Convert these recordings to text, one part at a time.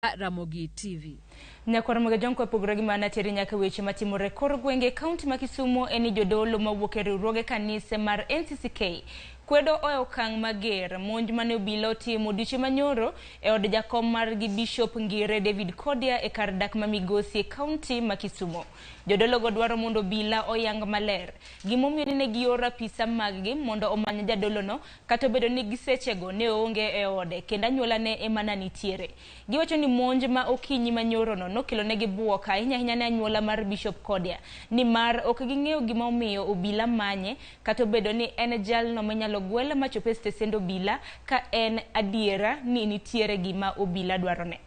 Ramogi TV. Nyakwar Mogajonko opogore gi mana teri nyaka weche matimore kor gwenge kaunti ma Kisumu en ni jodolo mawuok e riwruoge kanise mar NCCK kwedo e okang' mager monj mane obila otimo odiochieng' manyoro e od jakom margi Bishop Ngire David Kodia e kar dak ma Migosi e kaunti ma Kisumu. Jodologo dwaro mondo obila oyang maler gimomiyo nene gioro apisa maggi mondo omany jadolono kata obedo ni gisechego ne oonge e ode kendo anyuolane ema ne nitiere. Giwacho ni monj ma okinyi manyorono nokelonegi buok ahinya ahinya ne anyuola mar Bishop Kodia nimar ok ging'eyo gima omiyo obila manye kata obedo ni en jalno minyalo gwel machop e stesend obila ka en adiera ni nitiere gima obila dwarone.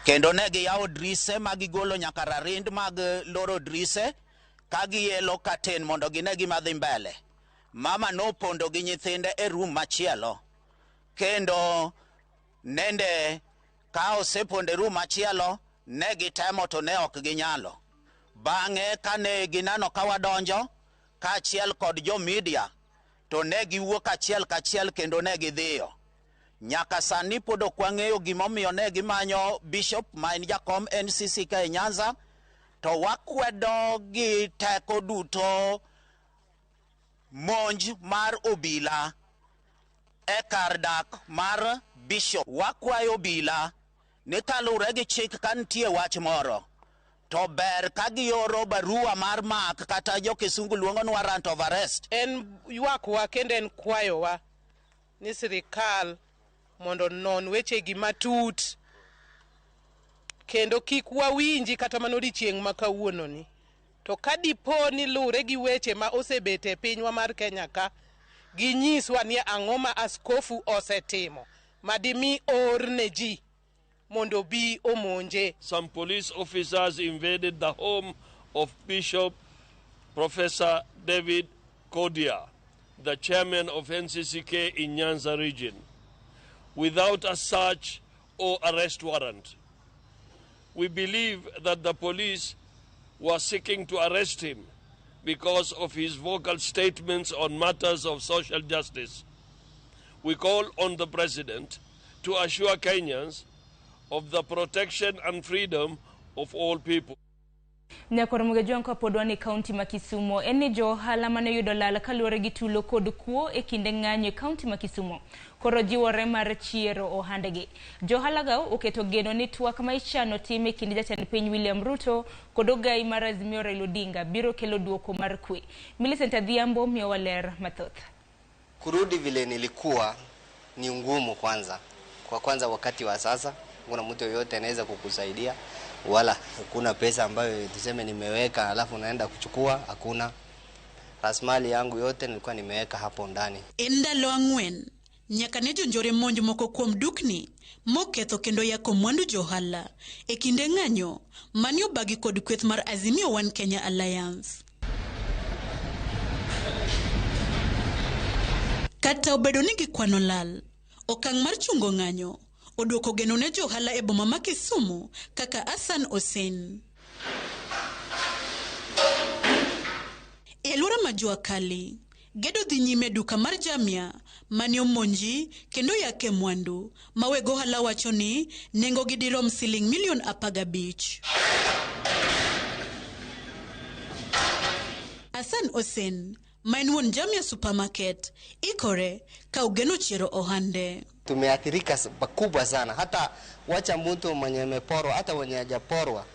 Kendo ne giyawo drise ma gigolo nyaka rarind mag loro drise ka gielo katen mondo gine gima dhi mbele. Mama nopondo gi nyithinde e room machielo. Kendo nende ka osepondo e room machielo ne gitemo to ne ok ginyalo. Bang'e kane gineno ka wadonjo kaachiel kod jo media to ne giwuok achiel kachiel kendo ne gidhiyo. Nyaka sani pod ok wang'eyo gimomiyo ne gimanyo Bishop ma en jakom NCCK e Nyanza, to wakwedo gi teko duto monj mar obila e kar dak mar Bishop. Wakwayo obila ni kaluwore gi chik ka nitie wach moro to ber ka gioro barua mar mak kata jo kisungu luongo ni warrant of arrest. En ywakwa kendo en kwayowa ni sirikal mondo onon wechegi matut kendo kik wawinji kata mana odiochieng' ma kawuononi. To ka dipo ni lure gi weche ma osebet e pinywa mar Kenya ka, ginyiswa ni ang'o ma askofu osetimo madimi or ne ji mondo obi omonje. Some police officers invaded the home of Bishop Professor David Kodia, the chairman of NCCK in Nyanza region, without a search or arrest warrant. We believe that the police were seeking to arrest him because of his vocal statements on matters of social justice. We call on the president to assure Kenyans of the protection and freedom of all people. Nyakwar Mogajonko pod wan e kaunti ma Kisumu en ni jo ohala mane oyudo lal kaluwore gi tulo kod kuo e kinde ng'anyo e kaunti ma Kisumu koro jiwore mar chiero ohandgi. Jo ohala go oketo geno ni twak ma ichano tim e kind jatend piny William Ruto kod ogai mar Azimio Raila Odinga biro kelo duoko mar kwe. Millicent Adhiambo miyowa ler mathoth. Kurudi vile nilikuwa ni ngumu kwanza. Kwa kwanza wakati wa sasa kuna mtu yoyote anaweza kukusaidia, wala hakuna pesa ambayo tuseme nimeweka alafu naenda kuchukua, hakuna. Rasilimali yangu yote nilikuwa nimeweka hapo ndani. En ndalo ang'wen nyaka ne jonjore monj moko kuom dukni moketho kendo yako mwandu johala e kinde ng'anyo mani obagi kod kweth mar Azimio One Kenya Alliance. Kata obedo ni gikwano lal, okang' mar chungo ng'anyo oduoko geno ne johala e boma ma Kisumu kaka Hassan Hussein. E alwora ma jua kali, gedo dhi nyime duka mar Jamia mane omonji kendo yake mwandu ma weg ohala wacho ni nengo gi dirom siling milion 15. Hassan Hussein ma en wuon Jamia Supermarket ikore ka ogeno chiero ohande. Tumeathirika pakubwa sana, hata wacha mtu mwenye ameporwa, hata mwenye hajaporwa,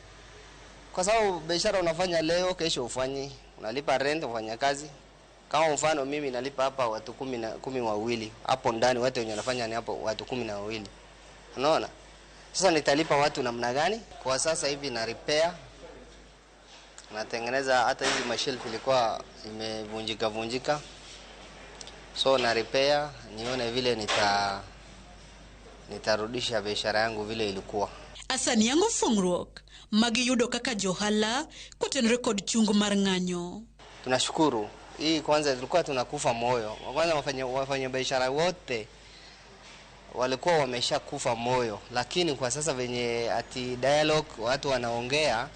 kwa sababu biashara unafanya leo, kesho ufanyi, unalipa rent, ufanya kazi. Kama mfano mimi nalipa hapa watu 12 hapo ndani, watu wenye wanafanya ni hapo watu 12. Unaona? Sasa nitalipa watu namna gani? Kwa sasa hivi na repair, natengeneza, hata hizi mashelf ilikuwa imevunjika vunjika, so na repair nione vile nitarudisha biashara yangu vile ilikuwa. Hassan yango fungruok magi yudo kaka johala kotenore kod chung mar ng'anyo. Tunashukuru. Hii kwanza tulikuwa tunakufa moyo. Kwanza wafanya biashara wote walikuwa wameshakufa moyo, lakini kwa sasa venye ati dialogue watu wanaongea,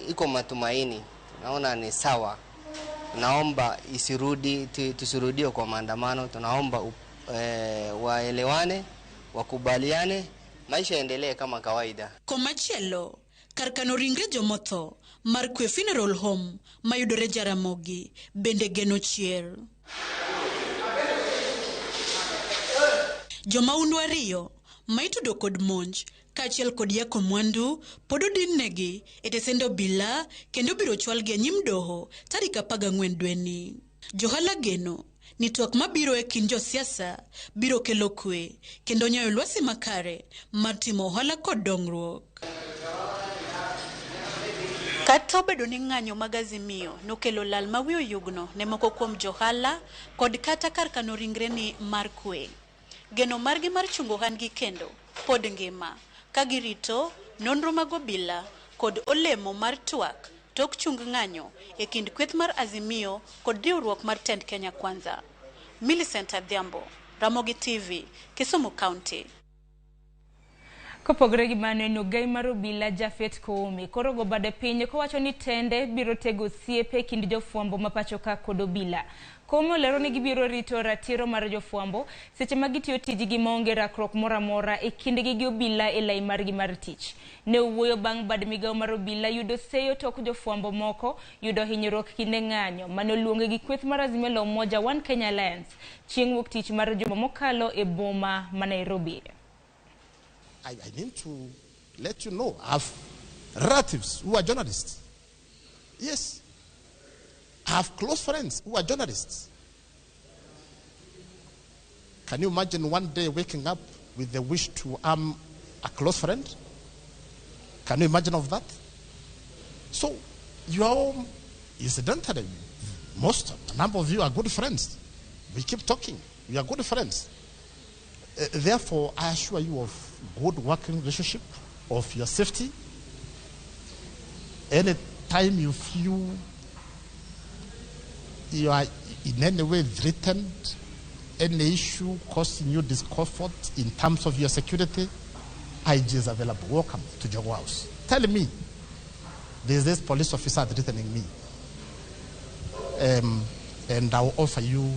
iko matumaini. Naona ni sawa. Naomba isirudi, tusirudie kwa maandamano. Tunaomba waelewane, wakubaliane, maisha yaendelee kama kawaida. Komachielo, kar kano ringre jomotho mar Kwe Funeral Home mayudore Jaramogi bende geno chier. Jomaundu ariyo maitudo kod monj kaachiel kod yako mwandu pod odinnegi e tesend obila kendo biro chwalgi e nyim doho tarik 14 dweni. Johala geno ni twak mabiro e kind josiasa biro kelo kwe kendo nyayo lwasi makare mar timo ohala kod dongruok. Kata obedo ni ng'anyo mag Azimio nokelo lal ma wi oyugno ne moko kuom johala kod kata kar kano ringreni mar kwe, geno margi mar chungo ohandgi kendo pod ngima ka girito nonro mag obila kod olemo mar twak tok chung ng'anyo e kind kweth mar Azimio kod riwruok mar Tend Kenya Kwanza. Millicent Adhiambo, Ramogi TV, Kisumu County. Kopogore gi mano, en ogai mar obila Japhet Koome koro go bade piny kowacho ni tende biro tego osiepe e kind jofwambo ma pacho ka kod obila. Koome olero ni gibiro rito ratiro mar jofwambo seche ma gitiyo tijgi maonge rakruok moro amora e kindgi gi obila e lai margi mar tich. Ne owuoyo bang' bad migawo mar obila yudo seyo tok jofwambo moko yudo hinyruok kinde ng'anyo mane oluonge gi kweth mar Azimio la Umoja One Kenya Alliance chieng' wuok tich mar juma mokalo e boma ma Nairobi. I need to let you know, I have relatives who are journalists. Yes. I have close friends who are journalists. Can you imagine one day waking up with the wish to harm a close friend? Can you imagine of that? So, you are all, incidentally, most, a number of you are good friends. We keep talking. We are good friends. Therefore, I assure you of good working relationship, of your safety. Any time you feel you are in any way threatened, any issue causing you discomfort in terms of your security, IG is available. Welcome to Jogoo House. Tell me, there's this police officer threatening me, and I will offer you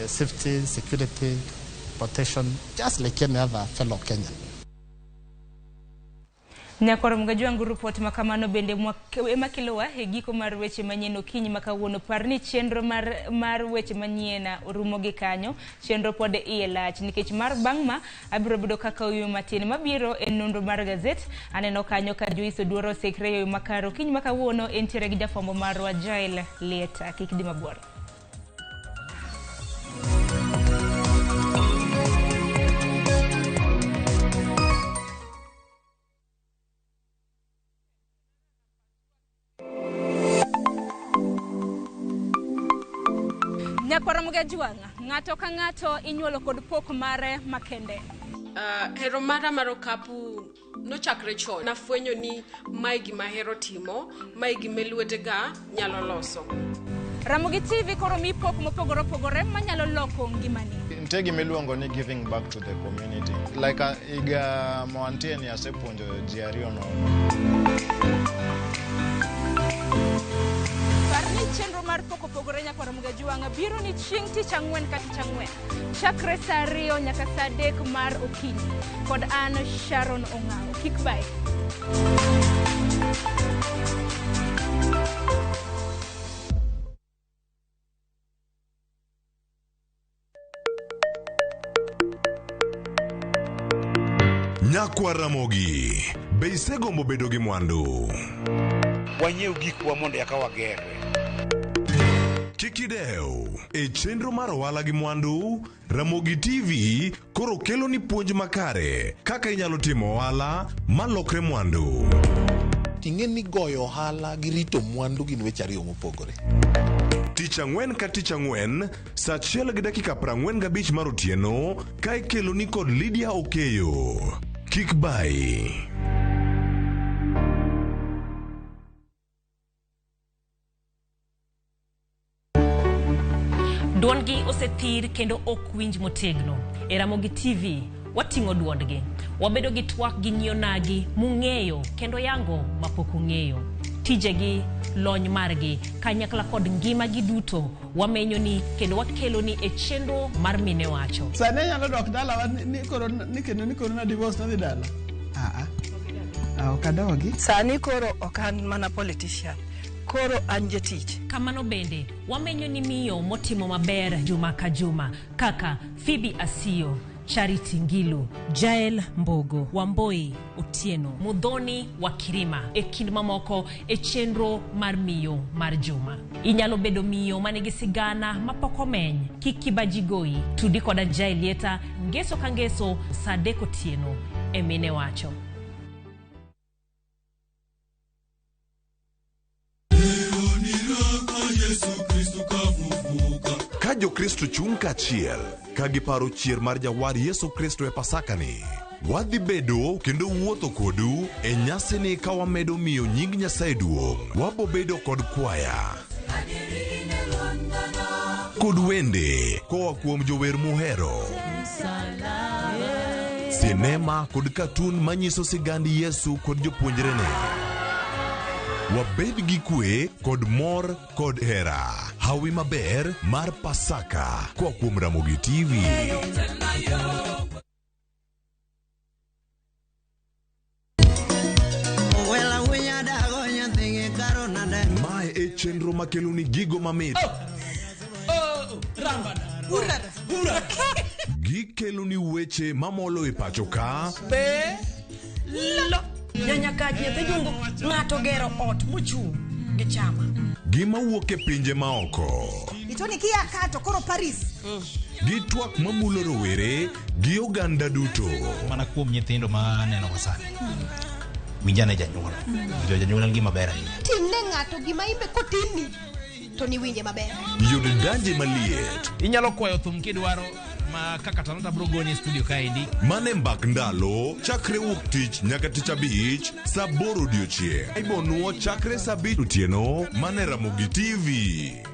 safety, security, protection, just like any other fellow Kenyan. Nyakwar Mgajwangu report makamano bende ema kelowa e giko mar weche manyien okinyi ma kawuono. Par ni chenro mar weche manyien orumo gi kanyo, chenro pod iye lach nikech mar bang' ma abiro bedo kaka oyuyo matin mabiro e nonro mar gazet. Aneno kanyo ka Joyce Oduor osekre yo makare. Okinyi ma kawuono entiere gi jafwambo marwa Jael Lieta. Kik dhi mabor. Nyakwar Mgajwang', ng'ato ka ng'ato inyuolo kod pok mare makende. Hero mara mar okapu nochakre chon. Nafwenyo ni mae gima ahero timo, mae gima lwetega nyalo loso. Ramogi TV koro mi pok mopogore opogore manyalo loko ngimani. Nitie gima iluongo ni giving back to the community. Like higa moantie ni asepuonjo ji ariyo nono. Par ni chenro mar pok opogore Nyakwar Mgajwang' biro ni chieng' tich ang'wen ka tich ang'wen chakre saa 2 nyaka saa 3 mar okinyi kod an Sharon Ong'awo. Kik bae. Nyakwar Ramogi, be isegombo bedo gi mwandu? Wanyiew gikwa mondo eka wagerre. Kik idew, e chenro mar ohala gi mwandu, Ramogi TV koro kelo ni puonj makare kaka inyalo timo ohala malokre mwandu. Ting'e ni goyo ohala gi rito mwandu gin weche ariyo mopogore. Tich ang'wen ka tich ang'wen, saa 1:45 mar otieno, ka ikelo ni kod Lydia Okeyo. Kik bai. Duondgi osethir kendo ok winj motegno. E Ramogi TV, wating'o duondgi. Wabedo gi twak gi nyionagi mung'eyo kendo yango mapok ung'eyo. Tijegi lony margi kanyakla kod ngimagi duto wamenyoni kendo wakeloni e chenro mar Mine Wacho. Sani anyalo dok dalawa ni koro ni kendo ni koro na divorce nadhi dala. Ah, ah, ok adogi. Sani koro ok an mana politician, koro an jatich. Kamano bende wamenyo ni miyo motimo maber juma ka juma kaka Phoebe Asiyo, Charity Ngilu, Jael Mbogo, Wamboi Otieno, Muthoni wa Kirima e kind mamoko e chenro mar miyo mar juma. Inyalo bedo miyo manigi sigana mapok omeny. Kik kibaji goyi. Tudi koda Jael Lieta ngeso ka ngeso saa 3 otieno e Mine Wacho. Ka Jokristo chung' kaachiel ka giparo chier mar jawar Yesu Kristo e Pasakani, wadhi bedo kendo wuotho kodu e nyasini ka wamedo miyo nying Nyasaye duong'. Wabobedo kod kwaya kod wende koa kuom jower muhero, sinema kod katun manyiso sigand Yesu kod jopuonjrene. Wabed gi kwe kod mor kod hera. Hawi maber mar Pasaka koa kuom Ramogi TV. Mae e chenro makeloni gigo mamit. Gikeloni weche mamolo e pacho ka. Nyanyakach nyathi jungu ng'ato gero ot mochung' gi chama. Gima wuok e pinje maoko. Itoni kia kato koro Paris. Gi twak mamulo rowere gi oganda duto. Mana kuom nyithindo ma aneno ga sani. Winjane janyuol. Winjo janyuol en gima ber ahinya. Timne ng'ato gima imbe kotimni to niwinje maber. Yud danje maliet. Inyalo kwayo thum kidwaro ma kaka Talanta bro goni e studio kaendi. Mane mbak ndalo chakre wuok tich nyaka tich abich saa 8 odiochieng'. Ibonuo chakre saa 5 otieno mane Ramogi TV.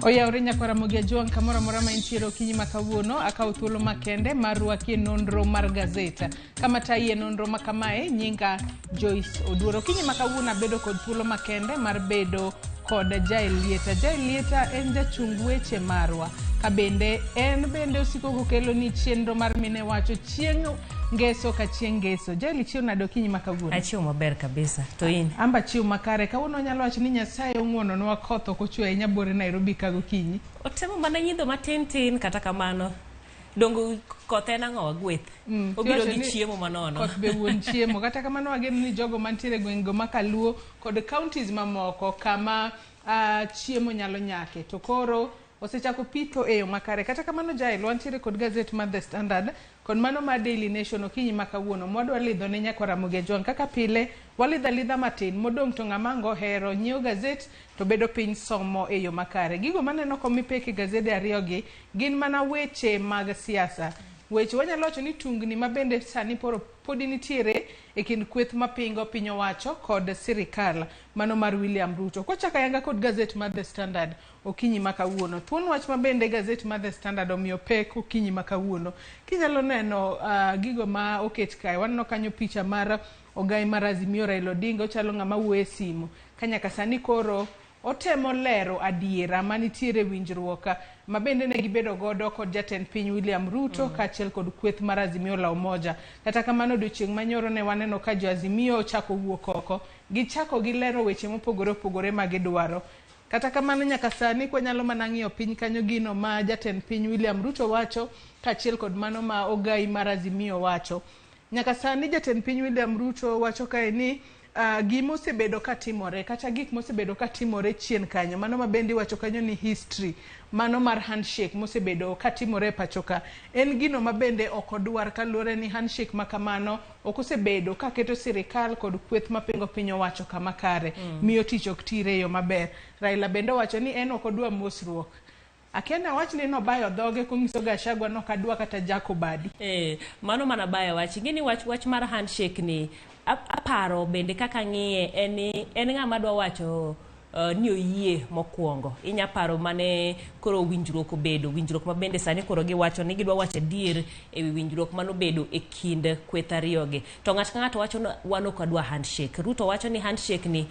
Oyawre nyakwa Ramogi Ajwang' kamoro amora ma intiere okinyi ma kawuono akawo thuolo makende mar rwaki e nonro mar gazeta. Kama tayi e nonro ma kamae nyinga Joyce Oduor. Okinyi ma kawuono abedo kod thuolo makende mar bedo kod Jael Lieta. Jael Lieta en jachung weche marwa. Ka bende en bende osiko kokelo ni chenro mar Mine Wacho chieng' ngeso ka chieng' ngeso. Jael, ichiew nade okinyi ma kawuono? Achiew maber kabisa. To in? Amba chiew makare. Kawuono wanyalo wacho ni Nyasaye ong'wononwa koth ok ochwe ahinya buore Nairobi ka gokinyi. Otemo mana nyidho matin tin kata kamano. Dongo koth en ang'o gweth. Obiro gi chiemo manono. Koth be wuon chiemo. Kata kamano wageno ni jogo mantiere e gwengego ma Kaluo kod counties mamoko kama chiemo nyalo nyake. To koro osechako pitho e yo makare. Kata kamano Jael, wantiere kod gazet mar The Standard kod mano mar Daily Nation okinyi ma kawuono. Mwadwa lidho ne nyakwa Ramogi Ajwang'. Kaka pile, walidho alidha matin. Modong' to ng'ama ang' ohero nyiewo gazet to bedo piny somo e yo makare. Gigo maneno komi pek e gazede ariyogi gin mana weche mag siasa. Weche wanyalo wacho ni tungni ma bende sani podi nitiere e kind kweth mapingo piny owacho kod sirikal mano mar William Ruto. Kwachako ayanga kod gazet mar The Standard okinyi ma kawuono. Thuon wach ma bende gazet mar The Standard omiyo pek okinyi ma kawuono. Kinyalo neno gigo ma oket kae, waneno kanyo picha mar ogai mar Azimio Raila Odinga, ochalo ng'ama wuoyo e simu. Ka nyaka sani koro otemo lero adiera manitiere winjruok ma bende ne gibedo godo kod jatend piny William Ruto kaachiel kod kweth mar Azimio la Umoja. Kata kamano odiochieng' manyoro ne waneno ka jo Azimio ochako wuok oko, gichako gilero weche mopogore opogore ma gidwaro. Kata kamano nyaka sani kwanyalo mana ng'iyo piny kanyo gino ma jatend piny William Ruto wacho kaachiel kod mano ma ogai mar Azimio wacho. Nyaka sani jatend piny William Ruto wacho kae ni Gima osebedo katimore kata gik mosebedo katimore chien kanyo, mano ma bende iwacho kanyo ni history mano mar handshake mosebedo katimore e pacho ka, en gino ma bende ok odwar kaluwore ni handshake ma kamano ok osebedo kaketo sirikal kod kweth mapingo piny owacho kama kare. Miyo tich ok tire e yo maber. Raila bende owacho ni en ok odwa mosruok. Akia ni awach ni nobayo dhoge konyiso Gachagua ni ok adwa kata jako badi. Mano mana bayo wach. Ing'e ni wach mar handshake ni aparo bende kaka ng'iye en ni en ng'ama dwa wacho ni oyie mokwongo. Inya paro mane koro winjruok obedo, winjruok ma bende sani koro giwacho ni gidwa wacho adier e wi winjruok manobedo e kind kweth ariyogi. To ng'ato ka ng'ato wacho ni wan ok wadwa handshake. Ruto wacho ni handshake ni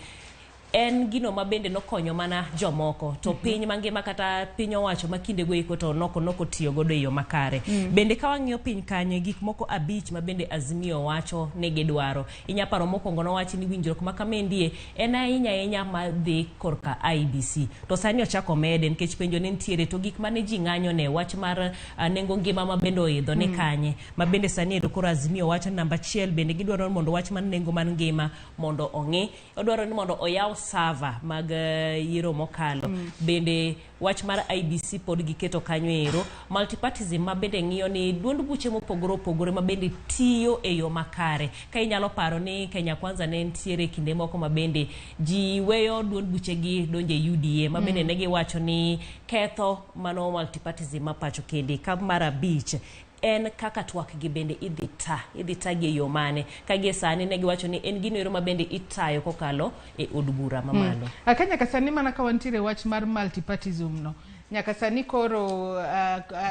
en gino ma bende nokonyo mana jomoko to piny mangima kata piny owacho ma kindego eko to noko tiyo godo e yo makare. Bende ka wang'iyo piny kanyo, gik moko 5 ma bende Azimio wacho ni gidwaro. Inya paro mokwongo nowachi ni winjruok ma kamendie en ahinya ahinya madhi korka IEBC. To sani ochako mede nikech penjo ne nitiere to gik mane ji ng'anyo ne wach mar nengo ngima ma bende oidho ni kanye. Ma bende sani ero koro Azimio wacho namba 1 bende gidwaro mondo wach mar nengo mar ngima mondo ong'i. Odwaro ni mondo oyaw server mag yiero mokalo. Bende wach mar IEBC pod giketo kanyo ero. Multipartyism ma bende ng'iyo ni duond buche mopogore opogore ma bende tiyo e yo makare. Ka inyalo paro ni Kenya Kwanza ne nitiere kinde moko ma bende ji weyo duond buche gi donje UDA ma bende ne giwacho ni ketho mano multipartyism ma pacho kende. Ka mar 5 en kaka twak gi bende idhi ta gi e yo mane ka gie sani ne giwacho ni en gino ero ma bende itayo kokalo e od bura mamalo. Aka nyaka sani mana ka wantiere wach mar multipartyism no, nyaka sani koro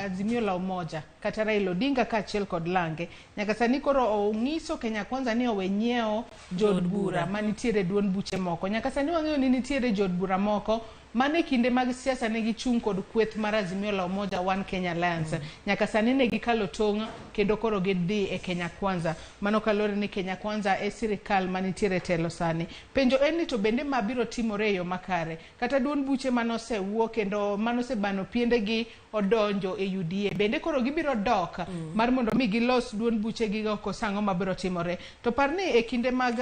Azimio la Umoja kata Raila Odinga kaachiel kod Lange, nyaka sani koro ong'iso Kenya Kwanza ni owe nyiewo jood bura manitiere duond buche moko. Nyaka sani wang'eyo ni nitiere jood bura moko mane kinde mag siasa ne gichung' kod kweth mar Azimio la Umoja One Kenya Alliance. Nyaka sani ne gikalo tong' kendo koro gidhi e Kenya Kwanza. Mano kaluwore ni Kenya Kwanza e sirikal manitiere telo sani. Penjo en ni to bende ma biro timore e yo makare? Kata duond buche manosewuok kendo manosebano piendegi odonjo e UDA, bende koro gibiro dok mar mondo mi gilos duond buche gigo koso ang'o mabiro timore? To par ni e kinde mag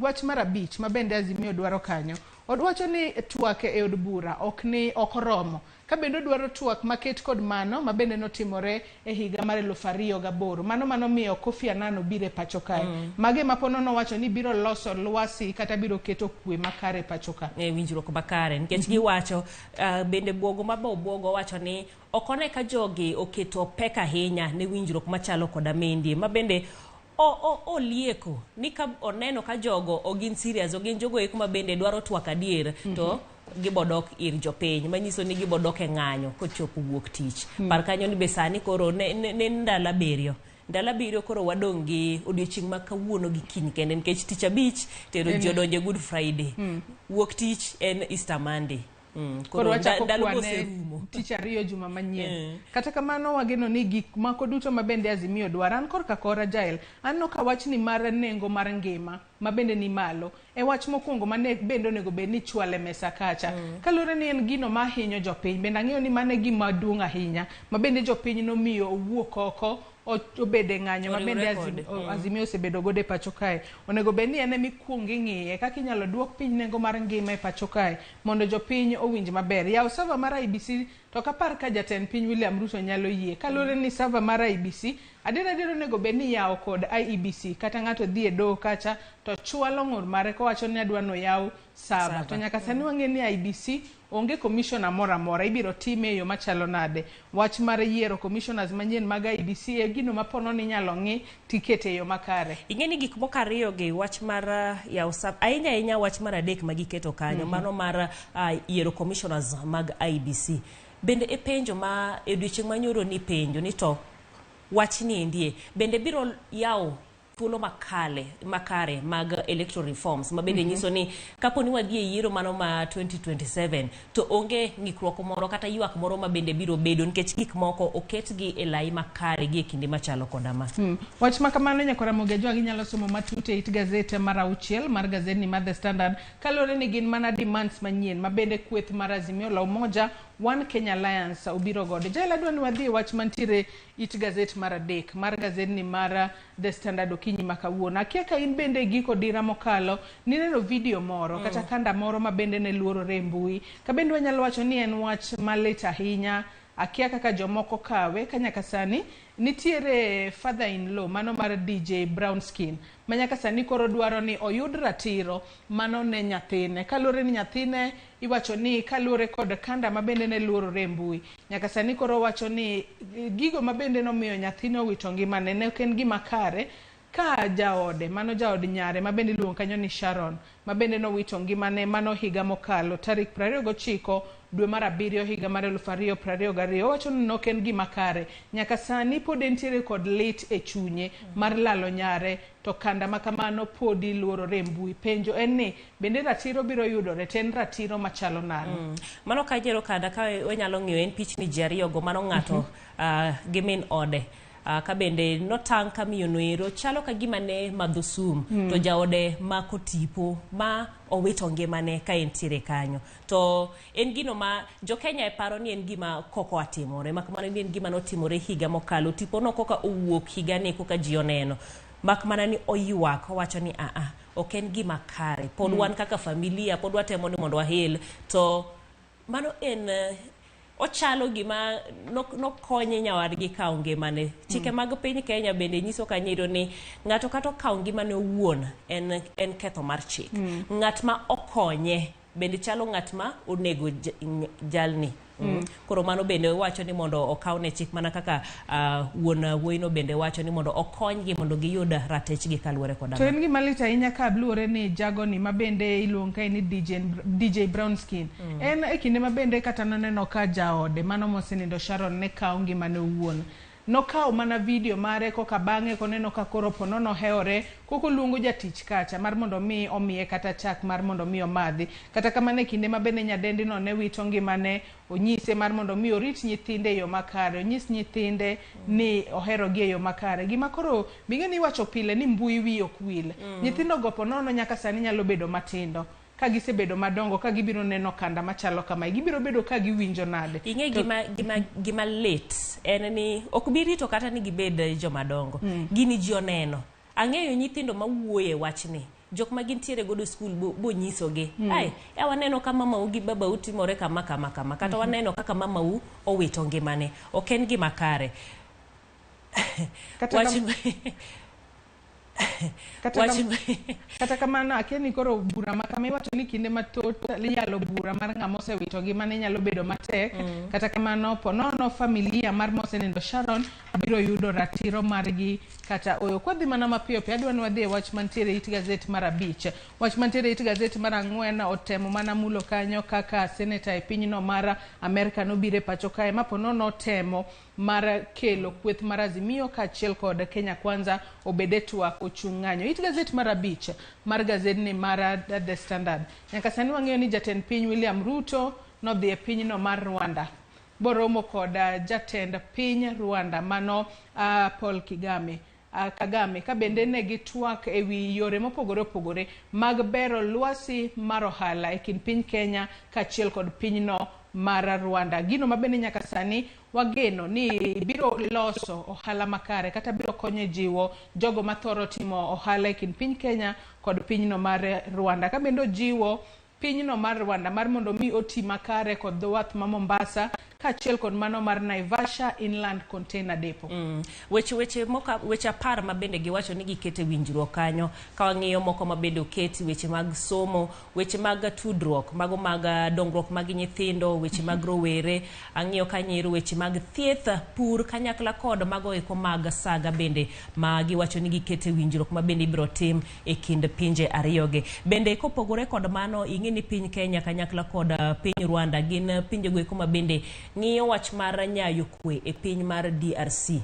wach mar 5 ma bende Azimio dwaro kanyo, odwacho ni twak e od bura ok ni ok oromo. Ka bende odwaro twak maket kod mano ma bende notimore e higa mar 2008. Mano miyo Kofi Annan obiro e pacho kae. Mage ma pono nowacho ni biro loso lwasi kata biro keto kwe makare e pacho ka. E winjruok makare nikech giwacho bende buogo ma bo buogo wacho ni ok one ka jogi oketo pek ahinya ne winjruok machalo koda mendie ma bende olieko ni ka oneno ka jogo ok gin serious, ok gin jogo eko ma bende dwaro twak adier, to gibodok ir jopiny manyiso ni gibodok e ng'anyo kochopo wuok tich. Par kanyo ni be sani koro ne ndalo 7. Ndalo 7 koro wadong' gi odiochieng' ma kawuono gi kiny kende nikech tich abich tero ji odonjo e Good Friday. Wuok tich en Easter Monday. Koro wachako ndalo kwane oserumo. Tich 2 juma manyien. Kata kamano wageno ni gik moko duto ma bende Azimio dwaro. An korka kora Jael, aneno ka wachni mar nengo mar ngima ma bende ni malo e wach mokwongo mane bende onego bed ni chwale mesa kacha. Kaluwore ni en gino ma hinyo jopiny, bende ang'eyo ni mano e gima duong' ahinya ma bende jopiny nomiyo owuok oko obede ng'anyo ma bende Azimio osebedo godo e pacho kae. Onego bed ni en ema ikuongo ing'iye kaka inyalo duok piny nengo mar ngima e pacho kae mondo jopiny owinj maber. Yaw server mar IEBC to ok apar ka jatend piny William Ruto nyalo yie. Kaluwore ni server mar IEBC adier adier onego bed ni yawo kod IEBC kata ng'ato dhi e doho kacha to chwalo ng'ur mare kowacho ni adwa noyaw server. To nyaka sani wang'e ni IEBC onge commissioner moro amora, ibiro time e yo machalo nade. Wach mar yiero commissioners manyien mag IEBC e gino ma pono ni inyalo ng'i tikete e yo makare. Ing'e ni gik moko 2 gi wach mar yawo server, ahinya ahinya wach mar 3 ma giketo kanyo, mano mar yiero commissioners mag IEBC. Bende e penjo ma e odiochieng' manyoro ni penjo ni to wach ni endie bende biro yawo thuolo makare mag electoral reforms ma bende nyiso ni kapo ni wadhi e yiero mano ma 2027 to onge ng'ikruok moro kata ywak moro ma bende biro bedo nikech gik moko oketgi e lai makare gi e kinde machalo koda ma. Wach ma kamano nyakora Ramogi Ajwang' inyalo somo matut e it gazet mar 6 mar gazetni mar The Standard kaluwore ni gin mana demands manyien ma bende kweth mar Azimio la Umoja One Kenya Alliance obiro godo. Jael adwa ni wadhi e wach mantiere it gazet mar 3 mar gazetni mar The Standard. okinyi ma kawuono. Akia ka in bende giko dira mokalo nineno video moro kata kanda moro ma bende ne luorore e mbui, ka bende wanyalo wacho ni en wach malit ahinya. Akia kaka jomoko kawe ka nyaka sani nitiere father in law mano mar DJ Brown Skin ma nyaka sani koro dwaro ni oyud ratiro mano ne nyathine, kaluwore ni nyathine iwacho ni kaluwore kod kanda ma bende ne luorore e mbui. Nyaka sani koro wacho ni gigo ma bende nomiyo nyathine owito ngimane ne ok en gima kare, ka jaode mano jaod nyare ma bende iluongo kanyo ni Sharon ma bende nowito ngimane mano higa mokalo tarik 29 dwe mar 7 higa mar 2022. Owacho ni ok en gima kare, nyaka sani pod entiere kod lit e chunye mar lalo nyare, to kanda ma kamano podi luorore e mbui. Penjo en ni bende ratiro biro yudore, to en ratiro machalo nade? Mano ka jero kanda ka wanyalo ng'iyo en pichni ji ariyogo, mano ng'ato gi min ode. Ka bende notang' ka miyo noero chalo ka gima ne madho sum, to jaode mako tipo ma owito ngimane ka entiere kanyo. To en gino ma jo Kenya e paro ni en gima koko atimore, mak mana ni en gima notimore higa mokalo. Tipo no koka owuok higa ni koka ji oneno, mak mana ni oywak owacho ni aa ok en gima kare, pod wan kaka familia pod watemo ni mondo wahil. To mano en ochalo gima nokonye nyawadgi kawo ngimane. Chike mag piny Kenya bende nyiso kanyo ni ng'ato kata okawo ngimane owuon en ketho mar chik. Ng'at ma okonye bende chalo ng'at ma onego jalni. Koro mano bende wacho ni mondo okawne chik, mana kaka wuon wuoyino bende wacho ni mondo okonygi mondo giyud ratechgi kaluwore koda. To en gima lit ahinya ka luwore ni jagoni ma bende iluongo kae ni DJ Brown Skin, en e kinde ma bende kata noneno ka jaode mano mosenindo Sharon ne kawo ngimane owuon, nokawo mana video mare koka bang'e koneno ka koro ponono ohewore, koko luongo jatich kacha mar mondo mi omiye kata chak mar mondo mi omadhi. Kata kamano e kinde ma bende nyadendi no ne wito ngimane, onyise mar mondo mi orit nyithinde e yo makare, onyis nyithinde ni oherogi e yo makare. Gima koro bing'e ni iwacho pile ni mbui wi ok wil. Nyithindo go ponono nyaka sani nyalo bedo matindo, ka gisebedo madongo ka gibiro neno kanda machalo kamae, gibiro bedo ka giwinjo nade? Ing'e gima lit en ni ok bi rito kata ni gibed joma dongo. Gini ji oneno. Ang'eyo nyithindo mawuoyo e wachni, jok ma gintiere godo skul bonyisogi, ai waneno ka mamau gi babau timore kama kama kama, kata waneno kaka mamau owito ngimane. Ok en gima kare. Kata kamano akia ni koro bura ma kama iwacho ni kinde mathoth iyalo bura mar ng'ama osewito ngimane nyalo bedo matek. Kata kamano ponono familia mar mosenindo Sharon biro yudo ratiro margi kata oyo. Kwadhi mana mapiyo piyo, adwa ni wadhi e wach mantiere it gazet mar 5. Wach mantiere it gazet mar 4 otemo mana mulo kanyo kaka seneta e pinyno mar Amerka nobiro e pacho kae ma ponono otemo mar kelo kweth mar Azimio kaachiel kod Kenya Kwanza obede twak ochung' ng'anyo. It gazet mar 5 mar gazedni mar The Standard. Nyaka sani wang'eyo ni jatend piny William Ruto nodhi e pinyno mar Rwanda boromo kod jatend piny Rwanda mano Paul Kagame. Ka bende ne gitwak e wi yore mopogore opogore mag bero lwasi mar ohala e kind piny Kenya kaachiel kod pinyno mar Rwanda. Gino ma bende nyaka sani wageno ni biro loso ohala makare kata biro konyo jiwo jogo mathoro timo ohala e kind piny Kenya kod pinyno mar Rwanda. Ka bende ojiwo pinyno mar Rwanda mar mondo mi oti makare kod dho wath ma Mombasa kaachiel kod mano mar Naivasha Inland Container Depot. Weche 10 ma bende giwacho ni gikete winjruok kanyo, ka wang'iyo moko ma bende oketi, weche mag somo, weche mag tudruok, mago mag dongruok mag nyithindo, weche mag rowere, ang'iyo kanyo weche mag thieth, pur kanyakla kod mago eko mag saga bende ma giwacho ni gikete winjruok ma bende ibiro tim e kind pinje ariyogi. Bende kopogore kod mano, ing'e ni piny Kenya kanyakla kod piny Rwanda gin pinjego eko ma bende ng'iyo wach mar nyayo kwe e piny mar DRC.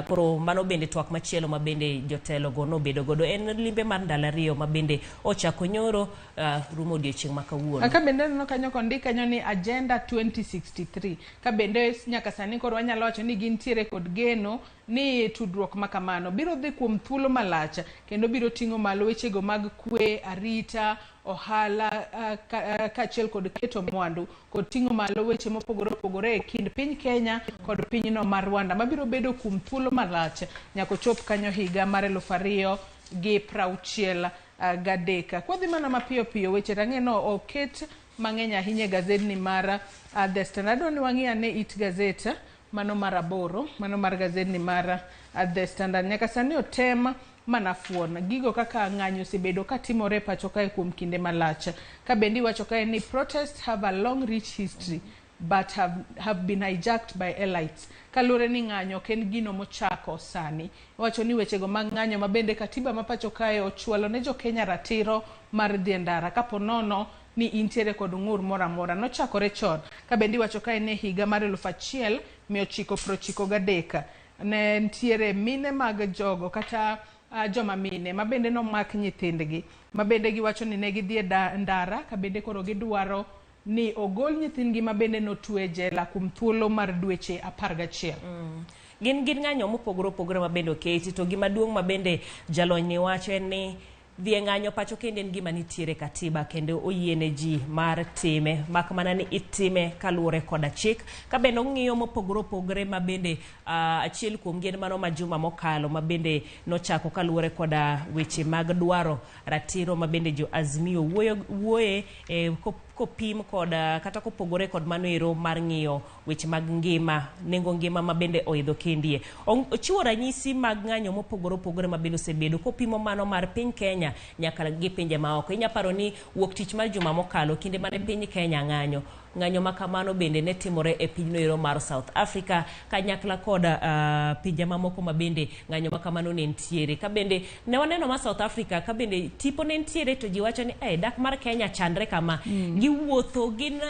Koro mano bende twak machielo ma bende jotelo go nobedo godo. En limbe mar ndalo 2 ma bende ochako nyoro rumo odiochieng' ma kawuono. Ka bende aneno kanyo kondik kanyo ni Agenda 2063. Ka bende nyaka sani koro wanyalo wacho ni gintiere kod geno ni tudruok ma kamano biro dhi kuom thuolo malach kendo biro ting'o malo wechego mag kwe, arita, ohala kaachiel kod keto mwandu kod ting'o malo weche mopogore opogore e kind piny Kenya kod pinyno mar Rwanda mabiro bedo kuom thuolo malach nyaka chop kanyo higa mar 2063. Kwadhi mana mapiyo piyo weche rang'eno oket mang'eny ahinya e gazedni mar The Standard. Adwa ni wang'i ane it gazet mano mar 8 mano mar gazedni mar The Standard. Nyaka sani otem mana fuon gigo kaka ng'anyo osebedo katimore pacho kae kuom kinde malach. Ka bende iwacho kae ni protests have a long rich history but have been hijacked by elites. Kaluwore ni ng'anyo ok en gino mochako sani. Iwacho ni wechego mag ng'anyo ma bende katiba ma pacho kae ochwalo ne jo-Kenya ratiro mar dhi e ndara kapo nono ni intiere kod ng'ur moro amora. Nochakore chon. Ka bende iwacho kae ni higa mar 1993 ne nitiere mine mag jogo kata joma mine ma bende nomak nyithindgi ma bende giwacho ni ne gidhi e ndara ka bende koro gidwaro ni ogol nyithindgi ma bende notwe jela kuom thuolo mar dweche 11. Gin ng'anyo mopogore opogore ma bende oketi, to gima duong' ma bende jalony ni wacho en ni dhi e ng'anyo pacho kende en gima nitiere katiba kendo oyiene ji mar time, mak mana ni itime kaluwore koda chik. Ka bende ong'iyo mopogore opogore ma bende achiel kuom gi en mano ma juma mokalo ma bende nochako kaluwore koda weche mag dwaro ratiro ma bende jo Azimio wuoye kopim kod kata kopogore kod mano ero mar ng'iyo weche mag ngima, nengo ngima ma bende oidho kendie. Ochiwo ranyisi mag ng'anyo mopogore opogore ma bende osebedo kopimo mano mar piny Kenya nyaka gi pinje maoko. Inya paro ni wuok tich mar juma mokalo kinde mane piny Kenya ng'anyo ma kamano bende ne timore e pinyno ero mar South Africa kanyakla kod pinje mamoko ma bende ng'anyo ma kamano ne nitiere. Ka bende ne waneno ma South Africa ka bende tipo ne nitiere to ji wacho ni dak mar Kenya chandre kama. Giwuotho gin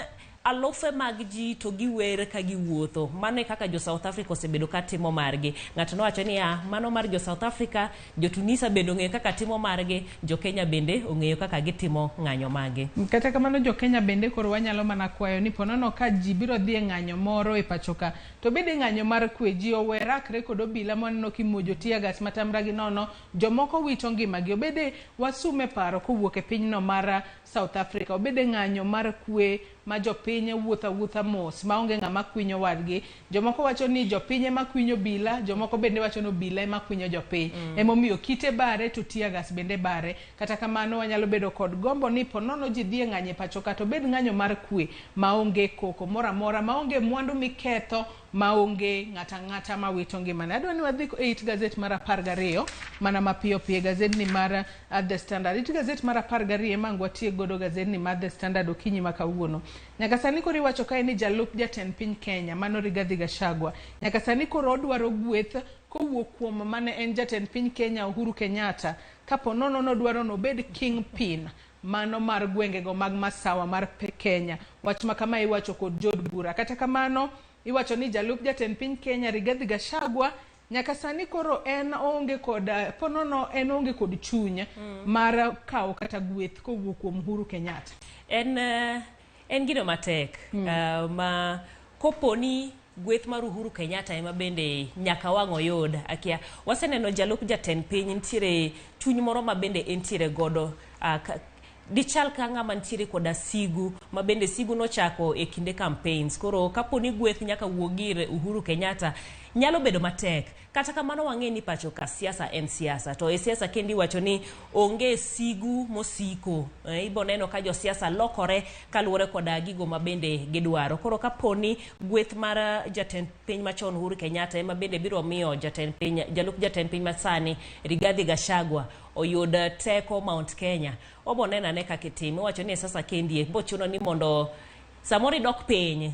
alofe mag ji to giwer ka giwuotho. Mano e kaka jo South Africa osebedo ka timo margi. Ng'ato nowacho ni mano mar jo South Africa, jo Tunisia bende ong'eyo kaka timo margi, jo Kenya bende ong'eyo kaka gitimo ng'anyo mage. Kata kamano jo Kenya bende koro wanyalo mana kwayo ni ponono ka ji biro dhi e ng'anyo moro e pacho ka, to bende ng'anyo mar kwe ji owe rakre kod obila maneno kimojo tear gas matamra gi nono, jomoko wito ngimagi. Obede wasume paro kowuok e pinyno mar South Africa, obede ng'anyo mar kwe ma jopiny wuotho awuotha mos maonge ng'ama kwinyo wadgi. Jomoko wacho ni jopiny ema kwinyo obila, jomoko bende wacho ni obila ema kwinyo jopiny. Emomiyo kite bare to tear gas bende bare. Kata kamano wanyalo bedo kod gombo ni ponono ji dhi e ng'anyo e pacho ka to bed ng'anyo mar kwe maonge koko moro amora, maonge mwandu miketho, maonge ng'ata ng'ata mawito ngimane. Adwa ni wadhi e it gazet mar 12 mana mapiyo piyo, gazedni mar The Standard. It gazet mar 12 ema ang' watiek godo gazedni mar The Standard okinyi ma kawuono. Nyaka sani koro iwacho kae ni jalup jatend piny Kenya mano Rigathi Gachagua nyaka sani koro odwaro gweth kowuok kuom mane en jatend piny Kenya Uhuru Kenyatta kapo nono nodwaro nobed kingpin mano mar gwengego mag masawa mar Kenya. Wach ma kama iwacho kod jood bura. Kata kamano iwacho ni jalup jatend piny Kenya Rigathi Gachagua nyaka sani koro en onge kod ponono en onge kod chuny mar kawo kata gweth kowuok kuom Uhuru Kenyatta. En gino matek ma koponi gweth mar Uhuru Kenyatta ema bende nyaka wang' oyud. Akia waseneno jalup jatend piny nitiere chuny moro ma bende entiere godo dichal ka ng'ama nitiere koda sigu ma bende sigu nochako e kinde campaigns. Koro kaponi gweth nyaka wuog ir Uhuru Kenyatta nyalo bedo matek. Kata kamano wang'e ni pacho ka siasa en siasa, to e siasa kendi wacho ni onge sigu mosiko. Ibo neno ka josiasa lokore kaluwore koda gigo ma bende gidwaro. Koro kaponi gweth mar jatend piny machon Uhuru Kenyatta ema bende biro miyo jatend piny, jalup jatend piny masani Rigathi Gachagua oyud teko Mount Kenya, obo neno ane kaka itime. Owacho ni sasa kendie bochuno ni mondo samoro idok piny,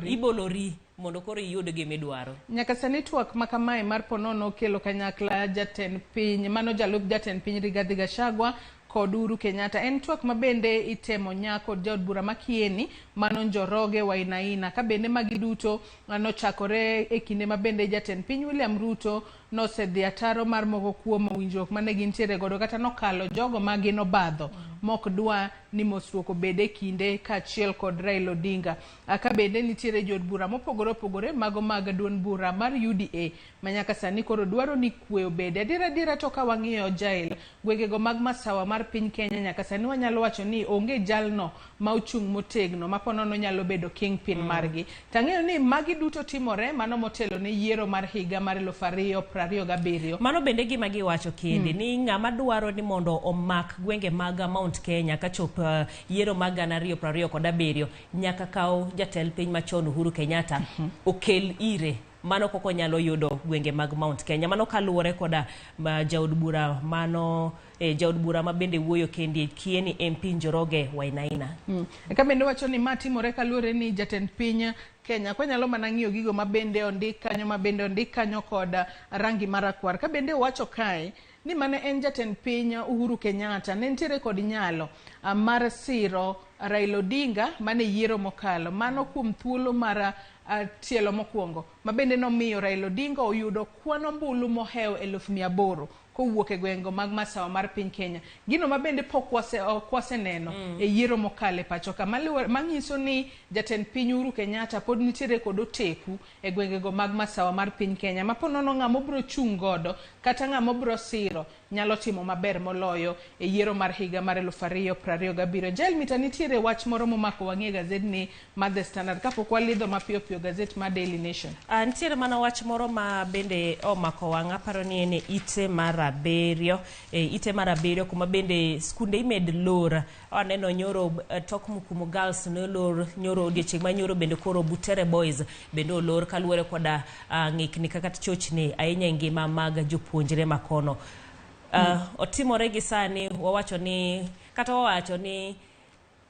ibolori mondo koro iyud gimidwaro. Nyaka sani twak ma kamae mar ponono kelo kanyakla jatend piny mano jalup jatend piny Rigathi Gachagua kod Uhuru Kenyatta en twak ma bende itemo nya kod jaod bura ma Kieni mano Njoroge Wainaina. Ka bende magi duto nochakore e kinde ma bende jatend piny William Ruto nosedhi ataro mar moko kuom winjruok mane gintiere godo kata nokalo jogo ma gin obadho mok dwa ni mosruok obed e kinde kaachiel kod Raila Odinga. Ka bende nitiere jood bura mopogore opogore mago mag duond bura mar UDA ma nyaka sani koro dwaro ni kwe obede. Adiera adiera to ka wang'iyo Jael, gwengego mag masawa mar piny Kenya nyaka sani wanyalo wacho ni onge jalno ma ochung' motegno ma ponono nyalo bedo kingpin margi. Tang'eyo ni magi duto timore mano motelo ne yiero mar higa mar 2027. Mano bende gima giwacho kende ni ng'ama dwaro ni mondo omak gwenge mag Mount Kenya kachop yiero mag 2027 nyaka kaw jatend piny machon Uhuru Kenyatta okel ire. Mano koko nyalo yudo gwenge mag Mount Kenya. Mano kaluwore koda jaod bura mano jaod bura ma bende wuoyo kendi Kieni MP Njoroge Wainaina. Eka bende wacho ni ma timore kaluwore ni jatend piny Kenya kwanyalo mana ng'iyo gigo ma bende ondik kanyo ma bende ondik kanyo kod rangi marakwar. Ka bende owacho kae ni mane en jatend piny Uhuru Kenyatta ne nitiere kod nyalo mar siro Raila Odinga mane yiero mokalo. Mano kuom thuolo mar tielo mokwongo ma bende nomiyo Raila Odinga oyudo kwan ombulu mohewo 800,000 kowuok e gwenge mag masawa mar piny Kenya. Gino ma bende pok waseneno e yiero mokalo e pacho ka manyiso ni jatend piny Uhuru Kenyatta pod nitiere kod oteku e gwengego mag masawa mar piny Kenya ma po nono ng'ama obiro chung' godo kata ng'ama obiro siro nyalo timo maber moloyo e yiero mar higa mar 2027. Jael Mita, nitiere wach moro momako wang'e gazet ni mar The Standard kapok walidho mapiyo piyo gazet mar Daily Nation. Nitiere mana wach moro ma bende omako wang' aparo ni en e ite mar abiriyo, ite mar abiriyo kuma bende skunde imed lor. Aneno nyoro tok Mukumu Girls ne olor nyoro odiochieng' ma nyoro bende koro Butere Boys bende olor kaluwore koda ng'ikni kaka chochni ahinya e ngima mag jopuonjre makono. Otimore gi sani wawacho ni kata wawacho ni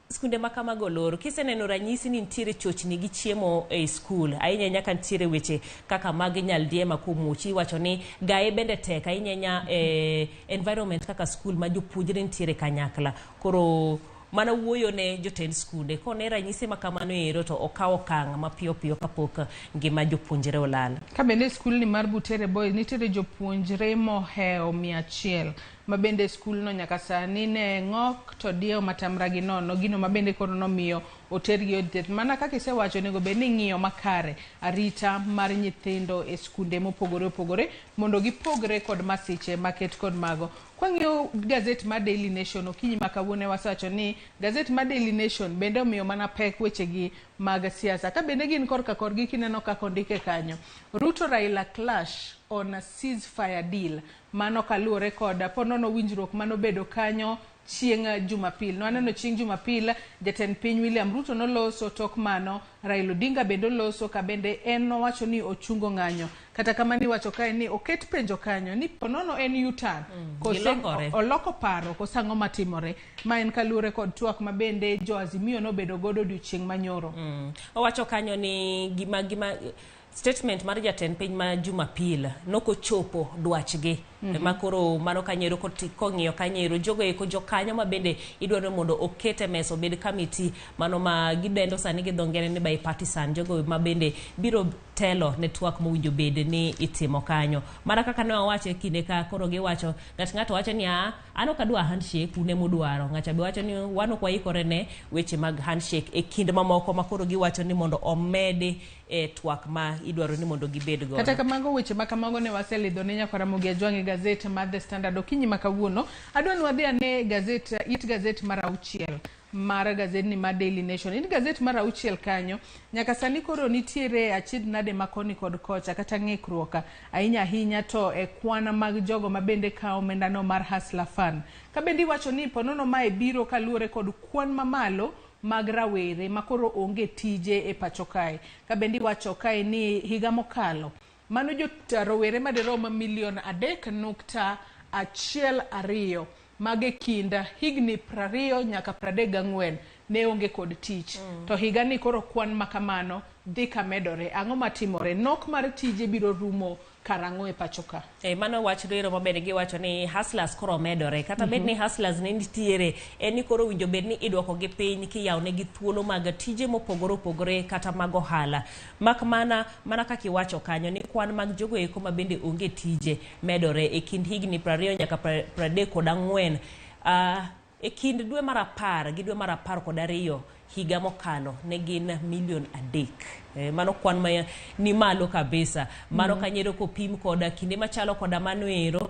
skunde ma kamago olor. Kiseneno ranyisi ni nitiere chochni gi chiemo e skul ahinya nyaka nitiere weche kaka mag nyaldiema komuoch iwacho ni gaye bende tek ahinya ahinya e environment kaka skul ma jopuonjre nitiere kanyakla. Koro mana wuoyo ne jotend skunde kone ranyisi ma kamano ero to okaw okang' mapiyo piyo kapok ngima jopuonjre olal. Ka bende skulni mar Butere Boys nitiere jopuonjre mohewo 100 ma bende skulno nyaka sani ne ng'ok to diewo matamra gi nono, gino ma bende koro nomiyo otergi od thieth. Mana kaka isewacho, onego bed ni ing'iyo makare arita mar nyithindo e skunde mopogore opogore mondo gipogre kod masiche maket kod mago. Kwang'iyo gazet mar Daily Nation okinyi ma kawuono wasewacho ni gazet mar Daily Nation bende omiyo mana pek wechegi mag siasa. Ka bende gin korka korgi kineno kaka ondike kanyo. Ruto Raila clash on a ceasefire deal. Mano kaluwore kod ponono winjruok manobedo kanyo chieng' Jumapil. Nwaneno chieng' Jumapil jatend piny William Ruto noloso, tok mano Raila Odinga bende oloso ka bende en nowacho ni ochungo ng'anyo. Kata kamano iwacho kae ni oket penjo kanyo ni ponono en U-turn. Kose oloko paro kose ang'o matimore. Ma en kaluwore kod twak ma bende jo Azimio nobedo godo odiochieng' manyoro. Owacho kanyo ni gima statement mar jatend piny ma Jumapil nokochopo dwachgi. Ma koro mano kanyero kong'iyo kanyero jogo eko jokanyo ma bende idwaro mondo oket e mesa obed kamiti mano ma gidendo sani gi dho ngere ni bipartisan, jogo ma bende biro telo ne twak mowinjo bed ni itimo kanyo. Mana kaka ne wawacho e kinde ka koro giwacho ng'ato wacho ni an ok adwa handshake un emudwaro, ng'acha be wacho ni wan ok waikore ne weche mag handshake e kind mamoko ma koro giwacho ni mondo omedi e twak ma idwaro ni mondo gibed godo. Kata kamago weche ma kamago ne waselidho ne nyakwara Ramogi Ajwang' e gazet mar The Standard okinyi ma kawuono. Adwa ni wadhi ane gazet, it gazet mar 6 mar gazetni mar Daily Nation. It gazet mar 6 kanyo nyaka sani koro nitiere achiedh nade ma koni kod kocha kata ng'ikruok ahinya ahinya to e kwan mag jogo ma bende kawo omendano mar Hustler Fund. Ka bende iwacho ni ponono mae biro kaluwore kod kwan mamalo mag rawere ma koro onge tije e pacho kae. Ka bende iwacho kae ni higa mokalo mano jo rowere madirom milion 3.12 mag e kind higni 20 nyaka 34 ne onge kod tich. To higa ni koro kwan makamano dhi kamedore. Ang'o matimore? Nok mar tije biro rumo karang'o e pacho ka? Mano wach rero mabende giwacho ni hustlers koro medore. Kata bed ni hustlers ne nitiere, en ni koro winjo bed ni idwoko gi piny kiyawo negi thuolo mag tije mopogore opogore kata mag ohala. Mak mana kaka iwacho kanyo ni kwan mag jogo eko ma bende onge tije medore e kind higni 20 nyaka 34. E kind dwe mar 10 gi dwe mar 12 higa mokalo ne gin milion 3. Mano kwan ma ni malo kabisa. Mano kanyero kopim koda kinde machalo koda mano ero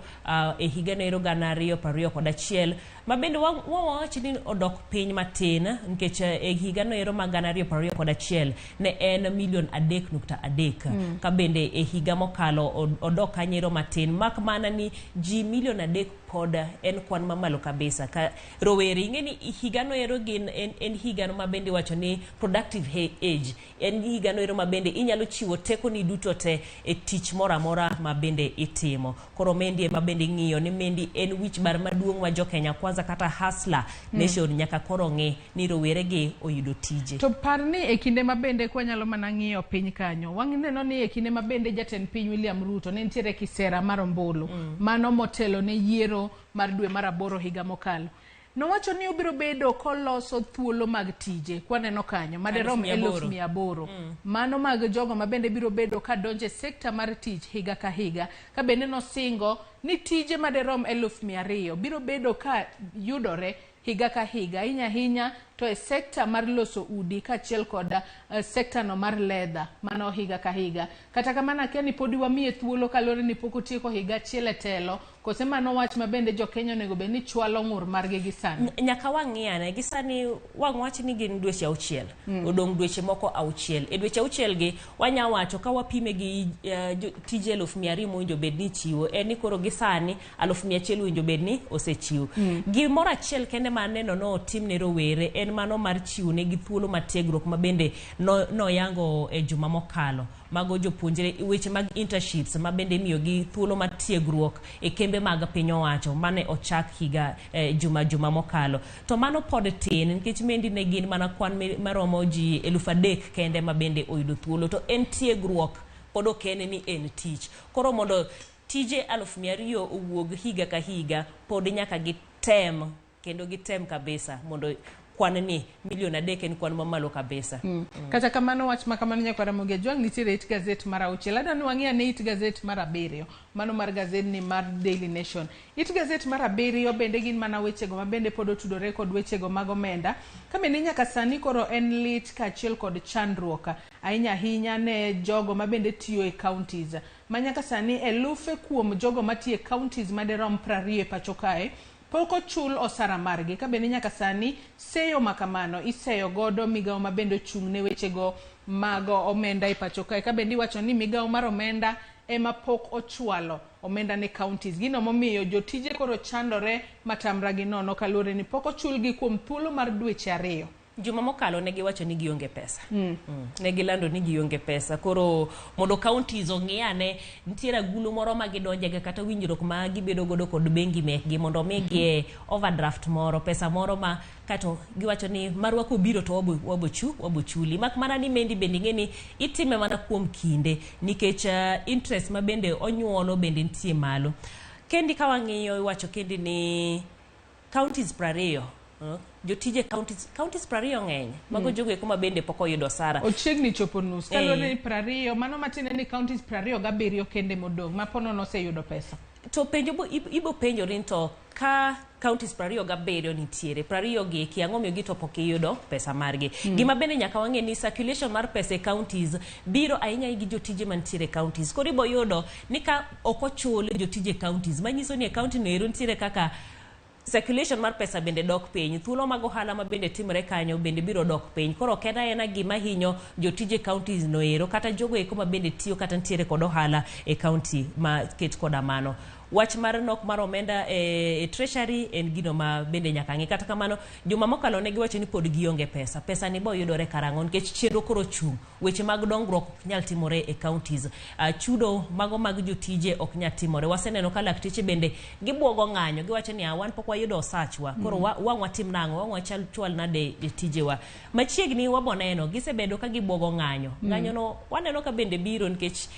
e higa no ero 2021 ma bende wawach ni odok piny matin nikech e higa no ero mag 2021 ne en milion 3.3. Ka bende e higa mokalo odok kanyero matin, mak mana ni ji milion 3 pod en kwan mamalo kabisa. Ka rowere ing'e ni higa no ero gin en higa no ma bende wacho ni productive age, en higa no ero ma bende inyalo chiwo teko ni duto te e tich moro amora ma bende itimo. Koro mendi ema bende ing'iyo ni mendi en wich bar maduong' ma jo Kenya Kwanza kata Hustler Nation nyaka koro ng'e ni rowere gi oyudo tije. To par ni e kinde ma bende kwanyalo mana ng'iyo piny kanyo, waneno ni e kinde ma bende jatend piny William Ruto ne nitiere kisera mar ombulu mano motelo ne yiero mar dwe mar 8 higa mokalo. Nowacho ni obiro bedo koloso thuolo mag tije kwaneno kanyo maderom 800,000. Mano mag jogo ma bende biro bedo kadonje sekta mar tich higa ka higa. Ka bende nosingo ni tije maderom 200,000 biro bedo ka yudore higa ka higa, ahinya ahinya to e sekta mar loso udi kaachiel kod sekta no mar leather, mano higa ka higa. Kata kamano akia ni podi wamiye thuolo kaluwore ni pok otieko higa achiel e telo, kose mano wach ma bende jo Kenya onego bed ni chwalo ng'ur margi gi sani. Nyaka wang'i ane gi sani, wang' wach ni gin dweche 6. Odong' dweche moko 6. E dweche 6 gi wanya wacho ka wapime gi tije 200,000 mowinjo bed ni chiwo, en ni koro gi sani 100,000 owinjo bed ni osechiw. Gimoro achiel kende ma aneno no otim ne rowere en mano mar chiwo negi thuolo mar tiegruok ma bende noyango e juma mokalo. Mago jopuonjre weche mag internships ma bende imiyogi thuolo mar tiegruok e kembe mag piny owacho mane ochak higa juma mokalo. To mano pod tin nikech mendi ne gin mana kwan maromo ji 3,000 kende ma bende oyudo thuolo, to en tiegruok pod ok en ni en tich. Koro mondo tije 200,000 owuog higa ka higa pod nyaka gitem kendo gitem kabisa mondo kwan ni milion 3 en kwan mamalo kabisa. Kata kamano wach ma kamano nyakwar Ramogi Ajwang' nitiere it gazet mar 6. Adwa ni wang'i ane it gazet mar 7, mano mar gazet ni mar Daily Nation. It gazet mar 7 bende gin mana wechego ma bende pod otudore kod wechego mag omenda. Ka bende nyaka sani koro en lit kaachiel kod chandruok ahinya ahinya ne jogo ma bende tiyo e counties. Ma nyaka sani elufe kuom jogo matiyo e counties maderom 20 e pacho kae pok ochul osara margi. Ka bende nyaka sani seyo makamano iseyo godo migawo ma bende ochung' ne wechego mag omenda e pacho kae. Ka bende iwacho ni migawo mar omenda ema pok ochwalo omenda ne counties. Gino momiyo jotije koro chandore matamra gi nono kaluwore ni pok ochulgi kuom thuolo mar dweche 2. Juma mokalo ne giwacho ni gionge pesa. Ne gilando ni gionge pesa. Koro mondo counties ong'i ane nitiere agulu moro ma gidonjega kata winjruok ma gibedo godo kod bengi mekgi mondo omigi overdraft moro, pesa moro ma kato giwacho ni marwa kobiro to wabochuli. Mak mana ni mendi bende ing'e ni itime mana kuom kinde nikech interest ma bende onyuolo bende nitie malo. Kendi ka wang'iyo iwacho kendi ni counties 20 jotije counties 20 ng'eny mago jogo eko ma bende pok oyudo osara. Ochiegni chopo nus kaluwore ni 20, mano matiende ni counties 27 kende modong' ma pono noseyudo pesa. To penjo ibo penjori to ka counties 27 nitiere 20 gi eki ang'o miyo gi to pok giyudo pesa margi. Gima bende nyaka wang'e ni circulation mar pesa e counties biro ahinya gi jotije mantiere e counties. Koro ibo yudo ni ka ok ochul jotije counties manyiso ni e county no ero nitiere kaka circulation mar pesa bende dok piny, thuolo mag ohala ma bende timore kanyo bende biro dok piny. Koro ok en aena gima hinyo jotije counties no ero kata jogo eko ma bende tiyo kata nitiere kod ohala e county ma ket koda mano. Wach mar nok mar omenda e treasury en gino ma bende nyaka ng'i. Kata kamano juma mokalo ne giwacho ni pod gionge pesa. Pesa ni bo yudore karang'o nikech chenro koro chung'. Weche mag dongruok ok nyal timore e counties. Chudo mago mag jotije ok nyal timore. Waseneno ka lakteche bende gibuogo ng'anyo, giwacho ni wan pok wayudo osachwa. Koro wang' watim nang'o, wang' wachal chwal nade e tijewa. Machiegni waboneno gisebedo ka gibuogo ng'anyo. Ng'anyo no waneno ka bende biro nikech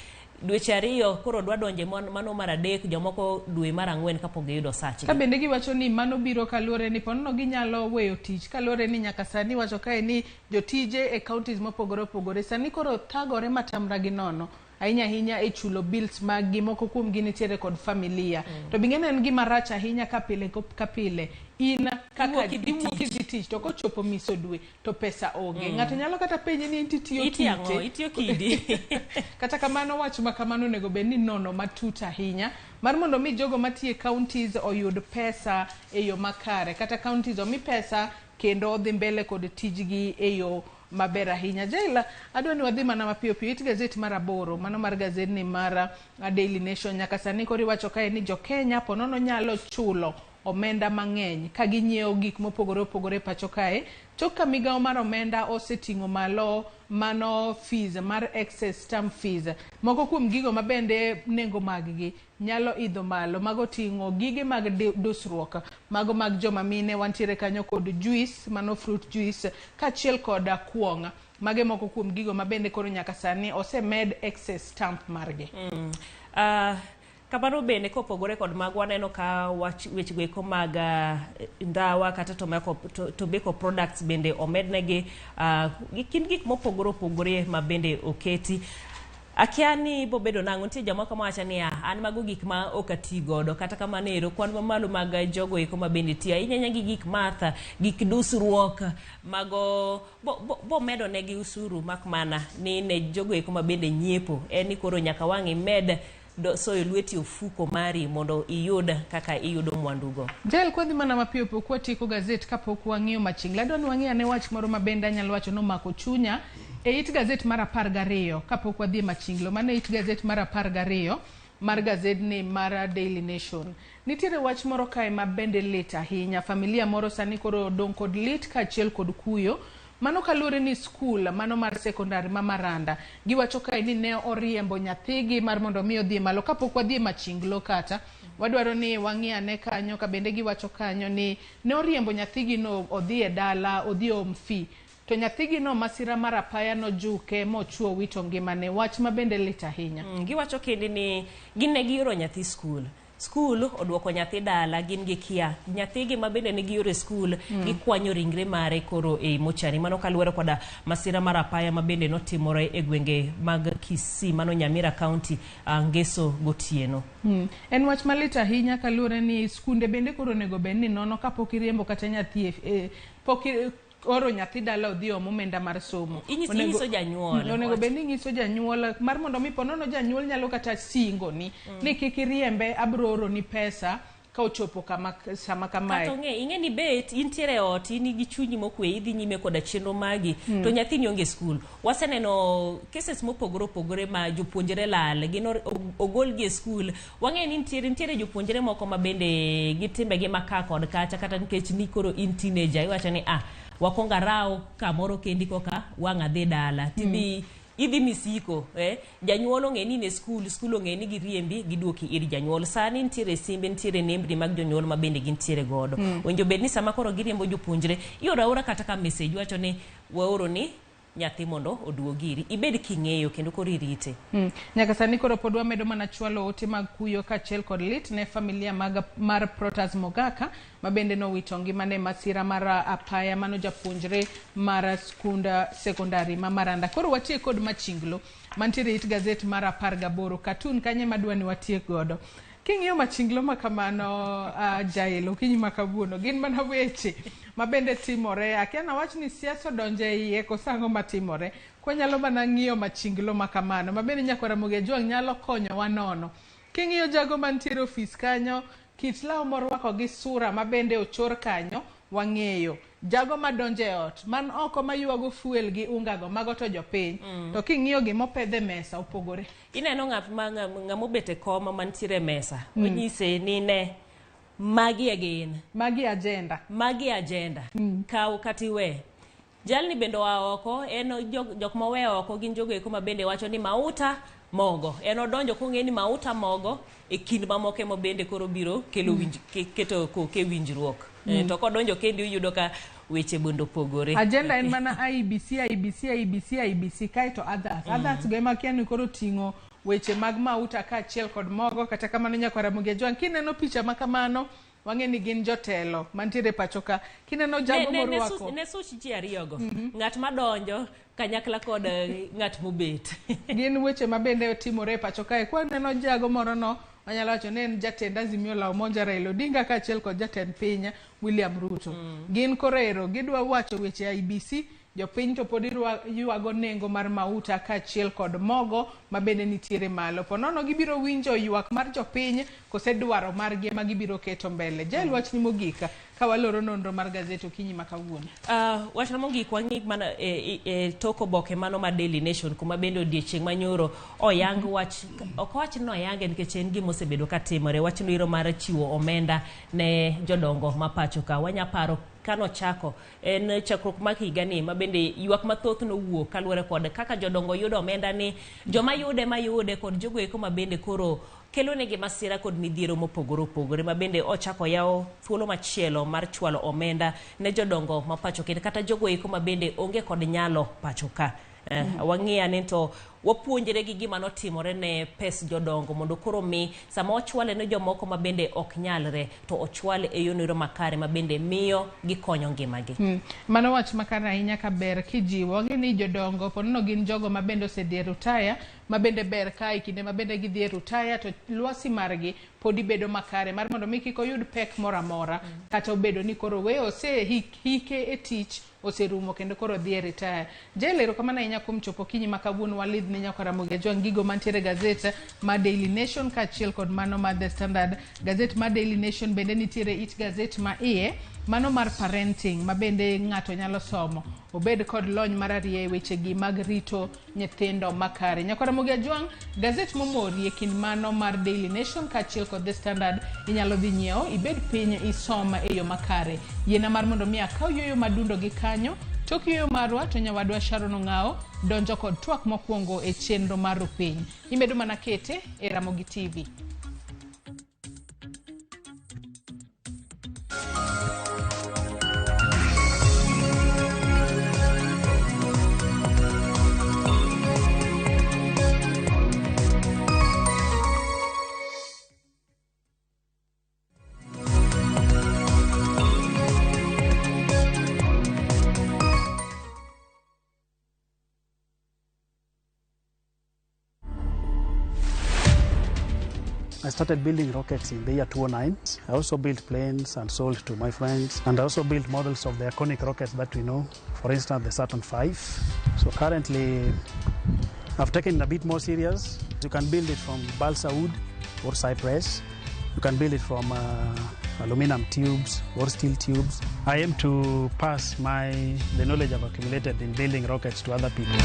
dweche 2 koro dwa donje mano mar 3, jomoko dwe mar 4 kapok giyudo osachgi. Ka bende giwacho ni mano biro kaluwore ni ponono ginyalo weyo tich kaluwore ni nyaka sani wacho kae ni jotije e counties mopogore opogore sani koro thagore matamra gi nono ahinya ahinya e chulo bills mag gi, moko kuom gi nitiere kod familia. To bing'e en gima rach ahinya ka pile ka pile in Kaka iwuok idhi tich to kochopo miso dwe to pesa onge. Ng'ato nyalo kata penje ni inti tiyo kite. Itiyo kidi. Kata kamano wach ma kamano onego bed ni nono matut ahinya mar mondo mi jogo matiyo e counties oyud pesa e yo makare. Kata counties omi pesa kendo odhi mbele kod tijgi e yo maber ahinya. Jaila, adwa ni wadhi mana mapiyo piyo. It gazet mar 8, mano mar gazet ni mar Daily Nation. Nyaka sani koro iwacho kae ni jo Kenya ponono nyalo chulo omenda mang'eny ka ginyiewo gik mopogore opogore pacho kae. Tok ka migawo mar omenda oseting'o malo mano fees mar excess stamp fees. Moko kuom gigo mabende nengo mag gi nyalo idho malo. Mago ting'o gige mag dusruok, mago mag joma mine, wantiere kanyo kod juice, mano fruit juice, kaachiel kod kuong'. Mage moko kuom gigo mabende koro nyaka sani osemed excess stamp margi. Kamano bende kopogore kod mago waneno ka wach wechego eko mag ndawa kata tobacco products bende omednegi kind gik mopogore opogore ma bende oketi. Akia ni bobedo nang'o, nitie jomoko mawacho niya, an mago gik ma ok ati godo, kata kamano ero kwan mamalo mag jogo eko ma bende tiyo ahinya ahinya gi gik math, gik dusruok, mago bomedo negi usuru mak mana ni ne jogo eko ma bende nyiepo, en ni koro nyaka wang' imed soyo lweti ofuko mari mondo iyud kaka iyudo mwandugo. Jael, kwadhi mana mapiyo pok watieko gazet kapok wang'iyo machingla, adwa ni wang'i ane wach moro ma bende anyalo wacho nomako chunya e it gazet mar 12 kapok wadhi e machinglo. Mano e it gazet mar 12 mar gazedni mar Daily Nation. Nitiere wach moro kae ma bende lit ahinya. Familia moro sani koro odong' kod lit kaachiel kod kuyo. Mano kaluwore ni skul mano mar sekondari ma Maranda giwacho kae ni ne oriembo nyathigi mar mondo mi odhi malo. Kapok wadhi e machinglo kata wadwaro ni wang'i ane kanyo ka bende giwacho kanyo ni ne oriembo nyathigi no odhi e dala, odhi oom fee. To nyathigi no masira mar apaya nojuke mochuo wito ngimane. Wach ma bende lit ahinya. Giwacho kende ni gin ne gioro nyathi skul. Skul oduoko nyathi dala, gin gi kia. Nyathigi ma bende ne gioro e skul, gikwanyo ringre mare koro e mochari. Mano kaluwore koda masira mar apaya ma bende notimore e gwenge mag Kisii, mano Nyamira County, Ngeso gotieno. En wach malit ahinya kaluwore ni skunde bende koro onego bed ni nono kapok iriembo kata nyathi pok oro nyathi dala odhi om omenda mar somo. Inyiso janyuol. Onego bed ni inyiso janyuol mar mondo mi ponono janyuol nyalo kata singo ni ni kik iriembe, abro oro ni pesa ka ochopo kama sama kamae. Kata ong'e, ing'e ni bet intiere e ot, in gi chunyi mokwe, idhi nyime koda chenro magi, to nyathini onge skul. Waseneno cases mopogore opogore ma jopuonjre lal, gin ogolgi e skul. Wang'eyo ni nitiere jopuonjre moko ma bende gi timbegi ma ka kod kacha, kata nikech ni koro in teenager, iwacho ni wakwongo araw kamoro kendi koka wang' adhi dala. Tidhi idhi misiko, janyuol ong'e ni in e skul, skul ong'e ni giriembi, giduoki ir janyuol. Sani nitiere simbe, nitiere nembni mag jonyuol ma bende gintiere godo. Owinjo bed ni sama koro giriembo jopuonjre, ioro aora kata ka message wacho ni waoro ni nyathi mondo oduogi iri. Ibed king'eyo kendo koro irite. Nyaka sani koro pod wamedo mana chwalo ote mag kuyo kaachiel kod lit ne familia mar Protas Mogaka ma bende nowito ngimane masira mar apaya, mano japuonjre mar skund sekondari ma Maranda. Koro watiek kod machinglo mantiere it gazet mar 18 katun kanye madwa ni watiek godo. King'iyo machinglo ma kamano, Jael, okinyi ma kawuono gin mana weche ma bende timore. Akia nawach ni siasa odonjo e iye koso ang'o matimore. Kwanyalo mana ng'iyo machinglo ma kamano ma bende nyakwar Ramogi Ajwang' nyalo konyowa nono. King'iyo jago mantiere ofis kanyo, kit law morwako gi sura ma bende ochor kanyo, wang'eyo. Jago madonjo e ot, man oko maywago fuel gi unga go, mago to jopiny. To king'iyo gimopedh e mesa opogore. Ineno ng'ama obet e kom mantiere e mesa, onyise ni ne magi e gin. Magi agenda. Magi agenda. Kaw kata iwe. Jalni bende oa oko, en jok moweyo oko gin jogo eko ma bende wacho ni mauta mogo. En odonjo kong'e ni mauta mogo e kind mamoko ema bende koro biro kelo keto koke winjruok. To kodonjo kendi iyudo ka weche bende opogore. Agenda en mana IEBC, IEBC, IEBC, IEBC kaeto others. Others go ema kia ni koro ting'o weche mag mauta kaachiel kod mogo. Kata kamano nyakwar Ramogi Ajwang', kineno picha ma kamano, wang'e ni gin jotelo mantiere pacho ka. Kineno jago morwako Ne such ji ariyogo. Ng'at madonjo kanyakla kod ng'at mobet. Gin weche ma bende timore e pacho kae. Kwaneno jago moro no Wanyalo wacho ni en jatend Azimio la Umoja Raila Odinga kaachiel kod jatend piny William Ruto. Gin koro ero gidwa wacho weche IEBC, jopiny to pod ywago nengo mar mauta kaachiel kod mogo ma bende nitiere malo. Po nono gibiro winjo ywak mar jopiny kose dwaro margi ema gibiro keto mbele. Jael, wachni mogik ka waloro nonro mar gazet okinyi ma kawuono. Wachna mogik, wang'i mana e tok oboke mano mar Daily Nation, kuma bende odiechieng' manyoro oyang wach, ok wach ni oyange nikech en gima osebedo katimore, wach noero mar chiwo omenda ne jodongo ma pacho ka. Wanya paro kanochako en chakruok mar higani, ma bende ywak mathoth nowuok kaluwore kod kaka jodongo yudo omenda ni, joma yude mayude kod jogo eko ma bende koro kelo negi masira kod midhiero mopogore opogore, ma bende ochako yawo thuolo machielo mar chwalo omenda ne jodongo ma pacho kendo kata jogo eko ma bende onge kod nyalo pacho ka. Wang'i ane to wapuonjre gi gima notimore ne pes jodongo, mondo koro mi sama ochwale ne jomoko ma bende ok nyalre, to ochwale e yono makare ma bende miyo gikonyo ngimagi. Mano wach makare ahinya ka ber kijiwo. Wang'e ni jodongo ponono gin jogo ma bende osedhi e rutaya, ma bende ber ka e kinde ma bende gidhi e rutaya to lwasi margi podi bedo makare mar mondo mi kik oyud pek moro amora, kata obedo ni koro we ose hike e tich oserumo kendo koro dhi e retire. Jael, erokamano ahinya kuom chopo okinyi ma kawuono. Walidh ne nyakwa Ramogi Ajwang' gigo mantiere gazet ma Daily Nation kaachiel kod mano mar The Standard. Gazet mar Daily Nation bende nitiere it gazet ma iye mano mar parenting, ma bende ng'ato nyalo somo obed kod lony mar ariyo e wechegi mag rito nyithindo makare. Nyakwa Ramogi Ajwang', gazet momori e kind mano mar Daily Nation kaachiel kod The Standard inyalo dhi nyiewo, ibed piny isom e yo makare. Yiena mar mondo mi akaw yueyo madundo gi kanyo. Tok yueyo marwa to nyawadwa Sharon Ong'ao donjo kod twak mokwongo e chenro mar Rupiny. Imedo mana kete e Ramogi TV. I started building rockets in the year 2009. I also built planes and sold to my friends. And I also built models of the iconic rockets that we know, for instance, the Saturn V. So currently, I've taken it a bit more serious. You can build it from balsa wood or cypress. You can build it from aluminum tubes or steel tubes. I aim to pass the knowledge I've accumulated in building rockets to other people.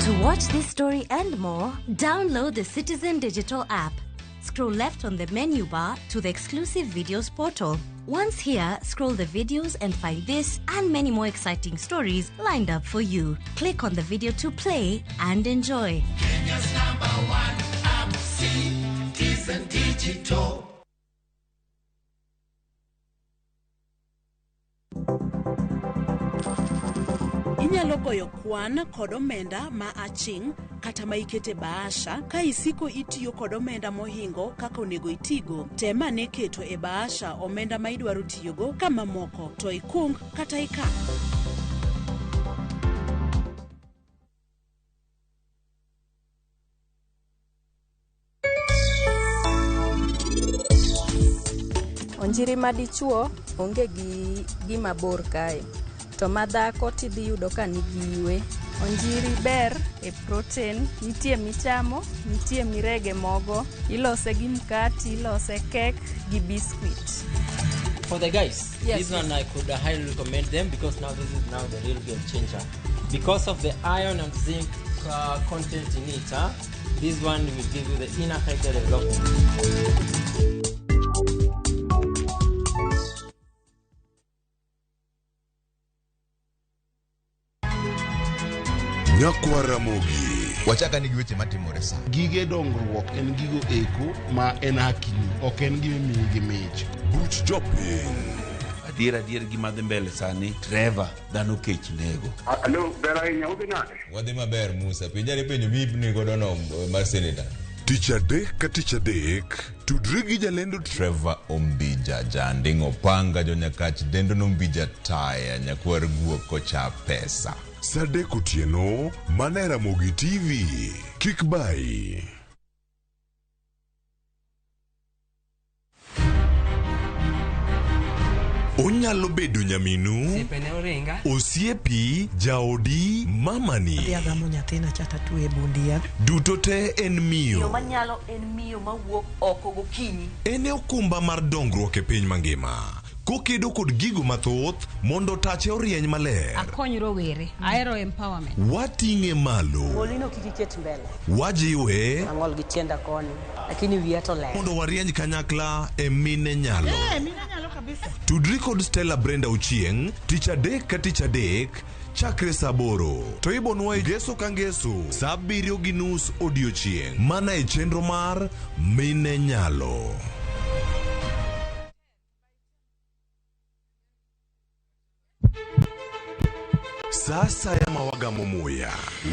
To watch this story and more, download the Citizen Digital app. Scroll left on the menu bar to the exclusive videos portal. Once here, scroll the videos and find this and many more exciting stories lined up for you. Click on the video to play and enjoy. Kenya's number one app, Citizen Digital. Inyalo goyo kwan kod omenda ma aching' kata ma ikete bahasha ka isiko itiyo kod omenda mohingo kaka onego itigo. Tem ane keto e bahasha omenda ma idwaro tiyogo ka mamoko to ikung kata ikan. Onjiri madichuo onge gi gima bor kae, to madhako tidhi yudo ka nigi iwe. Onjiri ber e protein, nitie michamo, nitie mirege mogo, ilose gi mkati, ilose kek gi biscuit. For the guys, Yes. this one I could highly recommend them because now this is now the real game changer. Because of the iron and zinc content in it, this one will give you the inner character development. Nyakwa Ramogi. Wachaka ni gi weche matimore sa. Gige dongruok en gigo eko ma en hakini, ok en gima imiyi gi mich. Buch jopiny. Adier adier gima dhi mbele sani, Trevor, dhano kech nego. Alo, ber ahinya, udhi nade? Wadhi maber Musa, penjane penjo miipni godo no mar senator. Tich adek ka tich adek, tudri gi jalendo Trevor Ombija, janding opanga jonyakach dendo nombija taya nyakwar guok kocha pesa. Sa 3 otieno, mana e Ramogi TV. Kik bayi. Onyalo bedo nyaminu, Osiepene oringa. osiepi, jaodi, mamani. Adhi agamo nyathina cha tatwe e bund yath. Duto te en Miyo miyo. manyalo en miyo mawuok oko gokinyi. En e okumba mar dongruok e piny mangima. Kokedo kod gigo mathoth mondo tache orieny maler. Akony rowere. Ahero empowerment. Wating'e malo. Molino kik iket mbele. Wajiwe Ang'ol gi tienda koni, lakini wiya to ler. mondo warieny kanyakla e mine nyalo. Mine nyalo kabisa. Tudri kod Stella Brenda Ochieng' tich adek ka tich adek chakre saa aboro to ibonwa e ngeso ka ngeso saa abiriyo gi nus odiochieng' mana e chenro mar Mine Nyalo. Sa asaya ma wagamo muya,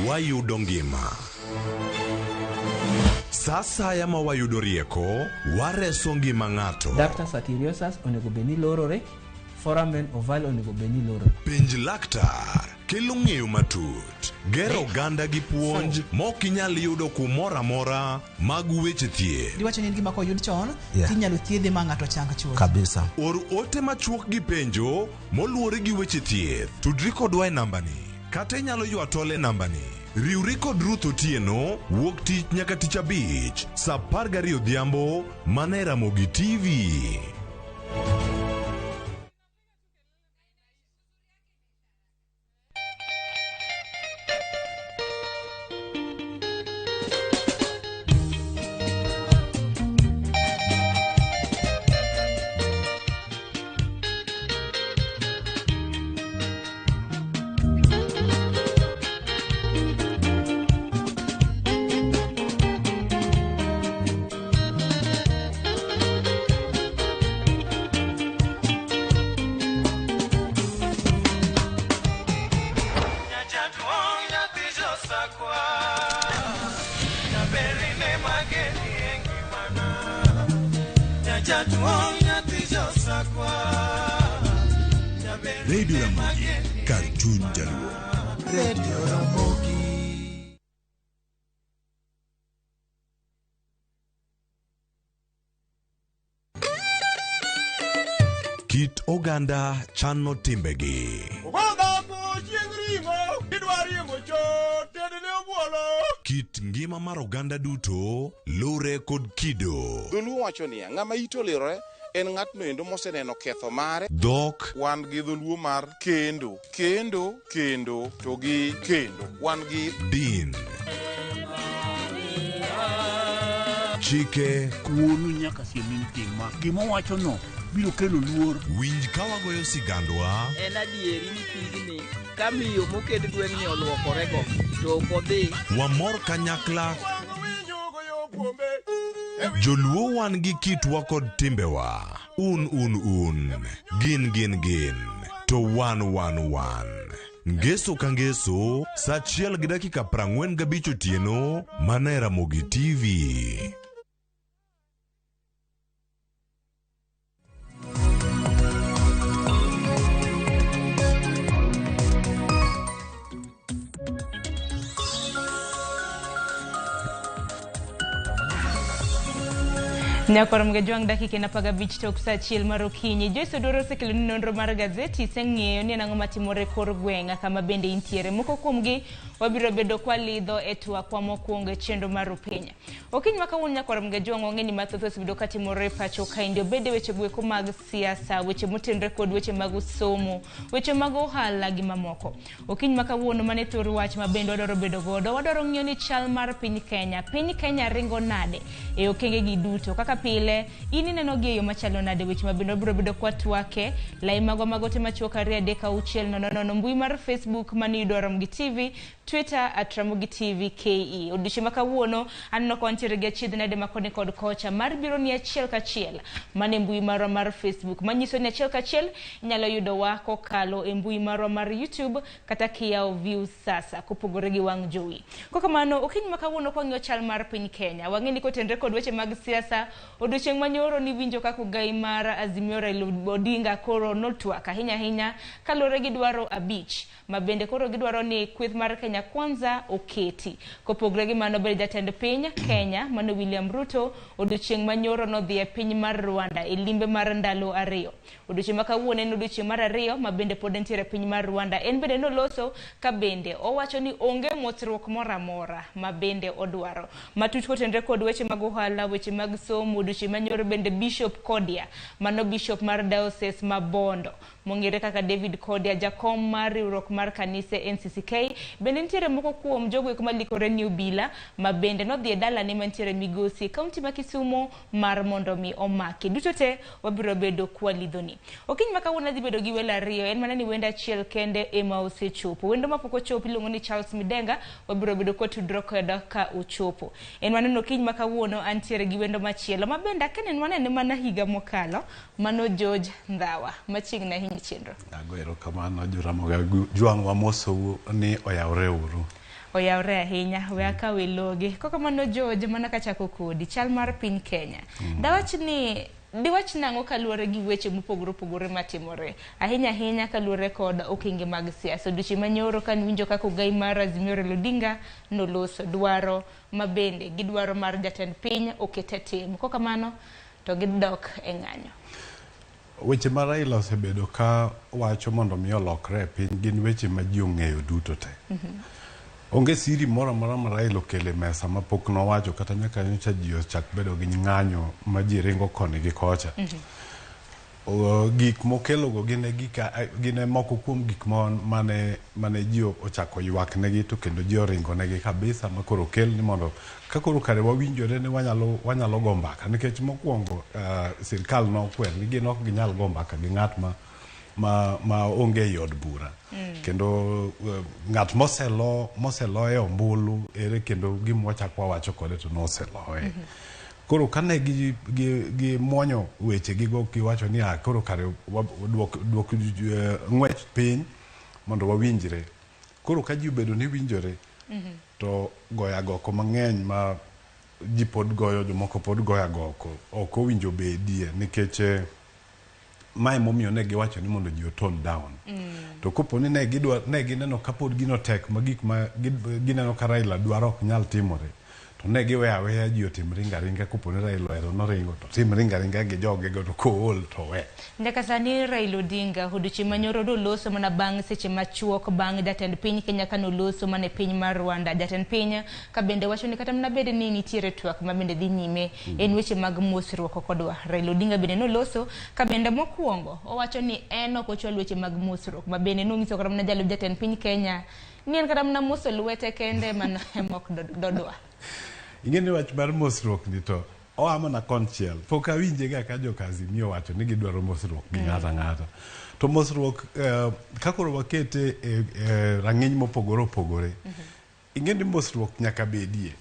wayudo ngima. Sa asaya ma wayudo rieko, wareso ngima ng'ato. Ductus arteriosus onego bed ni lorore, foramen ovale onego bed ni lorore. Penj laktar kelo ng'eyo matut, gero oganda gi puonj mok inyal yudo kumoro amora mag weche thieth. Diwacho ni en gima koyud chon Yeah. tinyalo thiedhe ma ng'ato chang chuth. Kabisa. Or ote machuok gi penjo moluwore gi weche thieth. Tudri kodwa e nambani kata inyalo ywa tol e nambani. Riwri kod Ruth Otieno wuok tich nyaka tich abich saa 12 odhiambo mana e Ramogi TV. Radio Ramogi, kar chuny jaluo. Radio Ramogi. Kit oganda chano timbegi. Kit ngima mar oganda duto lure kod kido. Dholuo wacho niya, ng'ama ite olirore en ng'atno endo moseneno ketho mare. Dhok. Wan gi dholuo mar kendo, kendo, kendo, to gi kendo. Wan gi Din. Chike. Wuonu nyaka siem ngima. Gima owachono biro kelo luor. Winj ka wagoyo sigandwa. En adieri ni pigni ka miyo moket gweng'ni olwokorego to ok odhi. Wamor kanyakla. Joluo wan gi kitwa kod timbewa. Un un un. Gin gin gin. To wan wan wan. Ngeso ka ngeso, saa achiel gi dakika 45 otieno, mana e Ramogi TV. Nyakwar Mgejwang' dakika en 15 tok saa achiel mar okinyi. Joyce Odoro osekelo ni nonro mar gazeti iseng'eyo ni en ang'o matimore e kor gweng' kama bende intiere. Moko kuomgi wabiro bedo kwalidho e twakwa mokwongo e chenro mar Upenya. Okinyi ma kawuono nyakwar Mgejwang' wang'e ni mathoth osebedo katimore e pacho kaendi obed e weche goeko mag siasa, weche motenore kod weche mag somo, weche mag ohala gi mamoko. Okinyi ma kawuono mane thor wach ma bende wadwaro bedo godo, wadwaro ng'iyo ni chal mar piny Kenya. Piny Kenya ringo nade e okenge gi duto kaka pile in ineno gi e yo machalo nade weche ma bende wabiro bedo kwatwake lai magwa mag ote machuok 2 3 6 0 0 mbui mar Facebook mani yudo Ramogi TV Twitter at Ramogi TV KE. Odiochieng' ma kawuono aneno ka wantiere gi achiedh nade ma koni kod kocha mar biro ni achiel kachiel mane mbui marwa mar Facebook manyiso ni achiel kachiel inyalo yudowa kokalo e mbui marwa mar YouTube kata kiyawo view sasa kopogore gi wang' jowi. Kokamano okinyi ma kawuono kwang'iyo chal mar piny Kenya wang'e ni kotenre kod weche mag siasa Odiochieng' manyoro niwinjo kaka ogai mar Azimio Raila Odinga koro notwak ahinya ahinya kaluwore gi dwaro 5 ma bende koro gidwaro ni kweth mar Kenya Kwanza oketi. Kopogre gi mano bende jatend piny Kenya mano William Ruto odiochieng' manyoro nodhi e piny mar Rwanda e limbe mar ndalo 2. Odiochieng' ma kawuono en odiochieng' mar 2 ma bende pod entiere e piny mar Rwanda. En bende noloso ka bende owacho ni onge mosruok moro amora ma bende odwaro. Matut kotenre kod weche mag ohala, weche mag somo, odiochieng' manyoro bende Bishop Kodia, mano Bishop mar Diocese ma Bondo, mong'ere kaka David Kodia, jakom mar riwruok mar kanise NCCK, bende nitiere moko kuom jogo eko malikore ni obila ma bende nodhi e dalane mantiere Migosi e kaunti ma Kisumu mar mondo mi omaki. Duto te wabiro bedo kwalidhoni. Okinyi ma kawuono adhi bedo gi welo 2, en mana ni wendo achiel kende ema osechopo. Wendo mapok ochopo iluongo ni Charles Midenga, wabiro bedo kwatudruok kode ka ochopo. En mana ni okinyi ma kawuono antiere gi wendo machielo ma bende akia ni wanene mana higa mokalo, mano George Ndhawa. Machiegni ahinya e chenro. Ago erokamano Joramogi Jwang', wamosou ni oyawre uru. Oyawre ahinya, we akaw ilogi. Kokamano George, mana kachako kodi, chal mar piny Kenya. Dawach ni diwach nang'o kaluwore gi weche mopogore opogore matimore ahinya ahinya kaluwore kod okenge mag siasa. Odiochieng' manyoro ka niwinjo kaka ogai mar Azimio Raila Odinga noloso dwaro ma bende gidwaro mar jatend piny oket e tim. Kokamano to gidok e ng'anyo. Weche ma Raila osebedo ka wacho mondo mi olokre e piny gin weche ma ji ong'eyo duto te. Onge siri moro amora ma Raila okelo e mesa ma pok nowacho kata nyaka nyocha ji ochak bedo gi ng'anyo ma ji ringo koni gi kocha. Gik mokelogo gin e moko kuom gik mane ji ochako ywak negi to kendo ji oringo negi kabisa ma koro okel ni mondo ka koro kare wawinjore ni wanyalo go mbaka nikech mokwongo sirkal nokwer ni gin ok ginyal go mbaka gi ng'at ma onge ei od bura. Kendo ng'at moseloye ombulu ere kendo gima wachako wawacho kode to noseloye. Koro kane gi muonyo weche gigo giwacho ni koro kare duok ng'wech piny mondo wawinjre. Koro ka ji obedo ni winjore to goyo agoko mang'eny ma ji pod goyo, jomoko pod goyo agoko ok owinjo bedie nikech mae momiyo ne giwacho ni mondo ji tone down. To kopo ni ne gineno kapod gino tek ma gik ma gineno ka Raila dwaro ok nyal timore, to ne giweyo aweya ji otim ringa ringa. Kopo ni Raila ohero noringo to tim ringa ringa gi jogego to kool to we. Nyaka sani Raila Odinga odiochieng' manyoro noloso mana bang' seche machuok bang' jatend piny Kenya kanoloso mana e piny mar Rwanda. Jatend piny ka bende wacho ni kata mana bed ni nitiere twak ma bende dhi nyime en weche mag mosruok kodwa. Raila Odinga bende noloso ka bende mokwongo owacho ni en ok ochwal weche mag mosruok ma bende nonyiso kata mana jalup jatend piny Kenya ni en kata mana moso lwete kende mana ema ok dodwa. Ing'e ni wach mar mosruok ni to oa mana konchiel. Pok awinje ga ka joka Azimio wacho ni gidwaro mosruok gi ng'ato ang'ata. To mosruok ka koro wakete e rang'iny mopogore opogore, ing'e ni mosruok nyaka bedie.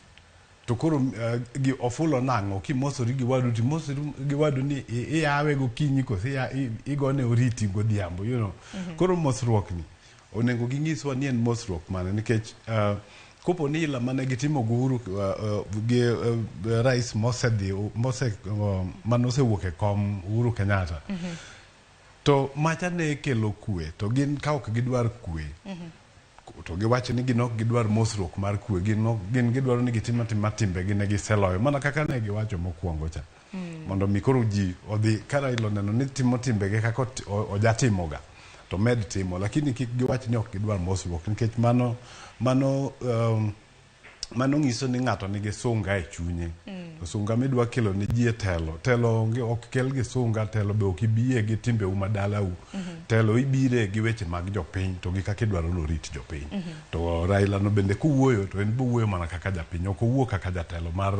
To koro gi ofulo nang'o kimosori gi wadu timosori gi wadu ni iyawe gokinyi kose igone oriti godhiambo, you know. Koro mosruok ni onego ginyiswa ni en mosruok mane nikech kopo ni ila mane gitimo gi Uhuru gi rais mosedhi manosewuok e kom Uhuru Kenyatta, to macha ne kelo kwe to gin ka ok gidwar kwe to giwacho ni gin ok gidwar mosruok mar kwe, gin gidwaro ni gitim atima timbegi ne giseloyo mana kaka ne giwacho mokwongo cha. Mondo mi koro ji odhi ka Raila oneno ni timo timbege kaka ojatimoga to med timo, lakini kik giwach ni ok gidwar mosruok nikech mano nyiso ni ng'ato nigi sunga e chunye. To sunga midwa kelo ne ji e telo, telo onge ok kel gi sunga, telo be ok ibiye gi timbeu madalau. Telo ibire gi weche mag jopiny to gi kaka idwaro ni orit jopiny. To Raila no bende kowuoyo to en bowuoyo mana kaka japiny, ok owuo kaka jatelo mar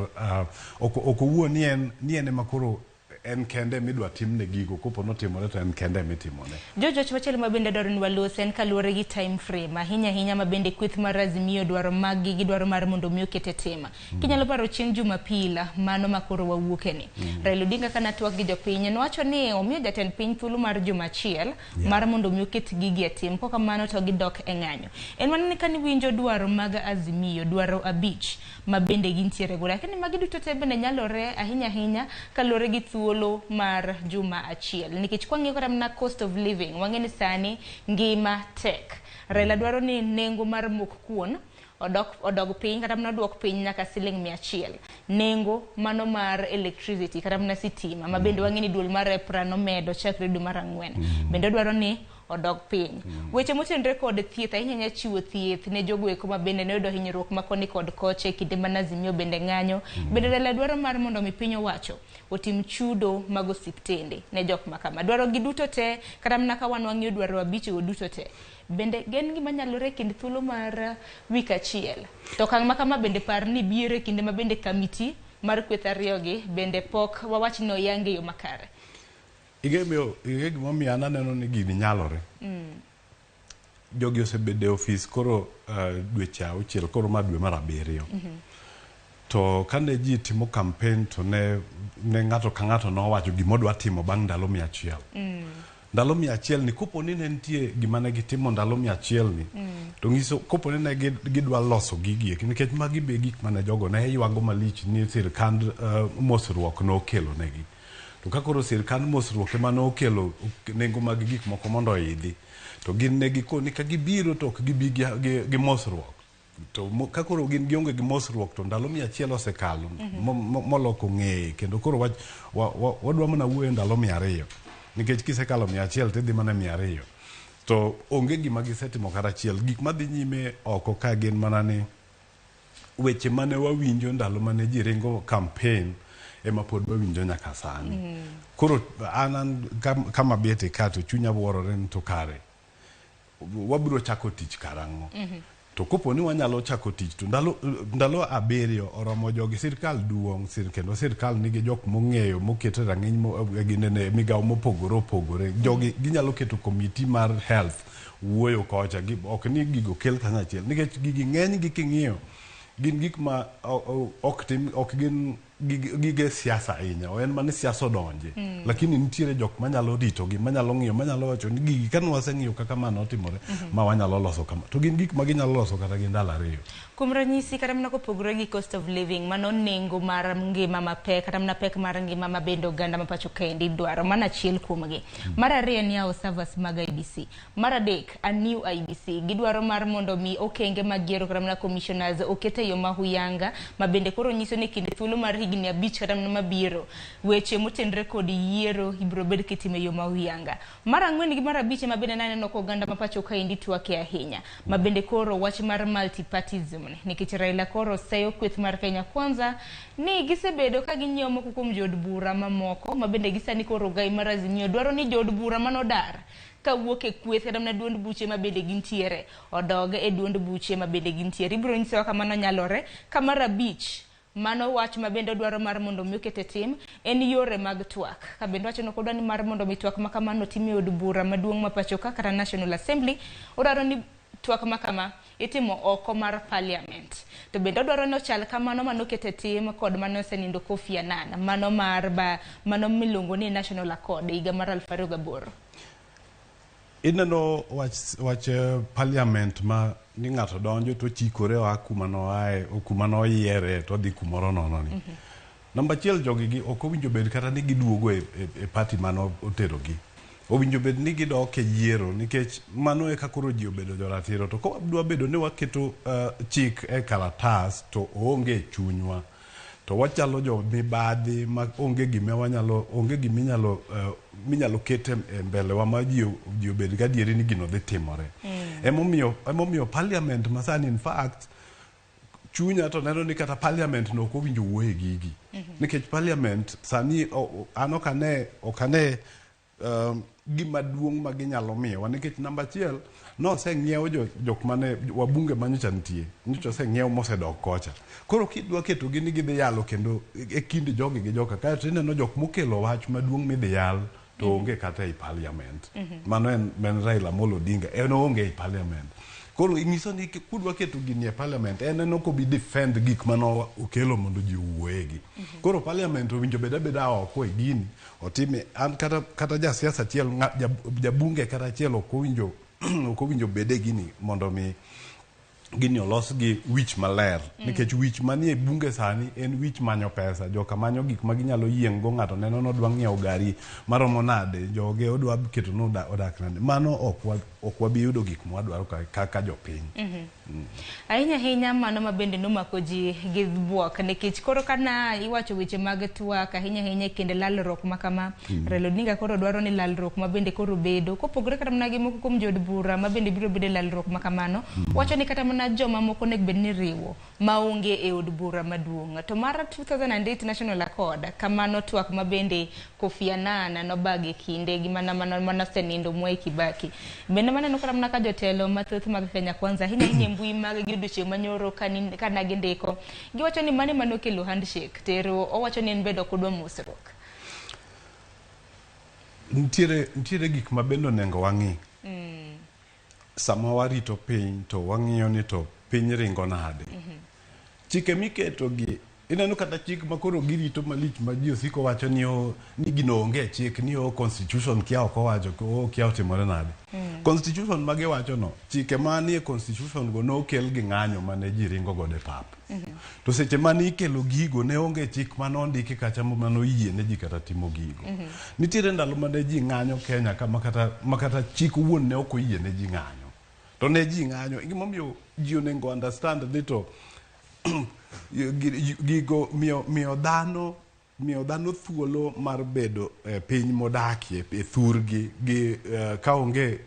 ok owuo ni en ema koro en kende midwa timne gigo kopo notimore to en kende mitimone. George, wach machielo ma bende dwaro ni walos en kaluwore gi time frame ahinya ahinya ma bende kweth mar Azimio dwaro maggi gidwaro mar mondo mi oket e tim. Kinyalo paro chieng' Jumapil mano ma koro wawuoke ni. Raila Odinga kana twak gi jopiny nowacho ni omiyo jatend piny thuolo mar juma achiel mar mondo mi oket gigi e tim kok kamano to gidok e ng'anyo. En mana ni kaniwinjo dwaro mag Azimio dwaro 5 ma bende gintiere godo. Lakini magi duto te bende nyalore ahinya ahinya kaluwore gi thuolo mar juma achiel. Nikech kwang'iyo kata mana cost of living, wang'e ni sani ngima tek. Raila dwaro ni nengo mar mok kuon odog piny kata mana oduok piny nyaka siling 100. Nengo mano mar electricity kata mana sitima ma bende wang'e ni duol mar EPRA nomedo chakre dwe mar 4. Bende odwaro ni odog piny. Weche motenore kod thieth ahinya ahinya chiwo thieth ne jogo eko ma bende ne oyudo hinyruok ma koni kod kocha e kinde ma Azimio bende ng'anyo. Bende Raila dwaro mar mondo mi piny owacho otim chudo mag osiptende ne jok ma kama. Dwaro gi duto te kata mana ka wan wang'iyo dwaro 5 go duto te. Bende gen gima nyalore e kind thuolo mar wik achiel. To okang' ma kama bende par ni biro e kinde ma bende kamiti mar kweth ariyo gi bende pok wawach ni oyang e yo makare. Ing'e gimomiyo an aneno ni gini nyalore. Jogi osebedo e ofis koro dweche 6 koro ma dwe mar 7. To kane ji timo campaign to ne ng'ato ka ng'ato nowacho gima odwa timo bang' ndalo 100. Ndalo 100 ni kopo ni ne nitie gima ne gitimo ndalo 100 ni to nyiso kopo ni ne gidwa loso gigi eki nikech magi be gik mane jogo ne ywago malich ni sirkand mosruok nokelo negi. To ka koro sirkand mosruok ema nokelo nengo mag gik moko mondo oidhi to gin ne gikoni ka gibiro to ok gibi gi mosruok. To ka koro gin gionge gi mosruok to ndalo 100 osekalo moloko ng'eye kendo koro wadwa mana wuoyo ndalo 200 nikech kisekalo 100 tidhi mana 200 to onge gima gisetimo kata achiel. Gik madhi nyime oko ka gin mana ni weche mane wawinjo ndalo mane ji ringo campaign ema pod wawinjo nyaka sani. Koro an kama bete ka to chunya wuorore ni to kare wabiro chako tich karang'o. To kopo ni wanyalo chako tich to ndalo 7 oromo jogi. Sirkal duong' kendo sirkal nigi jok mong'eyo moketo rang'iny ginene migawo mopogore opogore. Jogi ginyalo keto komiti mar health wuoyo kocha, ok ni gigo kel kanyachiel nikech gigi ng'eny gi king'iyo gin gik ma ok tim ok gin gige siasa ahinya, en mana siasa odonje. Lakini nitiere jok manyalo ritogi, manyalo ng'iyo, manyalo wacho ni gigi ka nwaseng'iyo kaka ma notimore ma wanyalo loso kama, to gin gik ma ginyalo loso kata gi ndalo 2. Kuom ranyisi kata mana kopogore gi cost of living, mano nengo mar ngima mapek kata mana pek mar ngima ma bende oganda ma pacho kaendi dwaro, mano achiel kuomgi. Mar ariyo en yawo servers mag IEBC. Mar adek, a new IEBC. Gidwaro mar mondo mi okenge mag yiero kata mana commissioners oket e yo ma huyanga ma bende koro nyiso ni kinde thuolo mar higni 5 kata mana mabiro weche motenre kod yiero ibiro bed kitimo e yo ma huyanga. Mar 4 gi mar 5 ma bende naneno ka oganda ma pacho kaendi twake ahinya ma bende koro wach mar multipartyism nikech Raila koro seyo kweth mar Kenya Kwanza ni gisebedo ka ginyiewo moko kuom jood bura mamoko ma bende gisani koro gai mar Azimio dwaro ni jood bura manodar kawuok e kweth kata mana duond buche ma bende gintiere odog e duond buche ma bende gintiere. Ibiro nyisowa ka mano nyalore. Ka mar 5 mano wach ma bende odwaro mar mondo mi oket e tim en yore mag twak. Ka bende wacho ni ok odwa ni mar mondo mi twak ma kamano otim e od bura maduong' ma pacho ka kata National Assembly, odwaro ni twak ma kama itimo oko mar parliament. To bende odwaro ni ochal kamano manoket e tim kod mano osenindo Kofi Annan, mano mar ba mano miluongo ni National Accord e higa mar 2008. Ineno wach parliament ma ni ng'ato donjo to chikore oa kuma noae, kuma noyiere to odhi kumoro nono ni. Namba 1, jogi gi ok owinjo bed kata ni giduogo e party mano oterogi. Owinjo bed ni gidok e yiero nikech mano eka koro ji obedo joratiro. To ka dwa bedo ni waketo chik e kalatas to oonge e chunywa, to wachalo jo mibadhi ma onge gima wanyalo, onge gima inyalo minyalo ket e mbele wa ma ji obed gadieri ni gino dhi timore. Emomiyo parliament masani in fact chunya to neno ni kata parliament no ok owinjo wuoye gigi. Nikech parliament sani an ok ane gima duong' ma ginyalo miyowa nikech namba achiel noseng'iew jok mane wabunge manyocha nitie nyocha oseng'iew mosedok kocha koro kidwa ketogi ni gidhi yalo kendo e kind jogi gi joka kaeto ineno jok mokelo wach maduong' midhi yal to onge kata ei parliament. Mano en Raila Amolo Odinga, en oonge ei parliament. Koro ing'iso ni kudwa keto gini e parliament, en ok obi defend gik mane okelo mondo ji owuoyegi. Koro parliament owinjo bed abeda oko e gini, otime, an kata jasiasa achiel, jabunge kata achiel ok owinjo bed e gini mondo mi gini olos gi wich maler. Nikech wich manie bunge sani en wich manyo pesa, joka manyo gik ma ginyalo yieng' go ng'ato neno nodwa ng'iewo gari maromo nade, joge odwa keto ni odak nade. Mano ok wabi yudo gik mwadwaro kaka jopiny. Ahinya ahinya mano ma bende nomako ji gi bwok nikech koro kana iwacho weche mag twak ahinya ahinya e kind lalruok ma kama. Raila Odinga koro dwaro ni lalruok ma bende koro bedo kopogore kata mana gi moko kuom jood bura ma bende biro bedo e lalruok ma kamano. Wacho ni kata mana joma moko onego bed ni riwo maonge e od bura maduong'. To mar 2008 National Accord kamano twak ma bende Kofi Annan nobage kinde gi mana osenindo Mwai Kibaki. Bende maneno kata mana ka jotelo mathoth mag Kenya Kwanza ahinya ahinya e mbui mag gi odiochieng' manyoro kana gindiko giwacho ni mane manokelo handshake tero owacho ni en bende ok odwa mosruok. Nitiere gik ma bende onego wang'i. Sama warito piny to wang'iyo ni to piny ringo nade. Chike miketo gi ineno kata chik ma koro girito malich ma ji osiko wacho ni ni gino onge e chik ni o constitution kia ok owacho o kia otimore nade. Constitution ma giwacho no chike manie constitution go nokel gi ng'anyo mane ji ringo godo e pap. To seche mane ikelo gigo ne onge chik mane ondiki kacha mane oyie ne ji kata timo gigo. Nitiere ndalo mane ji ng'anyo Kenya ka makata chik owuon ne ok oyie ne ji ng'anyo. To ne ji ng'anyo gimomiyo ji onego understand ni to gigo miyo dhano thuolo mar bedo e piny modakie e thurgi gi kaonge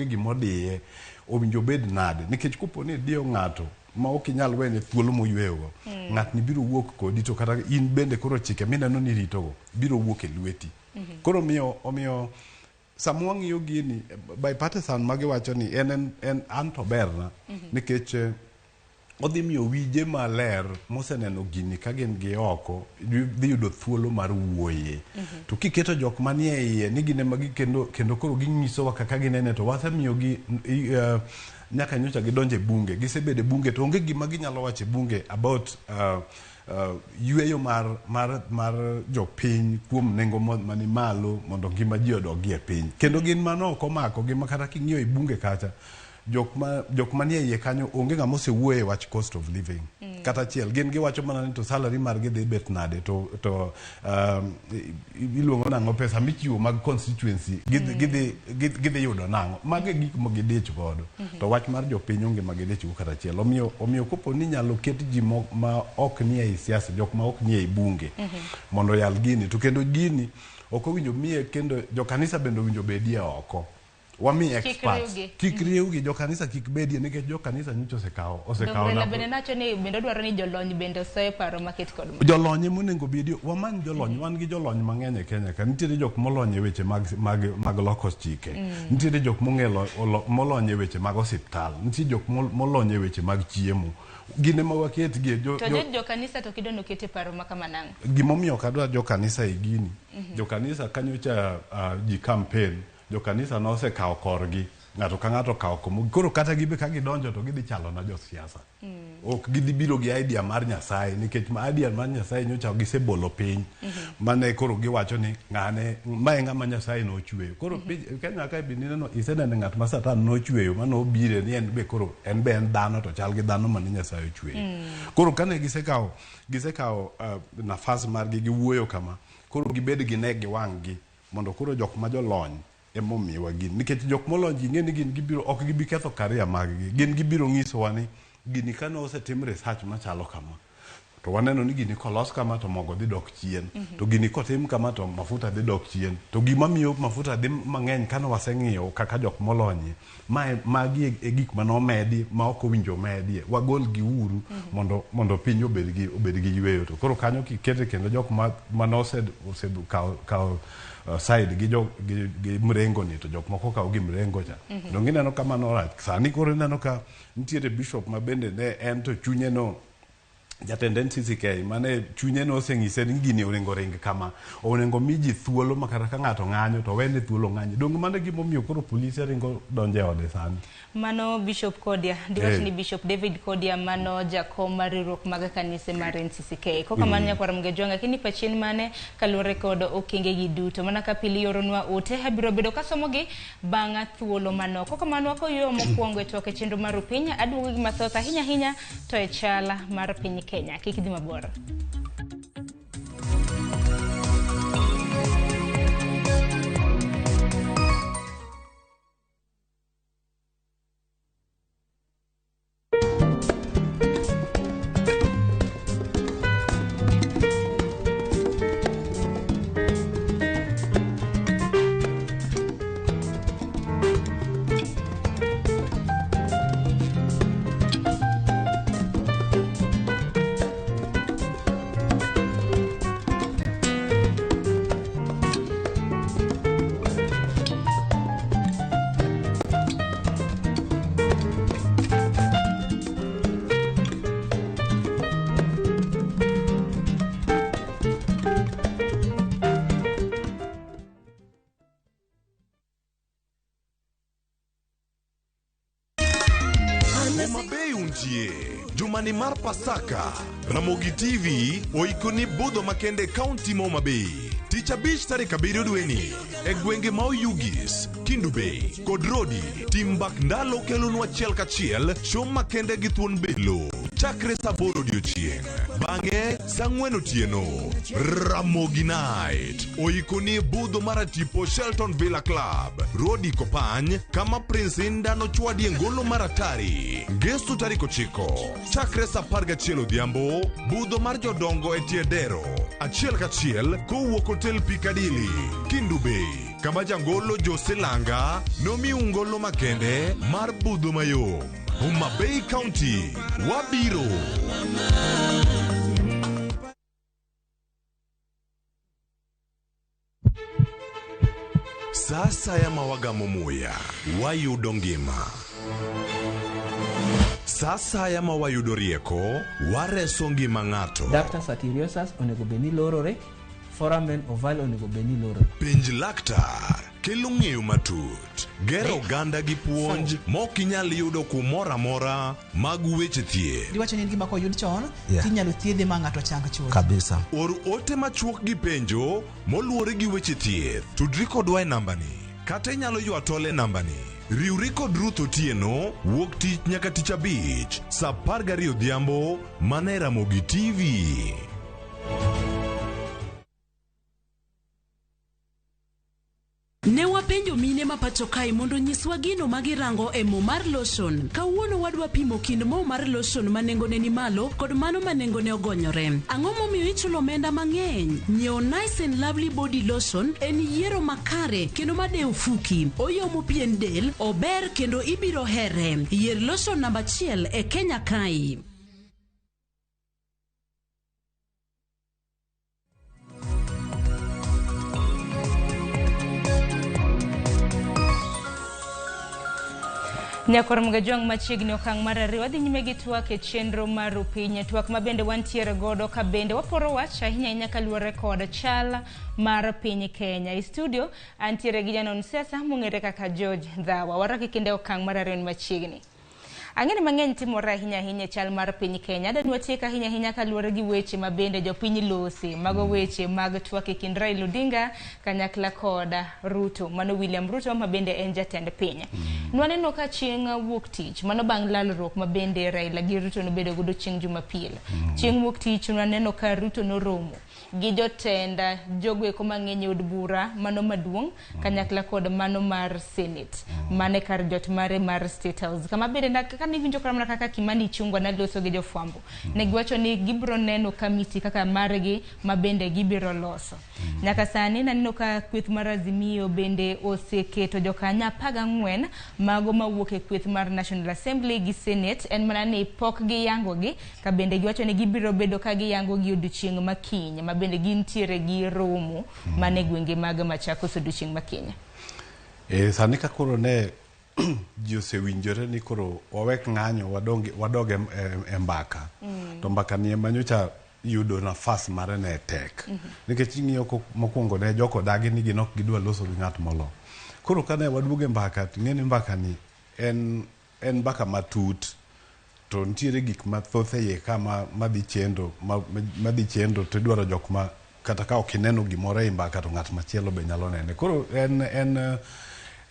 gimodiye owinjo bed nade nikech kopo ni idiyo ng'ato ma ok inyal wene thuolo moyweyogo ng'atni biro wuok kodi to kata in bende koro chike mineno ni iritogo biro wuok e lweti. Koro omiyo sama wang'iyo gini bipartisan magiwacho ni en an to berna nikech odhi miyo wije maler moseneno gini ka gin gi oko dhi yudo thuolo mar wuoye. To kiketo jok manie iye ni gin ema kendo koro ginyisowa kaka ginene to wasemiyogi nyaka nyocha gidonjo e bunge gisebedo e bunge to onge gima ginyalo wacho e bunge about yweyo mar jopiny kuom nengo mani malo mondo ngima ji odogi e piny. Kendo gin mano ok omako gi makata king'iyo e bunge kacha jok manie iye kanyo onge ng'ama osewuoyo e wach cost of living. Kata achiel gin giwacho mana ni to salary margi dhi bet nade to iluongo nang'o pesa michiwo mag constituency gidhi yudo nang'o. Mago e gik ma gidich godo. To wach mar jopiny onge ma gidich go kata achiel. Omiyo kopo ni inyalo ket ji ma ok nie ei siasa, jok ma ok nie ei bunge mondo oyal gini to kendo gini ok owinjo miye kendo jokanisa bende owinjo bedie oko. Wami experts kik riwgi jokanisa kik bedie nikech jokanisa nyocha osekawo na bende nacho ni bende dwaro ni jolony bende osoe paro maket kod jolony monego bedie wamany jolony wan gi jolony mang'eny e Kenya ka nitiere jok molony e weche mag loko chike nitiere jok molony e weche mag osiptal nitie jok molony e weche mag chiemo gin ema waketgi to jokanisa to kidono kete paro makama nang'o gimomiyo ok adwar jokanisa e gini jokanisa kanyocha ji campaign jokanisa nosekawo korgi ng'ato ka ng'ato okawo komo koro kata gibe ka gidonjo to gidhi chalo na josiasa. Ok gidhi biro gi idea mar Nyasaye nikech idea mar Nyasaye nyocha gisebolo piny mane koro giwacho ni ng'ane mae ng'ama Nyasaye nochweyo. Koro Kenya ka bi nineno iseneno ng'at ma Satan nochweyo mano obire ni en be koro en be en dhano to chal gi dhano mane Nyasaye ochweyo. Koro kane gisekawo nafas margi giwuoyo kama koro gibed gi ne gi wang' gi mondo koro jok ma jolony emomiwa gini nikech jok molony ji ng'e ni gin gibiro ok gibi ketho career mag gi gin gibiro nyisowa ni gini kane osetim research machalo kama. To waneno ni gini kolos kama to mogo dhi dok chien. To gini kotim kama to mafuta dhi dok chien. To gima miyo mafuta dhi mang'eny kane waseng'iyo kaka jok molony, mae magi e gik manomedi ma ok owinjo medie. Wagol gi uru mondo piny obed gi yueyo. To koro kanyo kikete kendo jok manose osekawo side gi gi mrengo ni to jok moko kawo gi mrengo cha. Donge ineno ka mano rach? Sani koro ineno ka nitiere bishop ma bende ne en to chunye no jatend NCCK mane chunye no oseng'ise ni gini onego ring kama, onego mi ji thuolo ma kata ka ng'ato ng'anyo to wene thuolo ng'anyo. Donge mano e gimomiyo koro polise ringo donjo e ode sani? Mano Bishop Kodia, diwach ni Bishop David Kodia mano jakom mar riwruok mag kanise mar NCCK. Koka mano nyakwar Mgejwanga, kini pachien mane kaluwore kod okenge gi duto. Mana ka pili yoronwa ote, abiro bedo kasomogi bang' thuolo manok. Koka mano wakoyueyo mokwongo e twak e chenro mar Upiny, aduogo gi mathoth ahinya ahinya to e chala mar piny Kenya. Kik idhi mabor. Homa Bay untie jumani mar Pasaka Ramogi TV oikoni budho makende kaunti ma Homa Bay tich abich tarik 7 dweni e gwenge ma Oyugis, Kendu Bay kod Rodi. Tim Mbak Ndalo kelonwa achiel kachiel show makende gi thuon belo chakre saa 8 odiochieng', bang'e saa 4 otieno. Ramogi Night oikoni budho mar atipo Shelton Villa Club, Rodi Kopany, kama Prince Inda nochwadie ngolo mar atari Ngeso tarik 9 chakre saa 11 odhiambo. Budho mar jodongo e tie dero achiel kachiel kowuok Hotel Piccadilly, Kendu Bay, kama jangolo Jose Langa nomiu ngolo makende mar budho mayom. Homa Bay County, wabiro. Sa asaya ma wagamo muya, wayudo ngima. Sa asaya ma wayudo rieko, wareso ngima ng'ato. Ductus arteriosus onego bed ni lorore, foramen ovale onego bed ni lorore. Penj laktar kelo ng'eyo matut, gero oganda gi puonj mok inyal yudo kumoro amora mag weche thieth. Diwacho ni en gima koyud chon, Yeah. tinyalo thiedhe ma ng'ato chang chuth. Kabisa. Or ote machuok gi penjo moluwore gi weche thieth. Tudri kodwa e nambani kata inyalo ywa tol e nambani. Riwri kod Ruth Otieno wuok tich nyaka tich abich saa 12 odhiambo mana e Ramogi TV. Ne wapenjo mine ma pacho kae mondo onyiswa gino ma girango e mo mar lotion. Kawuono wadwa pimo kind mo mar lotion ma nengone ni malo kod mano ma nengone ogonyore. Ang'o momiyo ichulo omenda mang'eny? Nyiewo Nice and Lovely Body Lotion en yiero makare kendo madewo fuki. Oyomo pien del, ober kendo ibiro here. Yier lotion namba 1 e Kenya kae. Nyakwar Mgajwang' machiegni okang' mar ariyo wadhi nyime gi twak e chenro mar Upiny, twak ma bende wantiere godo ka bende waporo wach ahinya ahinya kaluwore kod chal mar piny Kenya. E studio antiere gi janon siasa mong'ere kaka George Ndhawa. Warwaki kinde okang' mar ariyo ni machiegni. Ang'e ni mang'eny timore ahinya ahinya e chal mar piny Kenya. Adwa ni watiek ahinya ahinya kaluwore gi weche ma bende jopiny lose. Mago weche mag twak e kind Raila Odinga kanyakla kod Ruto. Mano William Ruto ma bende en jatend piny. Nwaneno ka chieng' wuok tich, mano bang' lalruok ma bende Raila gi Ruto nobedo godo chieng' Jumapil. Chieng' wuok tich nwaneno ka Ruto noromo gi jotend jogo eko mang'eny e od bura mano maduong' kanyakla kod mano mar Senate. Mane kar jot mare mar State House. Kama bende Kane iwinjo kata mana kaka Kimani Ichung'wa naloso gi jofwambo, ne giwacho ni gibiro neno kamiti kaka margi ma bende gibiro loso. Nyaka sani naneno ka kweth mar Azimio bende oseketo jokanyo 14 mago mawuok e kweth mar National Assembly gi Senate. En mana ni pok giyangogi, ka bende giwacho ni gibiro bedo ka giyangogi odiochieng' ma kiny, ma bende gintiere gi romo mane gwenge mag Machakos odiochieng' ma kiny. Sani ka koro ne ji osewinjore ni koro wawek ng'anyo, wadog e mbaka. To mbaka ni ema nyocha yudo nafas mare ne tek. Nikech ing'iyo mokwongo ne joko dagi ni gin ok gidwa loso gi ng'at molo. Koro kane waduogo e mbaka, to ing'e ni mbaka ni en mbaka matut. To nitiere gik mathoth e iye ka madhi chendo, madhi chendo to idwaro jok ma kata ka ok ineno gimoro ei mbaka to ng'at machielo be nyalo nene. Koro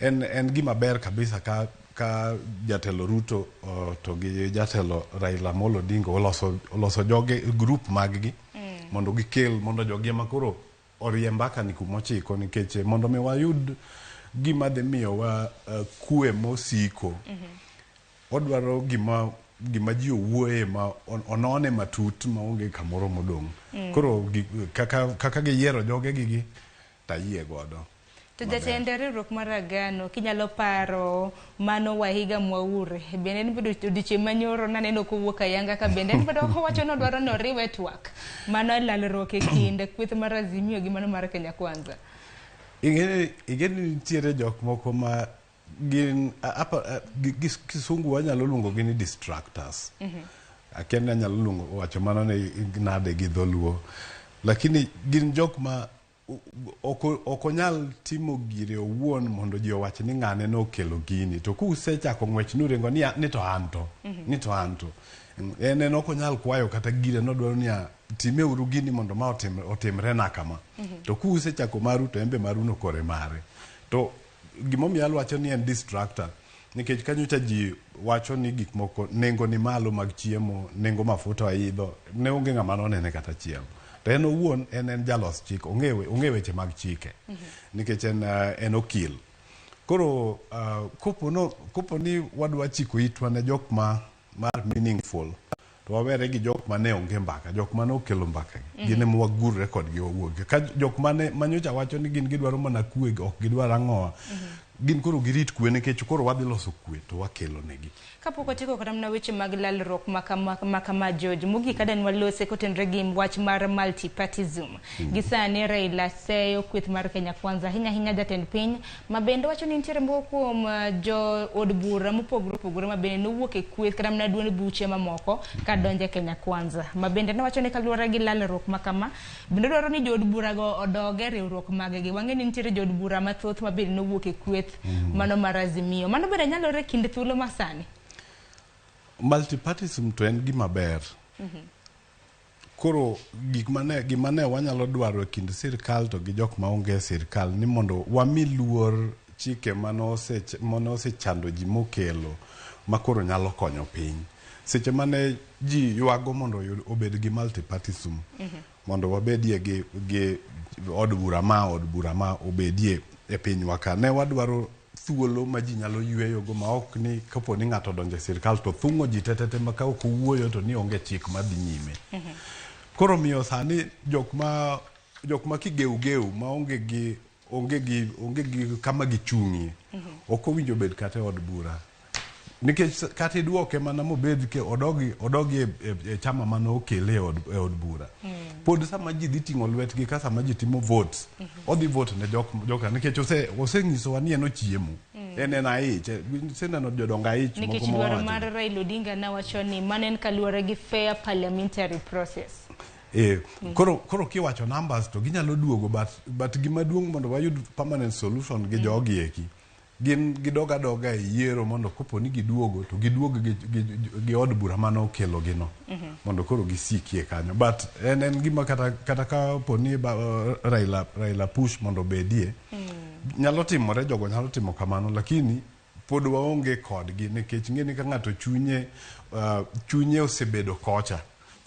en gima ber kabisa ka jatelo Ruto to gi jatelo Raila Amolo Odinga oloso joge group mag gi mondo gikel mondo jogi ema koro orie mbaka ni kumochiko, nikech mondo mi wayud gima dhi miyowa kwe mosiko, odwaro gima ji owuoye ma onone matut maonge kamoro modong'. Koro kaka giyiero joge gigi tayie godo. To jatend riwruok mar Agano, kinyalo paro mano Wahiga Mwaure, bende en bedo odiochieng' manyoro naneno kowuok ayanga ka bende en bedo owacho ni odwaro ni oriwe twak. Mano lalruok e kind kweth mar Azimio gi mano mar Kenya Kwanza. Ing'e ni nitiere jok moko ma gin kisungu wanyalo luongo gi ni distractors. Akia ni anyalo luongo wacho mano ni nade gi dholuo. Lakini gin jok ma ok onyal timo gire owuon mondo ji owach ni ng'ane nokelo gini. To kusechako ng'wech nuringo ni to anto, ni to anto. En ok onyal kwayo kata gire, nodwaro ni timeuru gini mondo ma otimre na kama. To kusechako maru to en be maru no kore mare. To gimomiyo alwacho ni en distractor, nikech kanyocha ji wacho ni gik moko nengo ni malo mag chiemo, nengo mafuta oidho, ne onge ng'ama nonene kata achiel. To en owuon en jalos chik, ong'e weche mag chike, nikech en okil. Koro kopo ni wadwa chiko itwa ne jok ma mar meaningful, to wawere gi jok mane onge mbaka, jok mane okelo mbaka gi, gin ema wagurre kodgi wawuog. Ka jok mane manyocha wacho ni gin gidwaro mana kwe, ok gidwar ang'owa, gin koro girit kwe, nikech koro wadhi loso kwe to wakelo negi. Kapok watieko kata mana weche mag lalruok makama George, mogik ka walose kotenore gi wach mar multipartism. Gi sani Raila seyo kweth mar Kenya Kwanza, ahinya ahinya jatend piny, ma bende wacho ni nitiere moko kuom jo od bura mopogore opogore ma bende nowuok e kweth kata mana duond buche mamoko ka donjo e Kenya Kwanza. Ma bende nowacho ni kaluwore gi lalruok makama, bende dwaro ni jo od bura go odog e riwruok mag gi. Wang'e ni nitiere jo od bura mathoth ma bende nowuok e kweth mano mar Azimio. Mano bende nyalore kind thuolo masani. Multipartism to en gima ber. Koro gik mane gima ne wanyalo dwaro e kind sirkal to gi jok maonge e sirkal ni mondo wami luor chike mane osechando ji mokelo ma koro nyalo konyo piny. Seche mane ji ywago mondo obed gi multipartism, mondo wabedie gi od bura ma obedie e pinywa ka, ne wadwaro thuolo ma ji nyalo yweyogo ma ok ni kapo ni ng'ato odonjo e sirkal to thung'o ji tetete ma ka ok owuoyo to ni onge chik madhi nyime. Koro miyo sani jok ma kigeugeu ma onge gi kama gichung'ie ok owinjo bed kata e od bura. Nikech kata iduoke mana mobed ke odogi e chama mane okele e od bura. Pod sama ji dhi ting'o lwetgi ka sama ji timo votes, odhi vote ne joka nikech osenyisowa ni en ochiemo. En aich, seneno jodongo aich moko Nikech dwaro mar Raila Odinga nawacho ni mano en kaluwore gi fair parliamentary process. Koro kiwacho numbers to ginyalo duogo, but gima duong' mondo wayud permanent solution gi jogi eki. Gin gidoga doga e yiero mondo kopo ni giduogo to giduog gi od bura mane okelo gino mondo koro gisikie kanyo. But en gima kata kapo ni Raila push mondo obedie, nyalo timore, jogo nyalo timo kamano, lakini pod waonge kodgi nikech ing'e ni ka ng'ato chunye osebedo kocha.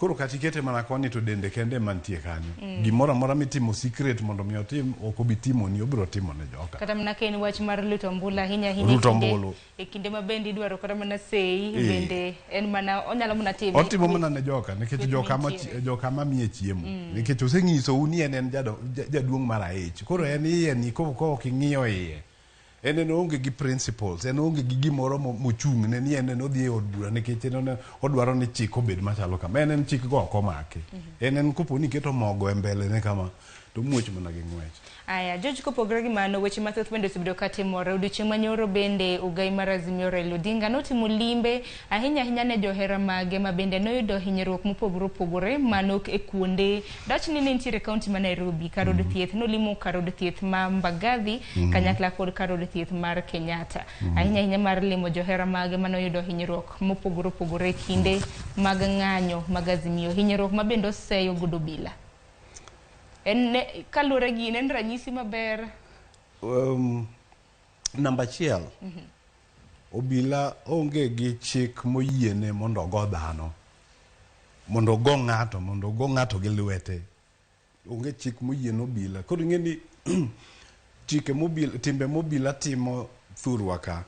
Koro kata ikete mana koni to dende kende ema nitie kanyo. Gimoro amora mitimo secret mondo mi otim ok obi timoni, obiro timo ne joka. Kata mana ka en wach mar luto ombulu ahinya ahinya e Luto kinde- ombulu. e kinde ma bende idwaro kata mana sei Eh. bende en mana onyalo mana time. Otimo mana ne joka nikech kweth joka ma mantiere. joka ma miye chiemo. Nikech oseng'isou ni en en jaduong' mar aich. Koro en iye ni ko ko ok ing'iyo iye. En en oonge gi principles, en oonge gi gimoro mochung' ne ni en en odhi e od bura nikech en en odwaro ni chik obed machalo kama. En en chik go ok omake. En en kopo ni iketo mogo e mbele ne kama to omuoch mana gi ng'wech. Aya, George, kopogore gi mano, weche mathoth bende osebedo ka timore. Odiochieng' manyoro bende ogai mar Azimio Raila Odinga notimo limbe ahinya ahinya ne johera mage ma bende noyudo hinyruok mopogore opogore mano e kuonde. Dach ni ne nitiere kaunti ma Nairobi, kar od thieth, nolimo kar od thieth ma Mbagathi kanyakla kod kar od thieth mar Kenyatta. Ahinya ahinya mar limo johera mage manoyudo hinyruok mopogore opogore e kinde mag ng'anyo mag Azimio. Hinyruok ma bende oseyo godo obila. En ne, kaluwore gi in, en ranyisi maber. Namba achiel, obila onge gi chik moyiene mondo ogo dhano, mondo ogo ng'ato, mondo ogo ng'ato gi lwete. Onge chik moyiene obila. Koro ing'e ni chike mobila, timbe mobila timo thurwa ka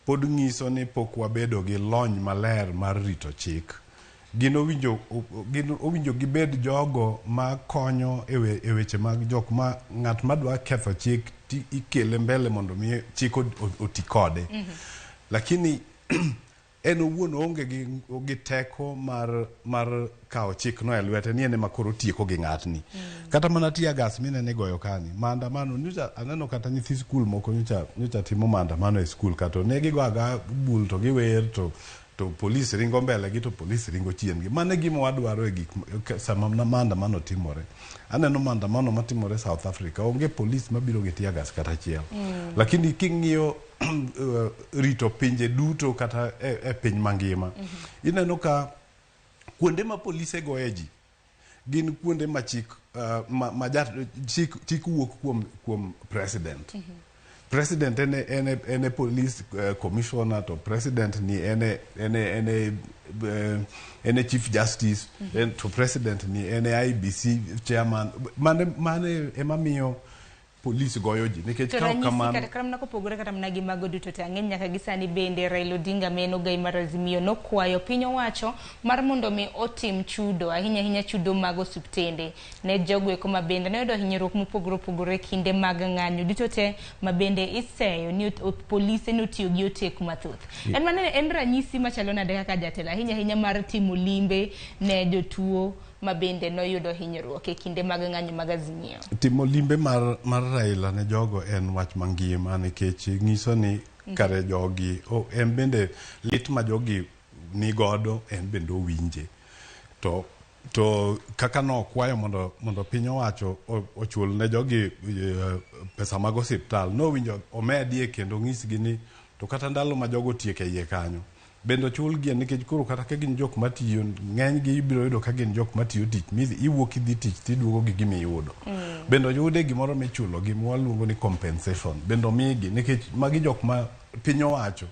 pod ng'iso ni pok wabedo gi lony maler mar rito chik. Gin owinjo gibed jogo ma konyo e weche mag jok ma ng'at madwa ketho chik ti ikele mbele mondo mi chik oti kode. Lakini en owuon oonge gi teko mar kawo chik no e lwete ni en ema koro otieko gi ng'atni. Kata mana tear gas minene igoyo kani, maandamano nyocha aneno kata nyithi skul moko nyocha timo maandamano e skul kato ne gigo aga bul to giwer to polis ringo mbele gi to polis ringo chien gi. Mano e gima wadwaro e gik sama maandamano timore. Aneno maandamano matimore South Africa, onge polis mabiro gi tear gas kata achiel. Lakini king'iyo rito pinje duto kata e piny mangima, ineno ka kuonde ma polise goye ji gin kuonde ma chik, ma chik wuok kuom president. President en e police commissioner, to president ni en e chief justice, to president ni en e IEBC chairman. Mane ema miyo police goyo ji nikech To ka ok ranyisi kamano kata kamano kopogore kata mana gi mago duto te, ang'eny nyaka gi sani bende Raila Odinga ma en ogai mar Azimio nokwayo piny owacho mar mondo mi otim chudo, ahinya ahinya chudo mag osiptende ne jogo eko ma bende noyudo hinyruok mopogore opogore e kinde mag ng'anyo duto te ma bende iseyo ni polise notiyo gi oteku mathoth. En mano en ranyisi machalo nade kaka jatelo, ahinya ahinya mar timo limbe ne jotuo ma bende noyudo hinyruok e kinde mag ng'anyo mag Azimio? Timo limbe mar Raila ne jogo en wach mangima nikech nyiso ni kare jogi, en bende lit ma jogi ni godo en bende owinje. To kaka nokwayo mondo piny owacho ochul ne jogi pesa mag osiptal, nowinjo omedie kendo onyisgi ni to kata ndalo ma jogo otieko e iye kanyo bende ochulgi, nikech koro kata ka gin jok matiyo, ng'enygi ibiro yudo ka gin jok matiyo tich, midhi iwuok idhi tich tiduogo gi gima iyudo. Bende oyude gimoro michulo gi mwaluongo ni compensation, bende omigi nikech magi jok ma piny owacho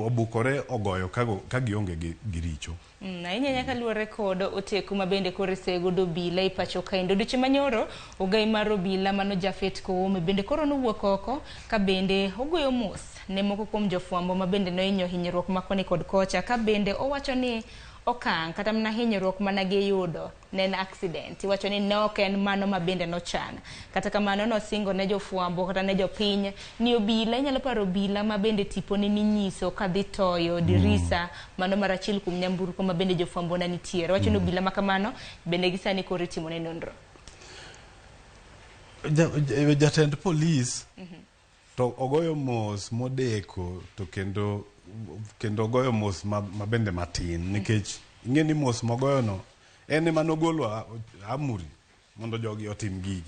obukore ogoyo ka gionge gi richo. Ahinya ahinya kaluwore kod oteku ma bende koro isegodo obila e pacho kaendi. Odiochieng' manyoro, ogai mar obila mano Japhet Koome bende koro nowuok oko ka bende ogoyo mos ne moko kuom jofwambo ma bende nohinyo hinyruok ma koni kod kocha, ka bende owacho ni okang' kata mana hinyruok mana giyudo ne en accident. Iwacho ni ne ok en mano ma bende nochan. Kata kamano nosingo ne jofwambo kata ne jopiny ni obila, inyalo paro obila ma bende tipone ninyiso kadhi toyo dirisa mano mar achiel kuom nyamburko ma bende jofwambo ne nitiere. Wacho ni obila ma kamano bende gi sani koro itimo ne nonro. Jatend polis to ogoyo mos modeko to kendo ogoyo mos ma bende matin nikech ing'e ni mos mogoyo no en ema nogolo amuri mondo jogi otim gigi.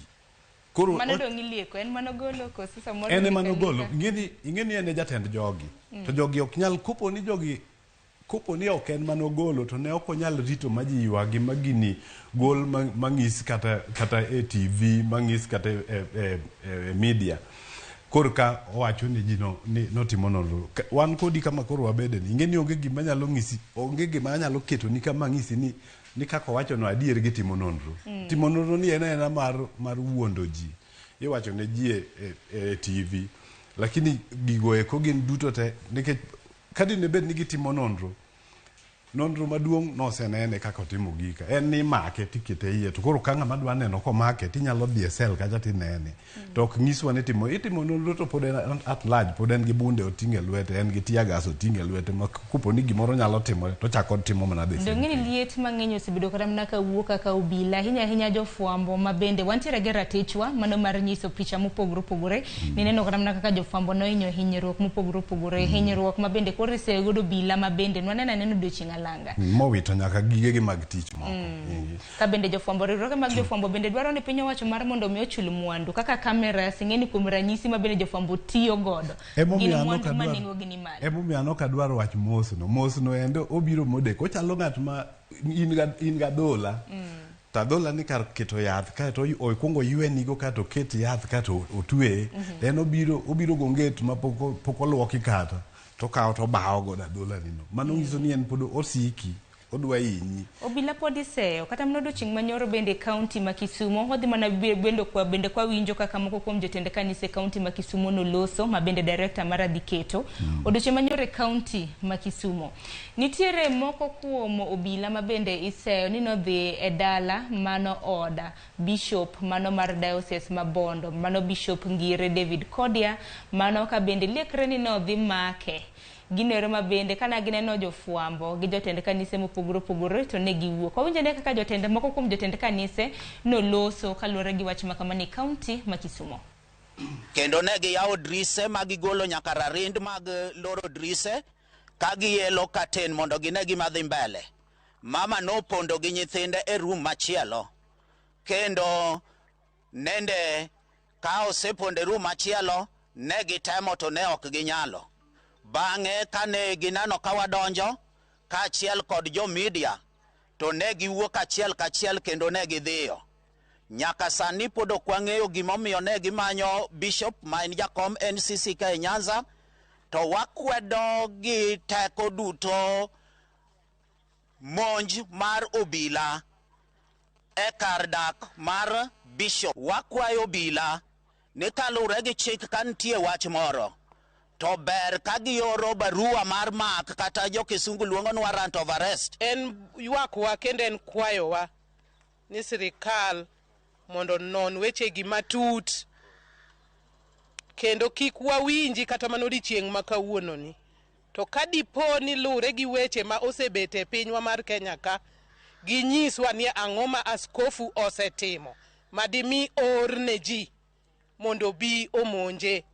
Koro mano dong' ilieko, en manogolo koso samoro en ema ndiko nogolo. andika? Ing'e ni en e jatend jogi. To jogi ok nyal, kopo ni ok en manogolo to ne ok onyal rito ma ji ywagi ma gini gol mang'is kata e TV, mang'is kata e media. Koro ka owacho ni ji no, ni notimo nonro. Wan kodi kama koro wabede ni, ing'e ni onge gima nyalo ng'isi, onge gima anyalo keto ni kama ng'isi ni ni kaka owacho no adier gitimo nonro. Timo nonro ni en aena mar wuondo ji. Iwacho ne ji e TV, lakini gigo eko gin duto te nikech kadine bed ni gitimo nonro, nonro maduong' nosenene kaka otimo gika. En ni imake tikete iye, to koro ka ng'ama dwa neno komake tinyalo dhi e cell kacha tinene. To ok nyiswa ni itimo nonro to pod en at large, pod en gi bunde oting'o e lwete, en gi tear gas oting'o e lwete, ma kopo ni gimoro nyalo timore to ochako timo mana the same Dong' thing. ni liet mang'eny osebedo kata mana kawuok kaka obila, ahinya ahinya jofwambo ma bende wantiere gi ratichwa mano mar nyiso picha mopogore opogore. Nineno kata mana kaka jofwambo nohinyo hinyruok mopogore opogore, hinyruok ma bende koro iseyo godo obila ma bende nwaneno aneno odiochieng' alanga. Mowito nyaka gigegi mag tich moko. Ka bende jofwambo, riwruoge mag jofwambo bende dwaro ni piny owacho mar mondo mi ochul mwandu kaka cameras, ing'e ni kuom ranyisi ma bende jofwambo tiyo godo gin mwandu ma nengo gi ni malo. Emomiyo an ok adwar wach mosno. Mosno endo obiro modeko. Ochalo ng'at ma in ga dhola. To adhola ni kar keto yath kaeto okwongo oywenigo kaeto oket yath kaeto otweye. En obiro gonget ma pok oluoki kata. To okawo to obawo godo adhola ni no. Mano nyiso ni en pod osiki, odwa hinyi. Obila pod iseyo kata mana odiochieng' manyoro bende e kaunti ma Kisumo wadhi mana bende kwa winjo kaka moko kuom jotend kanise e kaunti ma Kisumo noloso ma bende director mar adhi keto. Odiochieng' manyoro e kaunti ma Kisumo nitiere moko kuom obila ma bende iseyo ni nodhi e dala mano oda bishop mano mar diocese ma Bondo, mano Bishop Ngire David Kodia, mano ka bende liekre ni nodhi make. Ginero ma bende kana gineno jofwambo gi jotend kanise mopogore opogore to ne giwuok. Wawinjo ne kaka jotend moko kuom jotend kanise noloso kaluwore gi wach makamani e kaunti ma Kisumo. Kendo ne giyawo drise ma gigolo nyaka rarind mag loro drise ka gielo curtain mondo gine gima dhi mbele. Mama nopondo gi nyithinde e room machielo. Kendo nende ka osepondo e room machielo, ne gitemo to ne ok ginyalo. Bang'e kane gineno ka wadonjo kaachiel kod jo media, to ne giwuok achiel kachiel kendo ne gidhiyo. Nyaka sani pod ok wang'eyo gimomiyo ne gimanyo bishop ma en jakom NCC ka e Nyanza, to wakwedo gi teko duto monj mar obila e kar dak mar bishop. Wakwayo obila ni kaluwore gi chik ka nitie wach moro, to ber ka gioro barua mar mak kata jo kisungu luongo ni warrant of arrest. En ywakwa kendo en kwayowa ni sirikal mondo onon wechegi matut kendo kik wawinji kata mana odiochieng' ma kawuononi. To ka dipo ni lure gi weche ma osebet e pinywa mar Kenya ka, ginyiswa ni ang'o ma askofu osetimo madimi or ne ji mondo obi omonje.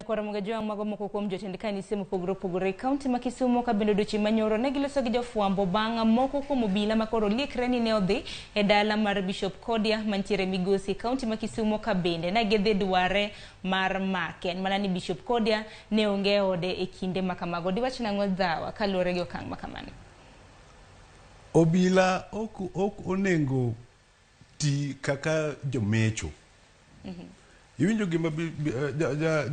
Koro Jwang' mago moko kuom jotend kanise mopogore opogore e kaunti ma Kisumo ka bende odiochieng' manyoro ne giloso gi jofwambo bang' moko kuom obila ma koro liekre ni ne odhi e dala mar Bishop Kodia mantiere Migosi e kaunti ma Kisumo ka bende ne gidhi dware mar make. En mana ni Bishop Kodia ne onge e ode e kinde ma kamago. Diwach nang'o dhawa kaluwore gi okang' ma kamano? Obila ok onego ti kaka jomecho. Iwinjo gima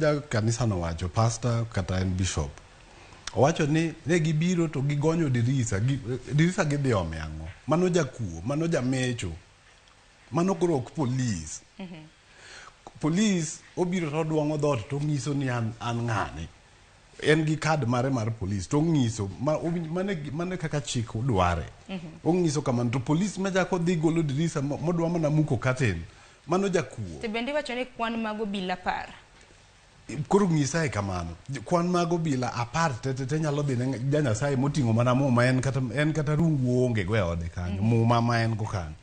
ja kanisa nowacho, pastor kata en bishop. Owacho ni ne gibiro to gigonyo dirisa, dirisa gidhi ome ang'o? Mano jakuo, mano jamecho. Mano koro ok polis. Polis obiro to oduong'o dhoot to ong'iso ni an ng'ane. En gi kad mare mar polis to ong'iso mane kaka chik dware. Ong'iso kamano to polis machako dhi golo dirisa modwa mana muko curtain. Mano jakuo. To bende iwacho ni kwan mag obila 10. Koro ng'isae kamano. Kwan mag obila 10 te nyalo dhi ne ja Nyasaye moting'o mana muma, en kata rungu onge go e ode kanyo. Muma ma en go kanyo.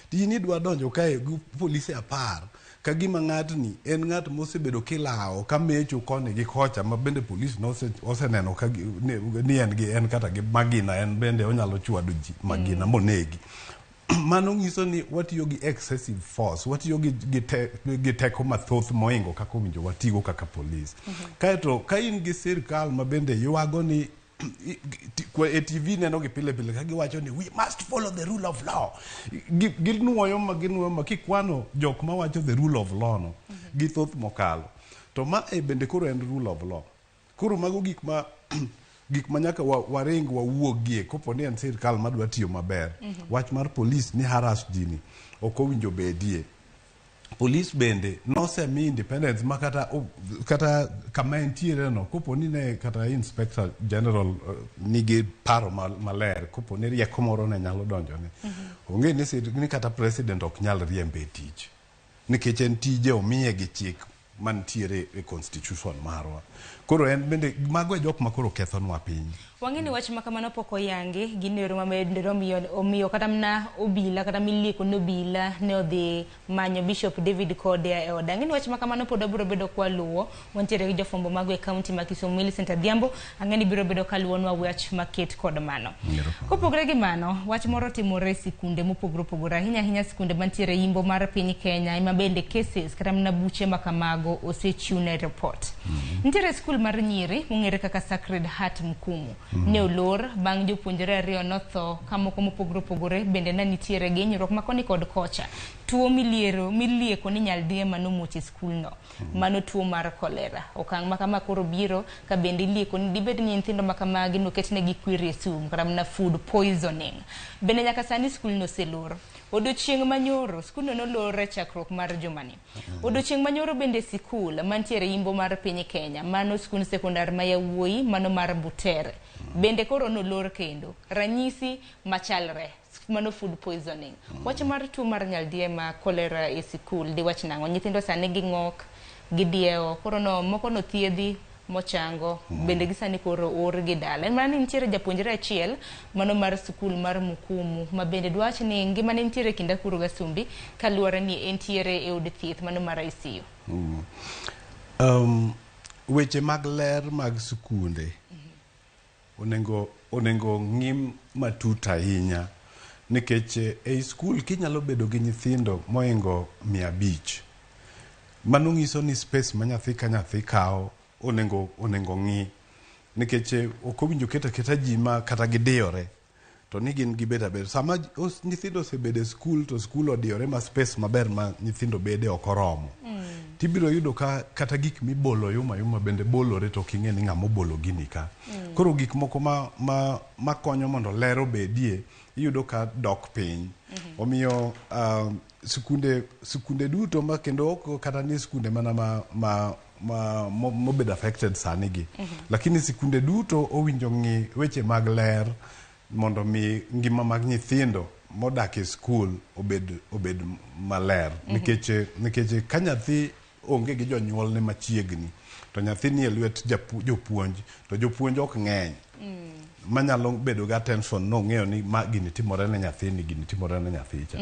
To in idwa donjo kae gi polise 10 ka gima ng'atni en ng'at mosebedo kilawo ka mecho koni gi kocha ma bende polis oseneno ka ni en gi en kata gi magina, en bende onyalo chwado ji magina monegi. Mano nyiso ni watiyo gi excessive force, watiyo gi teko mathoth moingo kaka owinjo watigo kaka polis. Kaeto ka in gi sirkal ma bende ywago ni e TV neno gi pile pile ka giwacho ni we must follow the rule of law. Ginuoyo ma kikwano jok mawacho the rule of law no gi thoth mokalo. To ma e bende koro en rule of law. Koro mago gik ma gik ma nyaka waring wawuogie kopo ni en sirkal madwa tiyo maber. Wach mar polis ni harass ji ni ok owinjo bedie. Polis bende nosemi independence ma kata kama entiere no, kopo ni ne kata inspector general nigi paro maler, kopo ni rieko moro ne nyalo donjone, onge ni kata president ok nyal riembe e tich, nikech en tije omiye gi chik mantiere e constitution marwa. Koro en bende mago e jok ma koro kethonwa piny. Wang'e ni wach ma kamano pok oyangi gin ero mamedore omiyo kata mana obila kata milieko ni obila ne odhi manyo Bishop David Kode e ode. Ang'e ni wach ma kamano pod wabiro bedo kwaluwo. Wantiere gi jofwambo mago e kaunti ma Kisumu, Millicent Adhiambo, ang'e ni biro bedo kaluwonwa wach maket kod mano. Kopogore gi mano, wach moro timore e sikunde mopogore opogore, ahinya ahinya sikunde mantiere yimbo mar piny Kenya, ema bende cases kata mana buche ma kamago osechiw ne report. Nitiere skul mar nyiri mong'ere kaka Sacred Heart Mkumu. Ne olor bang' jopuonjre 2 notho, ka moko mopogore opogore bende ne nitiere gi hinyruok ma koni kod kocha. Tuo milieko ni nyaldiema nomuoch e skulno. Mano tuo mar kolera. Okang' ma kama koro biro ka bende ilieko ni dibed ni nyithindo ma kamagi noketnegi kwiri e sum kata mana food poisoning. Bende nyaka sani skulno oselor. Odiochieng' manyoro, skulno nolor e chakruok mar jumani. Odiochieng' manyoro bende sikul mantiere yimbo mar piny Kenya, mano skund sekondar ma yawuoyi, mano mar Butere, bende koro nolor kendo. Ranyisi machalre, mano food poisoning. Wach mar tuo mar nyaldiema, cholera e sikul, diwach nang'o? Nyithindo sani ging'ok, gidiewo, koro no moko nothiedhi mochango, bende gisani koro oorgi dala. En mana ni nitiere japuonjre achiel mano mar sikul mar Mukumu ma bende dwach ni ngimane nitiere kind akuru gi asumbi kaluwore ni entiere e od thieth mano mar ICU. Weche mag ler mag sikunde onego ng'i matut ahinya, nikech ei skul kinyalo bedo gi nyithindo mohingo 500, mano nyiso ni space ma nyathi ka nyathi kawo onego ng'i, nikech ok owinjo ket aketa ji ma kata gidiyore to ni gin gibet abeda. Sama nyithindo osebedo e skul to skul odiyore ma space maber ma nyithindo bede ok oromo, tibiro yudo ka kata gik mibolo yuma yuma bende bolore to ok ing'e ni ng'ama obolo gini ka. Koro gik moko ma konyo mondo ler obedie iyudo ka dok piny. Omiyo sikunde duto ma kendo ok kata ni sikunde mana ma mobedo affected sani gi, lakini sikunde duto owinjo ng'i weche mag ler mondo mi ngima mag nyithindo modak e skul obed maler. Nikech ka nyathi onge gi jonyuolne machiegni to nyathi nie lwet jopuonj, to jopuonj ok ng'eny manyalo bedo gi attention nong'eyo ni ma gini timore ne nyathini, gini timore ne nyathicha.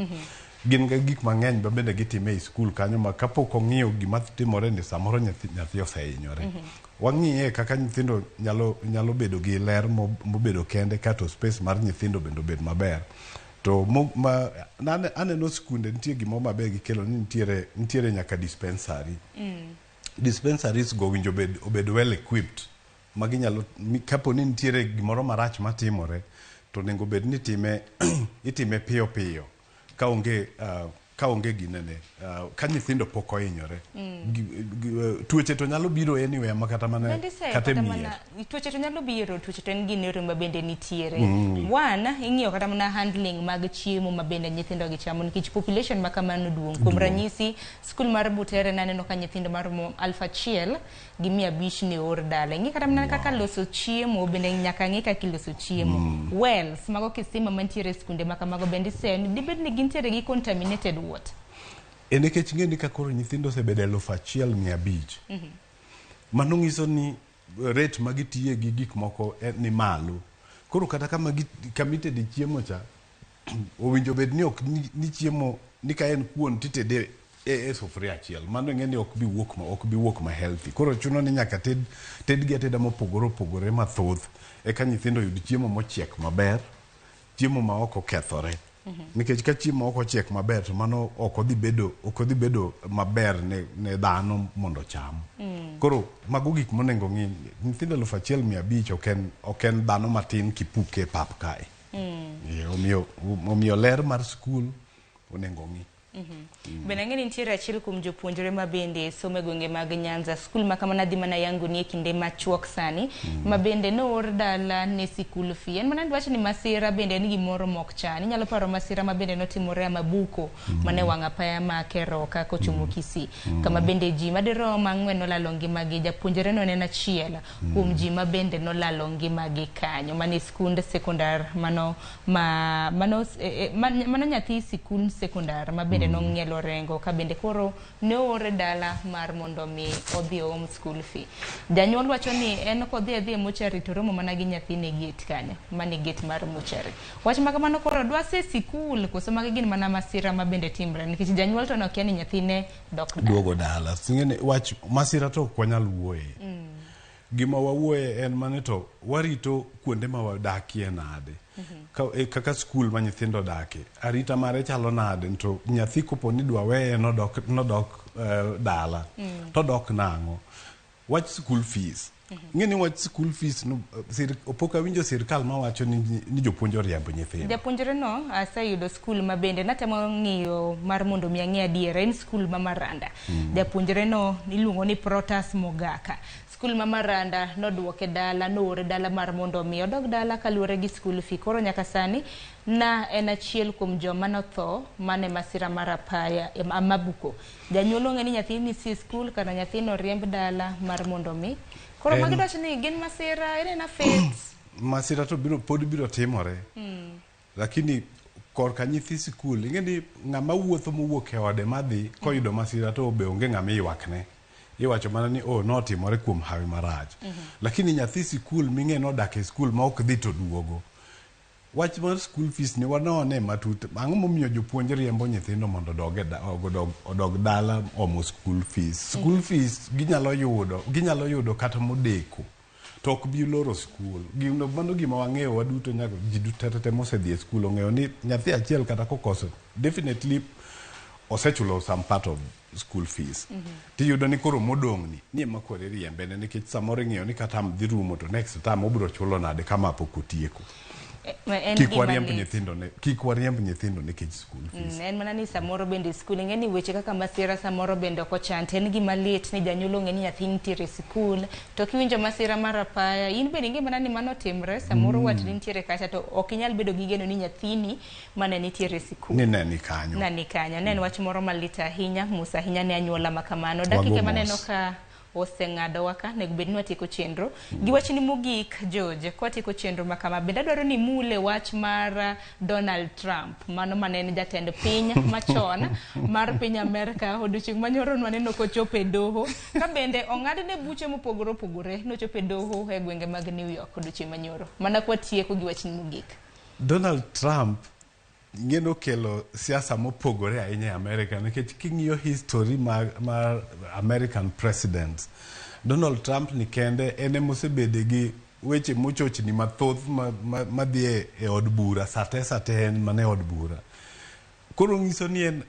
Gin ga gik mang'eny ma bende gitime e skul kanyo ma kapok ong'iyo gima timore ni samoro nyathi osehinyore. Wang'iye kaka nyithindo nyalo bedo gi ler mobedo kende, kato space mar nyithindo bende obed maber. To aneno skunde nitie gimoro maber gikelo ni nitiere nyaka dispensary. Dispensaries go winjo obed well equipped ma ginyalo, kapo ni nitiere gimoro marach matimore to onego bed ni itime piyo piyo ka onge ginene, ka nyithindo pok ohinyore. Tuoche to nyalo biro anywhere ma kata mana Bende iseyo kata e kata mier. mana tuoche to nyalo biro, tuoche to en gino ma bende nitiere. One, ing'iyo kata mana handling mag chiemo ma bende nyithindo gi chamo, nikech population ma kamano duong'. Kuom Duong'. ranyisi, skul mar Butere naneno ka nyithindo maromo 1500 ne oor dala. Ing'i kata mana kaka loso chiemo bende nyaka ng'i kaka iloso chiemo. Wells mago kisima mantiere e skunde ma kamago bende iseyo ni dibed ni gintiere gi contaminated water. E nikech ing'e ni ka koro nyithindo osebedo 1500, mano nyiso ni rate ma gitiye gi gik moko ni malo. Koro kata kama itede chiemo cha owinjo bed ni ok ni chiemo ni ka en kuon titede e sufuria achiel, mano ing'e ni ok bi wuok ma healthy. Koro chuno ni nyaka tedgi ateda mopogore opogore mathoth eka nyithindo oyud chiemo mochiek maber, chiemo ma ok okethore, nikech ka chiemo ok ochiek maber to mano ok odhi bedo maber ne dhano mondo ocham. Koro mago gik monego ng'i. Nyithindo 1500 ok en dhano matin kipuke e pap kae. Omiyo ler mar skul onego ng'i. Bende ang'e ni nitiere achiel kuom jopuonjre ma bende somo e gwenge mag Nyanza, skul ma kamano adhi mana yango ni e kinde machuok sani, ma bende noor dala ne sikul fee. En mana dwach ni masira bende en gimoro mok chan. Inyalo paro masira ma bende notimore Amabuko, mane wang' apaya ma Keroka kochomo Kisii, kama bende ji madirom 4 nolalo ngimagi. Japuonjre no ne en achiel kuom ji ma bende nolalo ngimagi kanyo, mane skund sekondar mano ma mano mano nyathi sikund sekondar ma bende nong'ielo rengo ka bende koro ne oore dala mar mondo mi odhi oom school fee. Janyuol wacho ni en kodhi adhi e mochari to romo mana gi nyathine e gate kanyo, mane gate mar mochari. Wach ma kamano koro dwase sikul koso magi gin mana masira ma bende timre nikech janyuol to nokia ni nyathine dok dala. Duogo dala. Singene wach masira to ok wanyal wuoye. Gima wawuoye en mane to warito kuonde ma wadakie nade. Kaka skul ma nyithindo odakie, arita mare chalo nade to nyathi kopo ni dwa weye nodok dala to dok nang'o. Wach school fees. Ng'e ni wach school fees no, pok awinjo sirkal mawacho ni jopuonj oriembo nyithindo. Japuonjre no aseyudo skul ma bende natemo ng'iyo mar mondo mi ang'e adiera en skul ma Maranda. Japuonjre no iluongo ni Protas Mogaka. Skul ma Maranda noduoke dala, noore dala mar mondo mi odog dala kaluwore gi school fee. Koro nyaka sani na en achiel kuom joma notho mane masira mar apaya Amabuko. Janyuol ong'e ni nyathini si skul kata nyathino oriemb dala mar mondo mi. Koro magi dwach ni gin masira en ena fate. Masira to biro pod biro timore. Lakini korka nyithi sikul ing'e ni ng'ama wuotho mowuok e ode madhi koyudo masira to be onge ng'ama iywakne. Iwacho mana ni oh notimore kuom hawi marach. Lakini nyathi sikul ming'e nodak e skul ma ok dhi to duogo. Wach mar school fees ni wanone matut. Ang'o momiyo jopuonj riembo nyithindo mondo odog dala omo school fees? School fees ginyalo yudo kata modeko. To ok bi loro skul. Gino mano gima wang'eyo waduto nyaka ji duto te mosedhi e skul ong'eyo ni nyathi achiel kata kokoso definitely osechulo some part of school fees. Tiyudo ni koro modong' ni ni ema koro iriembe ne nikech samoro ing'eyo ni ka term dhi rumo to next term obiro chulo nade kama pok otieko. En Kik gima wariemb lit. nyithindo ne kik wariemb nyithindo nikech school fees. En mana ni samoro bende skul ing'e ni weche kaka masira samoro bende ok ochan to en gima lit ni janyuol ong'e ni nyathi nitiere e sikul to kiwinjo masira mar apaya in bende ing'e mana ni mano timre samoro watni nitiere kacha to ok inyal bedo gi geno ni nyathini mane nitiere e sikul Ni ne ni kanyo. na ni kanyo ne en wach moro malit ahinya mos ahinya ne anyuola ma kamano Wago dakika mos. maneno ka oseng'adowa ka nego bed ni watieko chenro gi wachni mogik George kwatieko chenro ma kama bende adwaro ni mule wach mar Donald Trump mano mane en jatend piny machon mar piny Amerka odiochieng' manyoro nwaneno kochopo e doho ka bende ong'adne buche mopogore opogore nochopo e doho e gwenge mag New York odiochieng' manyoro mana kwatieko gi wachni mogik. Donald Trump ing'e nokelo siasa mopogore ahinya e Amerika nikech king'iyo history mar American presidents, Donald Trump ni kende en emosebede gi weche mochochni mathoth madhi e od bura sate sate en mana e od bura. Koro ng'iso ni en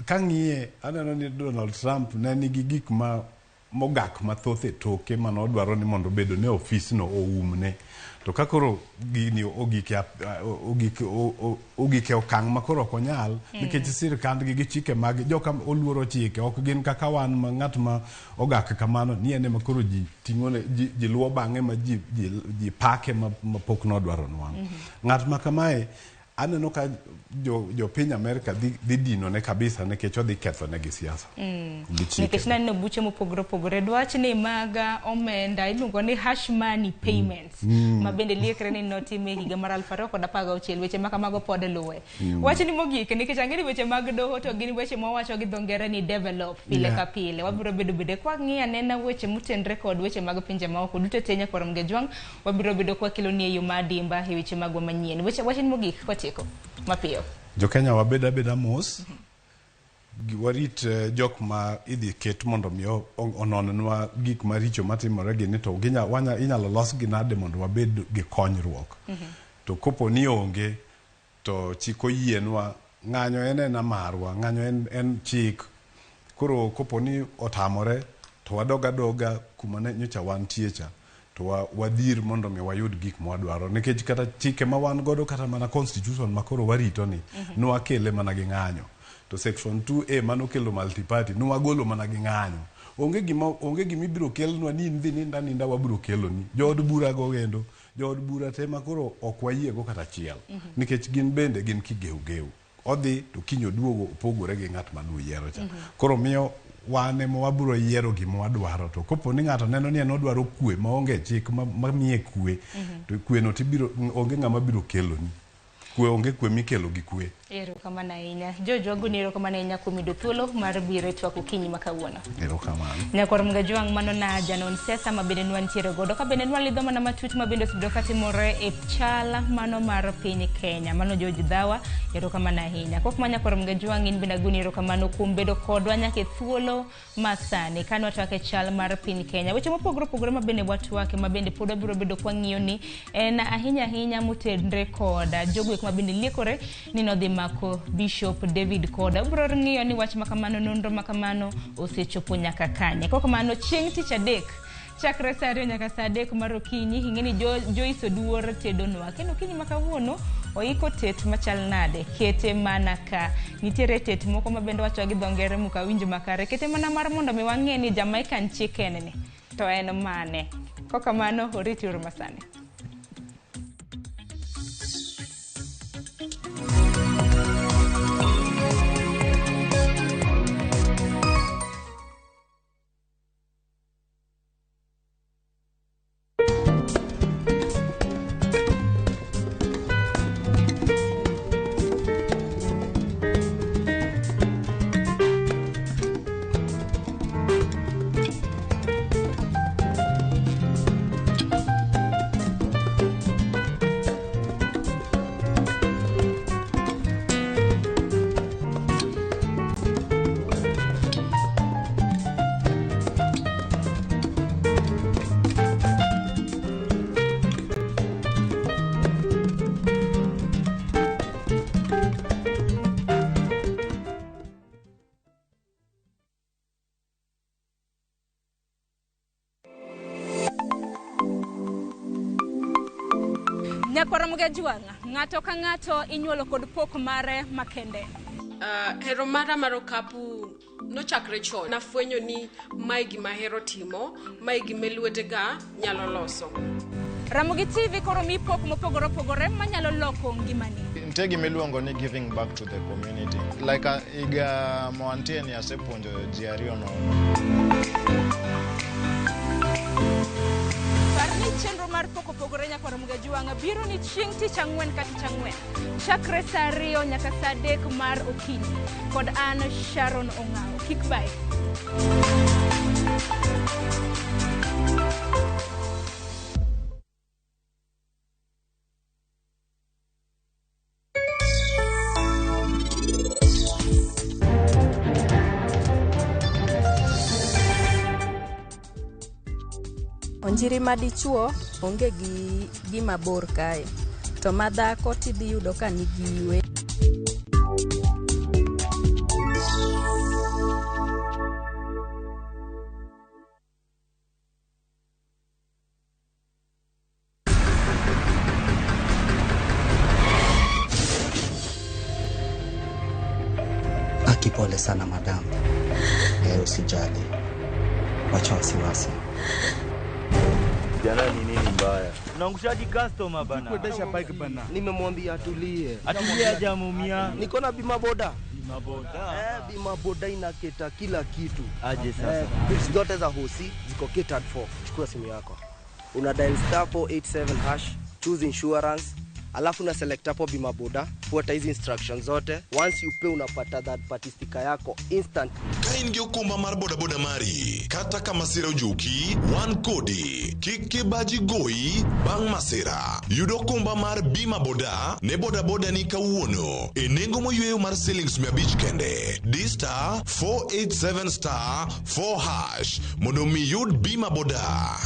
kang'iye aneno ni Donald Trump ne nigi gik ma mogak mathoth e toke manodwaro ni mondo obedo ne ofisno oumne. To ka koro gini ogik e okang' ma koro ok onyal nikech sirkandgi gi chike mag joka oluoro chike ok gin kaka wan ma ng'at ma ogak kamano ni en ema koro ji ting'one ji luwo bang'e ma ji pake ma pok nodwaro nwang'o. Ng'at ma kamae aneno ka jo piny Amerika dhi dinone kabisa nikech odhi ketho negi siasa gi chike. Nikech naneno buche mopogore opogore dwach ni mag omenda iluongo ni hush money payments ma bende liekre ni notim e higa mar 2016 weche ma kamago pod luwe. Wachni mogik nikech ang'e ni weche mag doho to gin weche mwawacho gi dho ngere ni develop pile ka pile wabiro bedo bende kwang'iyo anena weche motenre kod weche mag pinje maoko duto te nyakwar Mgejwang' wabiro bedo kwakeloni e yo ma adimba e weche magwa manyien. Weche wachni mogik kwatieko mapiyo. Jokenya wabed abeda mos warit jok ma idhi ket mondo mi ononnwa gik maricho matimore gini to inyalo losgi nade mondo wabed gi konyruok. To kopo ni onge to chik oyienwa ng'anyo en ena marwa ng'anyo en chik koro kopo ni otamore to wadog adoga kuma ne nyocha wantie cha to wadhir mondo mi wayud gik mwadwaro nikech kata chike ma wan godo kata mana constitution ma koro warito ni nwakele mana gi ng'anyo. To section 2A manokelo multiparty nwagolo mana gi ng'anyo. Onge gima onge gima ibiro kelnwa ni in dhi ninda ninda wabiro keloni. Jood bura go kendo jood bura te ma koro ok wayiego kata achiel. Nikech gin bende gin kigeugeu. Odhi to kiny oduogo opogore gi ng'at mane uyiero cha. Koro miyo wan ema wabiro yiero gima wadwaro to kopo ni ng'ato neno ni en odwaro kwe maonge chik mamiye kwe to kwe no tibiro onge ng'ama biro keloni. Kwe onge kwe mikelo gi kwe. Erokamano ahinya. George Waguni, erokamano ahinya kuom yudo thuolo mar biro e twak okinyi ma kawuono. Erokamano. Nyakwar Mgajwang' mano na janon siasa ma bende nwantiere godo ka bende nwalidho mana matut ma bende osebedo katimore e chal mano mar piny Kenya. Mano George Dhawa, erokamano ahinya. Kok ma Nyakwar Mgajwang' in bende agoni erokamano kuom bedo kodwa nyaka e thuolo ma sani ka nwatwak e chal mar piny Kenya. Weche mopogore opogore ma bende watwake ma bende pod wabiro bedo kwang'iyo ni en ahinya ahinya motenre kod jogo eko ma bende liekore ni nodhi mako Bishop David Koda. Ubiro ng'iyo ni wach makamano, nonro makamano osechopo nyaka kanye. Kok kamano chieng' tich adek chakre saa 2 nyaka saa 3 mar okinyi, ing'e ni Joyce Oduor tedonwa. Kendo okinyi ma kawuono oiko tet machal nade, kete mana ka nitiere tet moko ma bende wacho gi dho ngere mok awinj makare, kete mana mar mondo mi wang'e ni Jamaican chicken ni to en mane. Kok kamano orit uru masani. Nyakwar Mgajwang', ng'ato ka ng'ato inyuolo kod pok mare makende. Hero mara mar okapu nochakre chon. Nafwenyo ni mae gima ahero timo, mae gima lwetega nyalo loso. Ramogi TV koro mi pok mopogore opogore manyalo loko ngimani. Nitie gima iluongo ni giving back to the community. Like higa ma wantie ni asepuonjo ji ariyo nono. Par ni chenro mar pok opogore Nyakwar Mgajwang' biro ni chieng' tich ang'wen ka tich ang'wen chakre saa 2 nyaka saa 3 mar okinyi kod an Sharon Ong'awo. Kik bae. Onjiri madichuo onge gi gima bor kae, to madhako tidhi yudo ka nigi ywe. Aki, pole sana madam. Usijali, wacha wasiwasi. Jana ni nini mbaya? Unaangushaji customer bana. Kuendesha bike bana. Nimemwambia atulie. Atulie hajamuumia. Niko na bima boda. Bima boda. Bima boda inaketa kila kitu. Aje sasa. Bills zote za hosi ziko catered for. Chukua simu yako. Una dial *487#, choose insurance, alafu una select hapo bima boda, fuata hizi instructions zote. Once you pay unapata third party sticker yako instantly. Ka in gi okumba mar bodaboda mari, kata ka masira ojuki, wan kodi. Kik kibaji goyi bang' masira. Yud okumba mar bima boda ne bodaboda ni kawuono e nengo moyweyo mar siling 500 kende. Di *487*4# mondo mi yud bima boda.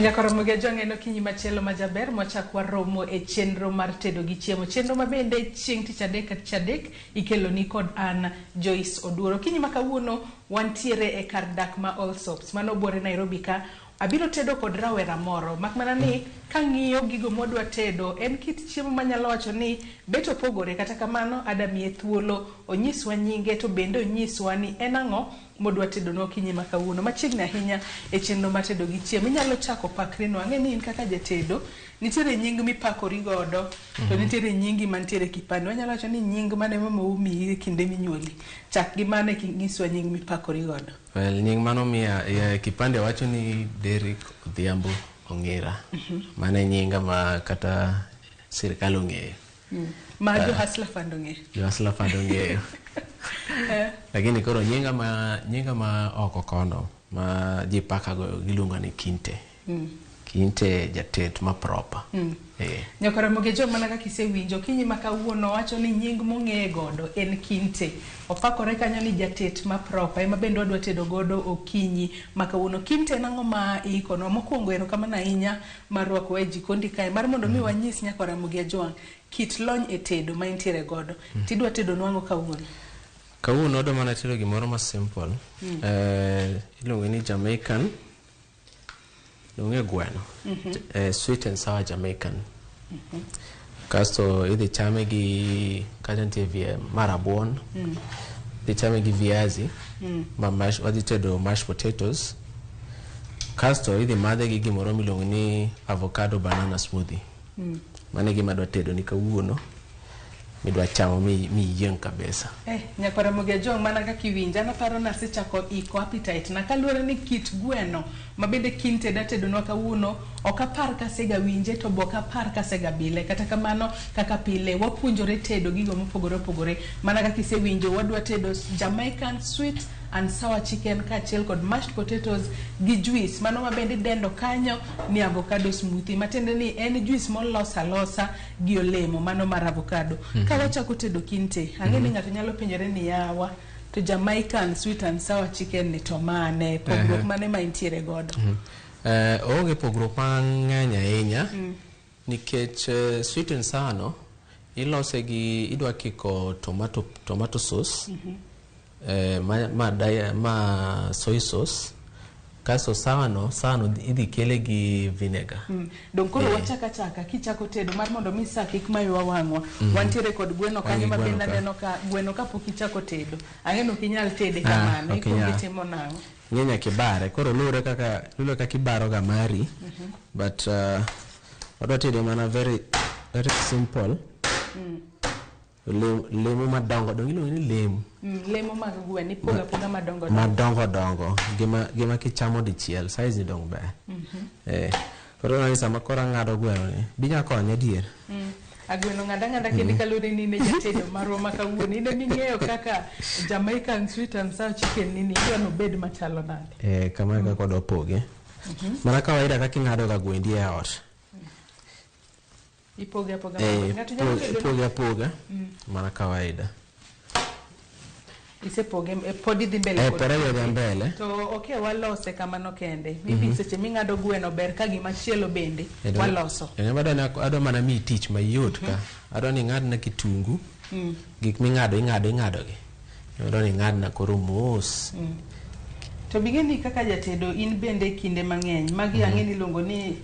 Nyakoromo gi Ajwang' en okinyi machielo majaber mwachak waromo e chenro mar tedo gi chiemo. Chenro ma bende chieng' tich adek ka tich adek ikeloni kod an Joyce Oduor. Okinyi ma kawuono wantiere e kar dak ma Allsops mano buore Nairobi ka. Abiro tedo kod rawera moro mak mana ni kang'iyo gigo mwadwa tedo en kit chiemo manyalo wacho ni bet opogore kata kamano adamiye thuolo onyiswa nyinge to bende onyiswa ni en ang'o modwa tedonwa okinyi ma kawuono. Machiegni ahinya e chenro mar tedo gi chiemo. Inyalo chako pakri no. Ang'e ni in kaka jatedo, nitiere nying mipakori godo, to nitiere nyingi mantiere e kipande. Wanyalo wacho ni nying mane mamau miyi e kinde minyuoli. Chak gi mane kinyiswa nying mipakori godo. Well, nying manomiya e kipande wacho ni Derrick Odhiambo Ong'ira. Mano e nyinga ma kata sirikal ong'eyo. Ma jo Hustler Fund ong'eyo. Jo Hustler Fund ong'eyo. Lakini koro nyinga ma oko kono ma ji pakago giluongo ni Kinte. Kinte jatet ma proper. Eh. Nyakoromo gi jo mana kaka isewinjo okinyi ma kawuono wacho ni nying mong'eye godo en Kinte. Opakore kanyo ni jatet ma proper ema bende wadwa tedo godo okinyi ma kawuono. Kinte en ang'o ma iikonwa? Mokwongo erokamano ahinya mar rwakowa e jikondi kae mar mondo mi wanyis Nyakoromo gi Ajwang' kit lony e tedo ma intiere godo. Tidwa tedonwa ang'o kawuono? Kawuono adwa mana tedo gimoro ma simple. Iluongo ni Jamaican. Iluonge gweno. Sweet and sour Jamaican. Kasto idhi chame gi kata nitie ma rabuon. Idhi chame gi viazi. Ma mash, wadhi tedo mashed potatoes. Kasto idhi madhe gi gimoro miluongo ni avocado banana smoothie. Mano e gima adwa tedo ni kawuono. Midwa chamo mi yieng' kabisa. Nyakwara Ajwang' mana kaka iwinja an aparo ni asechako iko appetite na kaluwore ni kit gweno ma bende Kinte da tedonwa kawuono ok apar kasega winje to be ok apar kasega bile kata kamano kaka pile wapuonjore tedo gigo mopogore opogore mana kaka isewinjo wadwa tedo Jamaican sweet and sour chicken kaachiel kod mashed potatoes gi juice mano ma bende idendo kanyo ni avocado smoothie matiende ni en juice molos alosa gi olemo mano mar avocado. Ka wachako tedo Kinte ang'e ni ng'ato nyalo penjore ni yawa to Jamaican sweet and sour chicken ni to mane pogruok mane ma intiere godo? Oonge pogruok mang'eny ahinya nikech sweet and sour no ilose gi idwa kiko tomato sauce ma soy sauce kasto sour no idhi kele gi vinegar. Dong koro wachaka chaka kichako tedo mar mondo mi sa kik maywa wang'wa. Wantiere kod gweno Wan kanyo gi ma gweno bende ka. aneno ka gweno kapok ichako tedo ang'e ni ok inyal tede Ah, kamano ok ikuongo inyal. itimo nang'o? Ing'e nyaka ibare koro luwore kaka ibaro ga mari but wadwa tede mana very very simple. Lemo madongo dongo iluongo ni lemo. Lemo mag gweno ipogo apoga madongo dongo. Madongo dongo gima kichamo dichiel size ni dong ber. Koro nani sama koro ang'ado gweno ni binya konye adier. Agweno ng'ada ng'ada kendi kaluwore ni in e jatedo marwa ma kawuono in eming'eyo kaka Jamaican sweet and sour chicken nini idwa nobed machalo nade. Kama e kaka wadwa poge. Mana kawaida kaka ing'ado ga gwendi e ot. Ipoge apoga maber. Ng'ato nyalo tedo Ipoge apoga mana kawaida. Isepoge pod idhi mbele kod Pod adhi adhiya mbele. To ok walose kamano kende maybe seche ming'ado gweno ber ka gimachielo bende waloso. Ema adwa mana miyi tich mayot ka. Adwa ni ing'adna kitungu. Gik ming'ado ing'ado ing'ado gi. Adwa ni ing'adna koro mos. To bing'e ni kaka jatedo in bende kinde mang'eny magi ang'e ni iluongo ni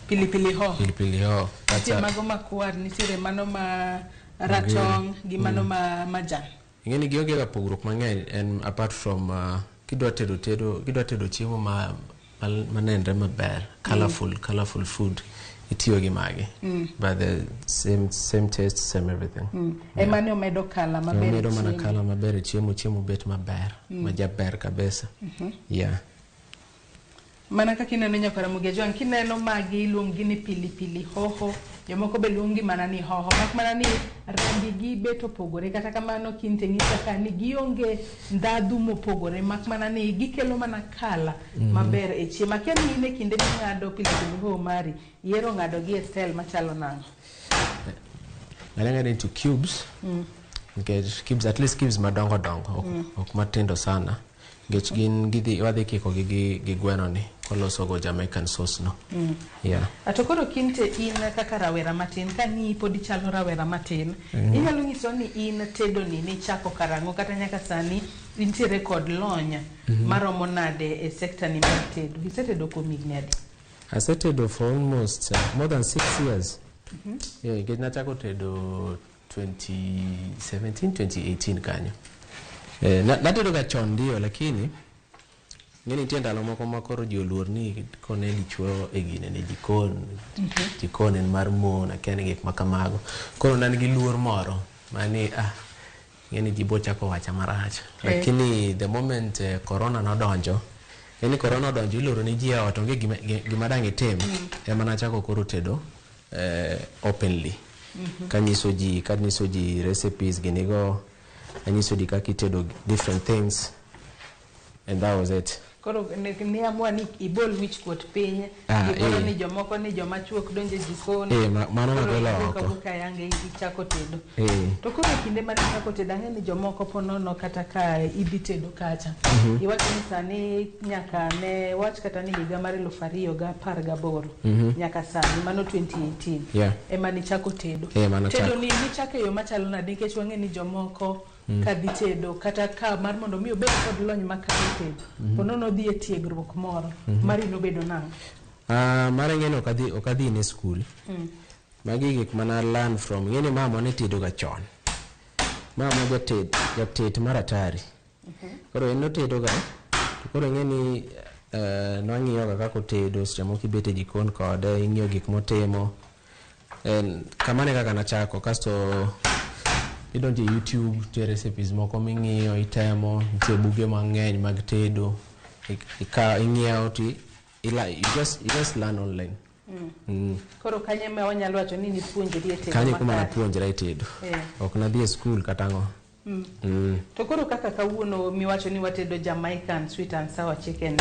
pilipili hoho. Pilipili hoho. Nitie Kata mago makwar, nitiere mano ma ratong' gi mano ma majan. Ing'e ni gionge ga pogruok mang'eny en apart from kidwa tedo chiemo ma manenre maber colorful food itiyo gi magi but the same taste, same everything. Ema ne omedo colour maber e Omedo mana chiemo. colour maber e chiemo chiemo bet maber majaber kabisa, yeah. Mana kaka ineno nyakwara Ajwang' kineno magi iluongi ni pilipili hoho jomoko be luongi mana ni hoho mak mana ni rangi gi bet opogore kata kamano kinte nyisa ka ni gionge ndhadhu mopogore mak mana ni gikelo mana colour maber e chiemo. Akia ni in e kinde ming'ado pilipili hoho mari ihero ng'ado gi e style machalo nang'o? Ng'ade ng'ade into cubes nikech cubes at least cubes madongo dongo ok, ok matindo sana. Nikech gin gidhi wadhi kiko gi gi gweno ni koloso go Jamaican sauce no. Yeah. Ato koro kinte in kaka rawera matin, ka ng'iyi pod ichalo rawera matin, inyalo nyiso ni in tedo ni nichako karang'o kata nyaka sani intiere kod lony maromo nade e sekta ni mar tedo? Isetedo kuom higni adi? Asetedo for almost more than 6 years. Yeah, nikech nachako tedo 2017, 2018 kanyo. Natedo ga chon ndio, lakini ng'e nitie ndalo moko ma koro ji oluor ni kone dichuo e gine ne jikon, jikon en mar mon, akia ni gik ma kamago. Koro ne an gi luor moro mani ng'e ni ji bo chako wacha marach. Lakini the moment corona nodonjo, ng'e ni corona odonjo, iloro ni ji e ot, onge gima dang' itim. Ema nachako koro tedo openly. Kanyiso ji recipes ginigo, anyiso ji kaka itedo different things, and that was it. Koro ne amua ni ibol wich kuot piny, gimoro ni jomoko ni joma chuo ok donj e jikon. Eh, mano Koro nagolo iwuok oko. awuoka ayanga ichako tedo. To koro e kinde mane ichako tedo, ang'e ni jomoko po nono kata ka idhi tedo kacha. Iwacho ni sani nyaka ne wach kata ni higa mar 2018 nyaka sani, mano 2018 ema nichako tedo. Eh, mano Tedo chako. ni nichako e yo machalo nade? Nikech wang'e ni jomoko ka dhi tedo kata ka mar mondo mi obed kod lony makare e tedo, po nono odhi e tiegruok moro. Mari nobedo nang'o? Mara ing'e ni ok adhi ne school. Magi gik mana learn from, ing'e ni mama ne tedo ga chon. Mama jated, jatet mar atari. Koro en notedo ga, to koro ing'e ni nwang'iyo ga kaka otedo, seche moko ibet e jikon kode, ing'iyo gik motimo. En, kamano e kaka nachako, kasto idonjo e YouTube, nitie recipes moko ming'iyo, itemo, nitie buge mang'eny mag tedo, ing'iewo to you just learn online. Koro kanyo ema wanyalo wacho ni nipuonjri e tedo Kanyo e kuma makare. napuonjra e tedo. Ok nadhi e school kata ang'o. To koro kaka kawuono miwacho ni watedo Jamaican sweet and sour chicken,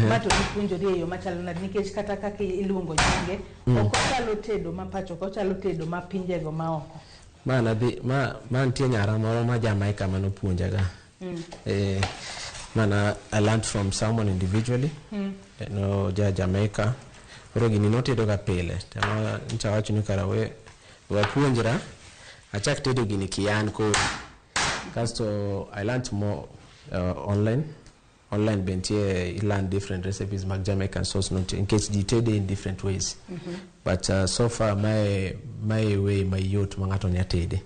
ma to nipuonjori e yo machalo nade? Nikech kata kaka iluongo nyinge, ok ochalo tedo ma pacho ka, ochalo tedo ma pinjego ma oko. Ma nadhi ma nitie nyara moro ma Jamaica manopuonjaga. Mana I learned from someone individually. No ja Jamaica. Koro gini notedo ga pile. Tama ncha wacho ni kara we wapuonjra achak tedo gini kian koro. Kasto I learned more online. Online be nitie, I learn different recipes mag Jamaican sauce no nikech ji tede in different ways. But so far my way mayot ma ng'ato nya tede.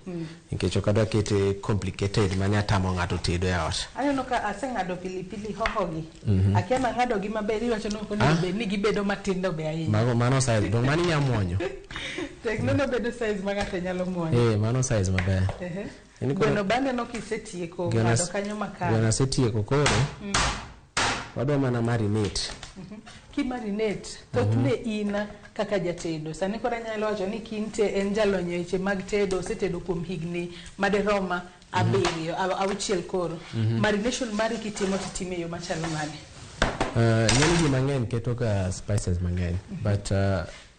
Nikech ok adwa kete complicated ma nya tamo ng'ato tedo e ot. Aneno ka aseng'ado pilipili hoho gi. Akia nang'ado gi maber, iwacho ni ok onego bed ni gibedo matindo be ahinya. Mago mano size dong mano inya muonyo. Tek nono bedo size ma ng'ato nyalo muonyo. Eh, mano size maber. En koro- Gweno be aneno kisetieko Gweno ng'ado kanyo makare. Gweno asetieko koro. Wadwa mana marinate. Kimarinate, thothne in kaka jatedo sani koro anyalo wacho ni Kinte en jalony e weche mag tedo, osetedo kuom higni maderom 7, 6 koro. Marination mari kitimo, titimo e yo machalo nade? Ng'eny ji mang'eny keto ga spices mang'eny, but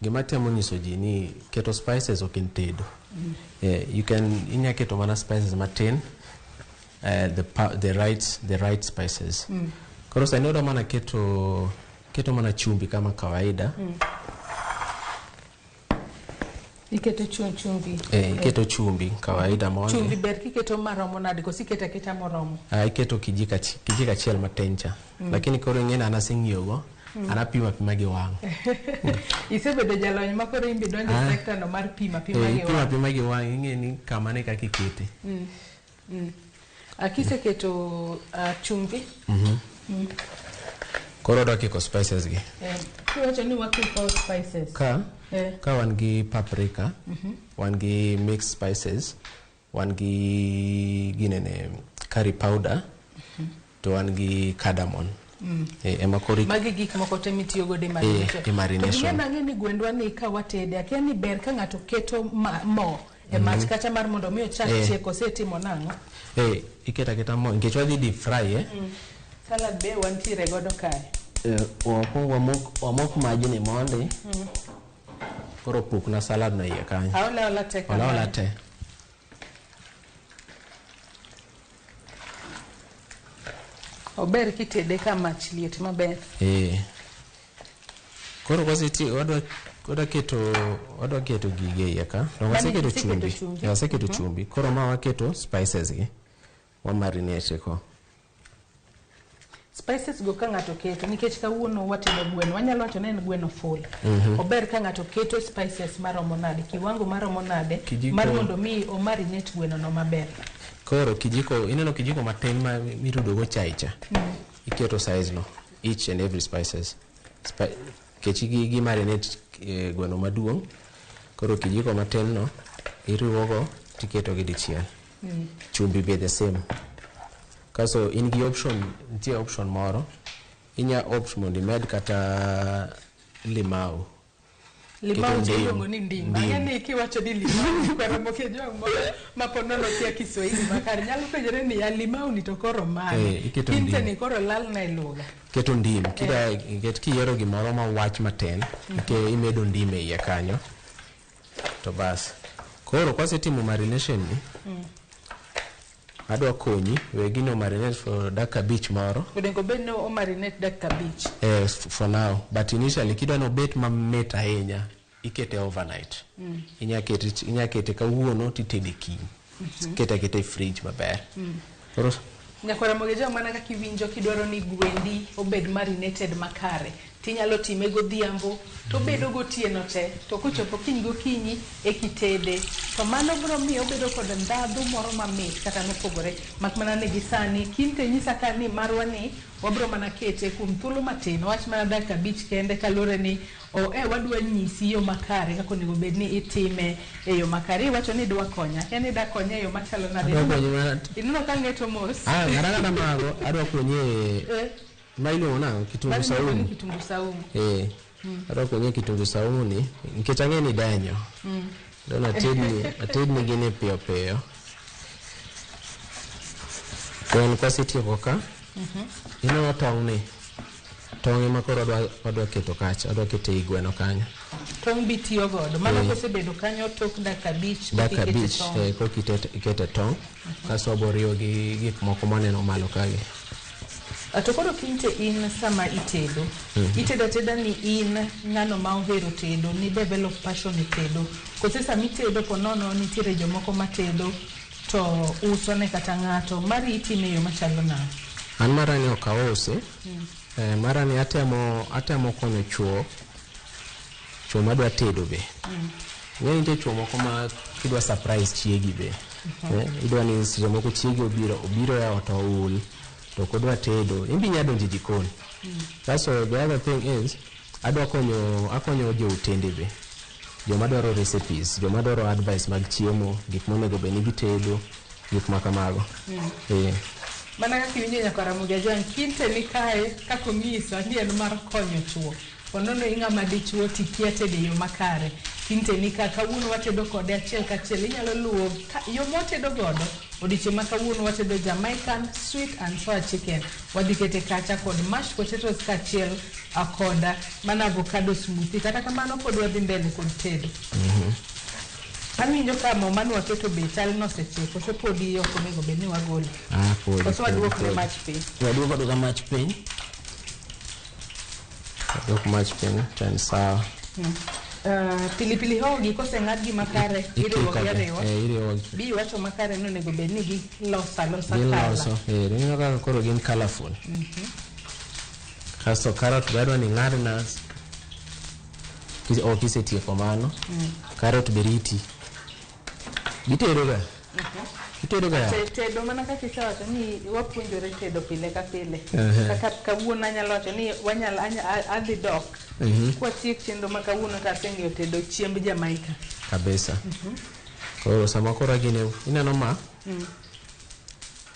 gima temo nyiso ji ni keto spices ok en tedo. You can inya keto mana spices matin, the right spices. Koro sani odwa mana keto mana chumbi kama kawaida. Iketo chumbi. Iketo chumbi kawaida mondi. Chumbi ber kiketo maromo nade koso iketo aketa moromo? Ah, iketo kijiko achiel matin cha. Lakini koro ing'e ni an aseng'iyogo, an apimo apima gi wang'. Isebedo jalony ma koro in be donjo e sekta no mar pimo apima gi ipimo wang'. Apima gi wang', ing'e ni kamano e kaka ikete. Kiseketo chumbi, Koro odwa kiko spices gi. Kiwacho ni wakiko spices. Ka ka wan gi paprika, wan gi mixed spices, wan gi ginene curry powder, to wan gi cardamom. Ema koro Magi gik moko te mitiyo godo e marination. E marination. To gima ang'e ni gwendwa ni ka watede, akia ni ber ka ng'ato keto mo e mach kata mar mondo mi ochak chiek, osetimo nang'o? Iketo aketa mo nikech wadhi deep fry. Salad be wantiere godo kae. Wakwong wamok majni mondi. Koro pukna salad no iye kanyo. Aole aola te Ola ola kamano. te. Ober kitede ka mach liet maber. Eh. Koro kwaseti wadwa keto gige iye ka. To Mane waseketo iseketo chumbi. chumbi. Eh, waseketo chumbi. Koro ma waketo spices gi. Wa marinate ko. Spices go ka ng'ato keto nikech kawuono watimo gweno, wanyalo wacho ni en gweno full. Ober ka ng'ato keto spices maromo nade, kiwango maromo nade Kijiko. mar mondo mi omarinate gweno no maber. Koro kijiko, ineno kijiko matin ma mirudo go chai cha. Iketo size no. Each and every spices. Kech gi marinate gweno maduong'. Koro kijiko matin no iriwogo tiketo gi dichiel. Chumbi be the same. Kaso in gi option, nitie option moro. Inya opt mondo imed kata limau. Limau Keto ndim. iluongo ni ndim. Ang'e ni kiwacho ni limau kwara mokejwang' moro ma po nono kia Kiswahili makare nyalo penjore ni ya limau ni to koro mane. Eh, iketo Kinte ndim. ni koro lalna e lugha. Keto ndim. Kida ket kiyiero gimoro ma wach matin, ke imedo ndim e iye kanyo. To bas. Koro kwasetimo marination ni, adwa konyi we gino marinate for dakika 5 moro. Onego bed ni o marinate dakika 5. Eh, for now. But initially kidwa ni obet mamit ahinya, ikete overnight. Inya kete kawuono titede kiny. Kete aketa e fridge maber. Koro Nyakwara Mogeja, mana kaka iwinjo kidwaro ni gwendi obed marinated makare, tinyalo time godhiambo to obedo gotieno te, to kochopo kiny gokinyi ekitede, to mano biro miyo obedo kod ndhadhu moro mamit kata mopogore. Mak mana ni gi sani kinte nyisa ka ni marwa ni wabiro mana kete kuom thuolo matin, wach mana dakika 5 kende, kaluwore ni wadwa nyisi yo makare kaka onego bed ni itime e yo makare. Iwacho ni idwa konya, akia ni idwa konya e yo machalo nade? Adwa konyi mana Ineno ka ng'eto mos. Ah, ng'ata ng'ata mago adwa konyi e ma iluongo nang'o? Kitungu Mano iluongo ni saumu. kitungu saumu. Eh. Adwa konyi e kitungu saumu ni nikech ang'e ni idenyo. Don atedni gini piyo piyo. Kwen kwasetieko ka, ineno tong' ni. Tong' ema koro adwa keto kacha, adwa keto ei gweno kanyo. Tong' bi tiyo godo. Mano kosebedo kanyo tok dakika 5 Dakika koka ikete 5 tong'. Koka ikete tong', kasto wabo riwo gi gik moko maneno malo kagi. To koro kinte in sama itedo, itedo ateda ni in ng'ano ma ohero tedo, ni develop passion e tedo. Kose sama itedo po nono nitiere jomoko matedo to uso ne kata ng'ato, mari itime e yo machalo nade? An mara ni ok ause. Mara ni atemo konyo chuo madwa tedo be. Ing'e nitie chuo moko ma kidwa surprise chiegi be. Idwa ni seche moko chiegi obiro e ot oul, to ok odwa tedo, in be inya donjo e jikon. Kasto the other thing is, adwa konyo, akonyo jo otende be. Joma dwaro recipes, joma dwaro advice mag chiemo, gik monego bed ni gitedo, gik ma kamago. Mana kaka iwinjo nyakwar Ramogi Ajwang', kinte ni kae kaka onyisa ni en mar konyo chuo. Ponono ing'ama dichuo tikia tedo e yo makare. Kinte ni ka kawuono watedo kode achiel kachiel, inyalo luwo yo mwatedo godo. Odiochieng' ma kawuono watedo Jamaican sweet and sour chicken. Wadhi kete kacha kod mashed potatoes kaachiel kod mana avocado smoothie. Kata kamano pod wadhi mbele kod tedo. Awinjo ka mo mane waketo be chal nosechiek, koso podi ok onego bed ni wagole? Ah, podi, Koso waduok ne podi. mach piny? Waduoko aduoka mach piny. Waduok mach piny, to en sawa. Pilipili hoho gi koseng'ad gi makare, iriwo gi ariwa. Iriwo. Bi iwacho makare ni onego bed ni giloso alosa colour. Giloso. Ineno kaka koro gin colourful. Kasto carrot be adwa ni ing'adna. Ok isetieko mano. Carrot be riti. Gitedo ga. Itedo ga. Tedo mana kaka isewacho ni wapuonjore tedo pile ka pile. Kaka kawuono anyalo wacho ni wanyalo adhi dok. Kwatiek chenro ma kawuono to aseng'eyo tedo chiemb Jamaica. Kabisa. Koro sama koro gine ineno ma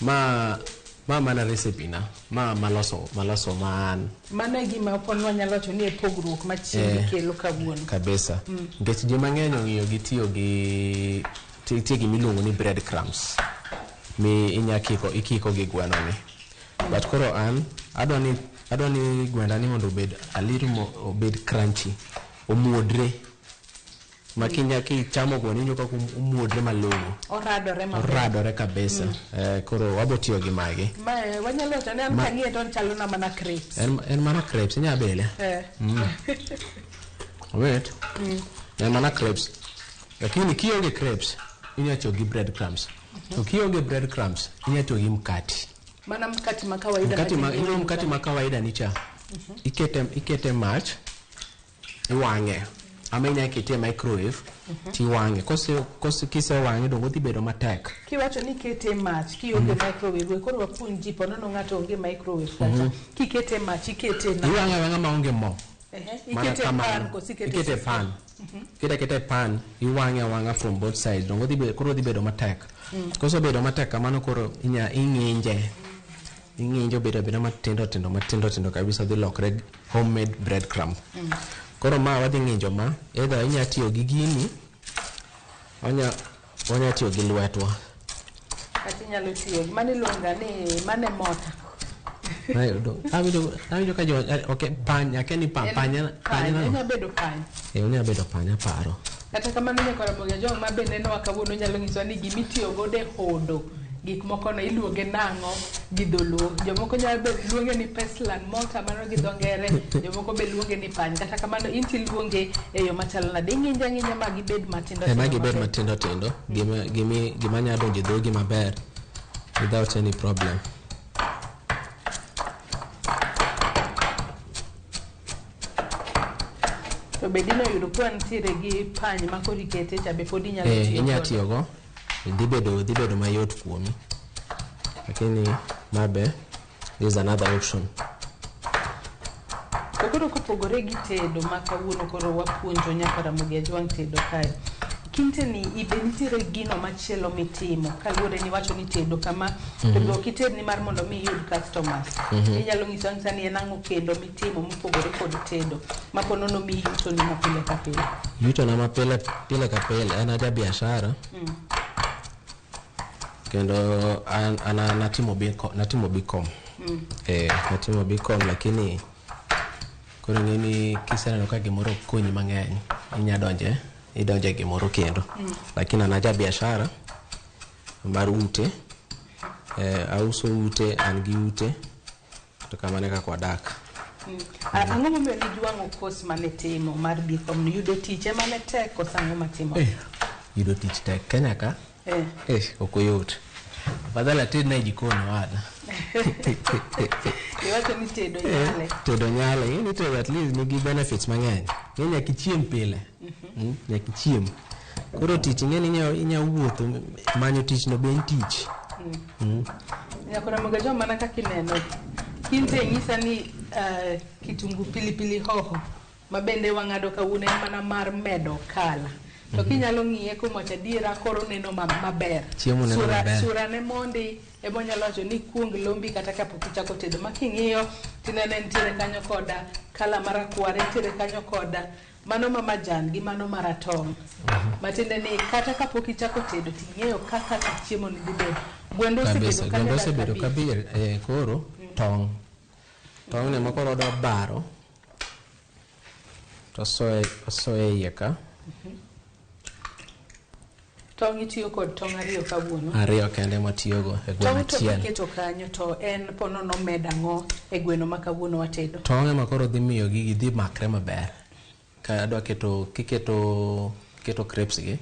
ma mana recipe na ma maloso man. Mano e gima pod wanyalo wacho ni e pogruok ma chiembi kelo kawuono. Kabisa. Nikech ji mang'eny ong'iyo gi tiyo gi nitie gima iluongo ni bread crumbs mi inya kiko ikiko gi gweno ni. But koro an adwa ni gwenda ni mondo obed a little more, obed crunchy, omuodre. Ma kinya kichamo gweno iwinjo kaka omuodre malong'o. Oradore maber. Oradore kabisa. Koro wabo tiyo gi magi. Mae wanyalo wacho ni an kang'iye to ochalo na mana crepes. En mana crepes, inya bele. Wait. En mana crepes. Lakini kionge crepes, inya tiyo gi bread crumbs. To kionge bread crumbs, inya tiyo gi mkati. Mana mkati ma kawaida. Mkati ma, ma ino mkati ma kawaida ni cha. Ikete mach, iwang'e. Ama inya kete e microwave, tiwang'e. Kose kisewang'e dongo odhi bedo matek. Kiwacho ni kete mach kionge microwave, we koro wapuonj ji po nono ng'ato onge microwave kacha. Kikete mach ikete na. Iwang'e awang'a maonge mo. Mana Ikete kamano. pan koso ikete Ikete sufuria? pan. Ikete aketa e pan, iwang'e awang'a from both sides. Dongo odhi bedo, koro odhi bedo matek. Kosebedo matek kamano koro inya ing'inje. Ing'inje obedo abeda matindo tindo matindo tindo kabisa dhi lokre homemade bread crumb. Koro ma wadhi ng'injo ma, either inya tiyo gi gini, wanya tiyo gi lwetwa. Kata inyalo tiyo gi mano iluonga ni mane mota. Awinjo ka jo okay, pany, akia ni pany, Pany, nang'o? onya bedo pany. Onya bedo pany aparo. Kata kamano nyaka Ramogi Ajwang' ma be nenowa kawuono nyalo nyisowa ni gimitiyo godo e hodo gik moko no iluonge nang'o gi dholuo. Jomoko nyalo be luonge ni pestle and mortar mano gi dho ngere, jomoko be luonge ni pany. Kata kamano in tiluonge e yo machalo nade? Ing'injo ang'inja ma gibed matindo Ma tindo gibed maber. matindo tindo, gima nyalo donjo e dhogi maber without any problem. To be dino yudo ka nitiere gi pany ma koro ikete cha be pod inyalo tiyo Inya godo. tiyogo, dhi bedo mayot kuomi. Lakini mabe, this is another option. To koro kopogore gi tedo ma kawuono koro wapuonjo nyaka Ramogi Ajwang' tedo kae. Kinte ni be nitiere gino machielo mitimo kaluwore ni wacho ni tedo kama to be ok ited ni mar mondo mi iyud customers. Inyalo nyiso anyisa ni en ang'o kendo mitimo mopogore kod tedo ma po nono miyi yuto ni ma pile ka pile. Yuto na ma pile pile ka pile en aja biashara kendo an natimo BCom. Natimo BCom lakini koro ing'e ni kiseneno ka gimoro ok konyi mang'eny inya donje idonje gimoro kendo. Lakini an aja biashara mar ute, auso ute, an gi ute to kamano e kaka wadak. Ang'o momiyo nijwang'o course mane timo mar BCom? Yudo tich ema ne tek koso ang'o matimo? Yudo tich tek Kenya ka? Ok oyot. Afadhali ated na e jikon owada. Iwacho ni tedo nyale. Tedo nyale, ing'e ni tedo at least nigi benefits mang'eny. Ing'e nyaka ichiem pile. Nyaka ichiem. Koro tich ing'e ni inya wuotho manyo tich no be en tich. Nyaka Ramogi Ajwang' mana kaka ineno kinte nyisa ni kitungu pilipili hoho ma bende wang'ado kawuono en mana mar medo kala. To kinyalo ng'iye kuom wacho adiera koro neno maber. Chiemo neno maber. Sura ne mondi ema onyalo wacho ni kuong lombi kata kapok ichako tedo. Ma king'iyo tineno nitiere kanyo koda kala marakwar, nitiere kanyo koda mano ma majan gi mano maratong'. Matiende ni kata kapok ichako tedo ting'eyo kaka chiemo ni dhi bedo. Gwendo Kabisa, osebedo kanyo gwendo osebedo dakika abich. kabir, koro tong'. Tong' ni mokoro odwa baro to osoye iye ka. Tong' itiyo kod tong' ariyo kawuono. Ariyo kende matiyogo e gweno Tong' to achiel. kiketo kanyo to en ponono med ang'o e gweno ma kawuono watedo? Tong' ema koro dhi miyo gigi dhi makre maber. Ka adwa keto, kiketo, keto crepes gi,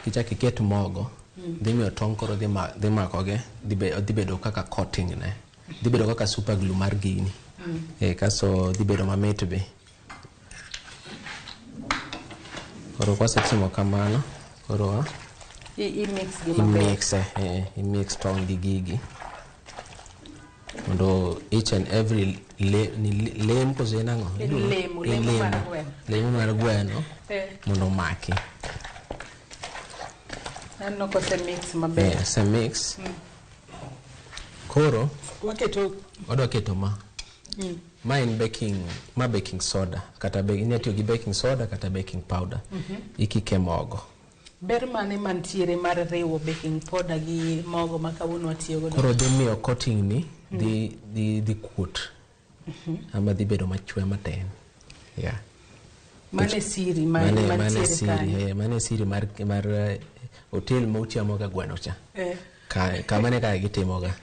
kichak iket mogo, dhi miyo tong' koro dhi makogi, dhi bedo kaka coating ne. Dhi bedo kaka super glue mar gini. Kasto dhi bedo mamit be. Koro kwasetimo kamano, koro I mix gi maber. I mix tong' gi gigi. Mondo each and every ni lem koso en ang'o? En lemo, En lemo mar lemo. gweno. Lemo mar gweno mondo omaki. Aneno kose mix maber. Ose mix. Koro Waketo wadwa keto ma. Ma en baking, ma baking soda kata inyalo tiyo gi baking soda kata baking powder. Ikike mogo. Ber mane mantiere mar riwo baking powder gi mogo ma kawuono watiyo godo? Koro dhi miyo coating ni dhi kuot. Ama dhi bedo machwe matin. Yeah. Mane siri ma Mane mantiere siri, kanyo. Mane siri mar hotel ma uchiamoga gweno cha. Kamane kaka gitimoga.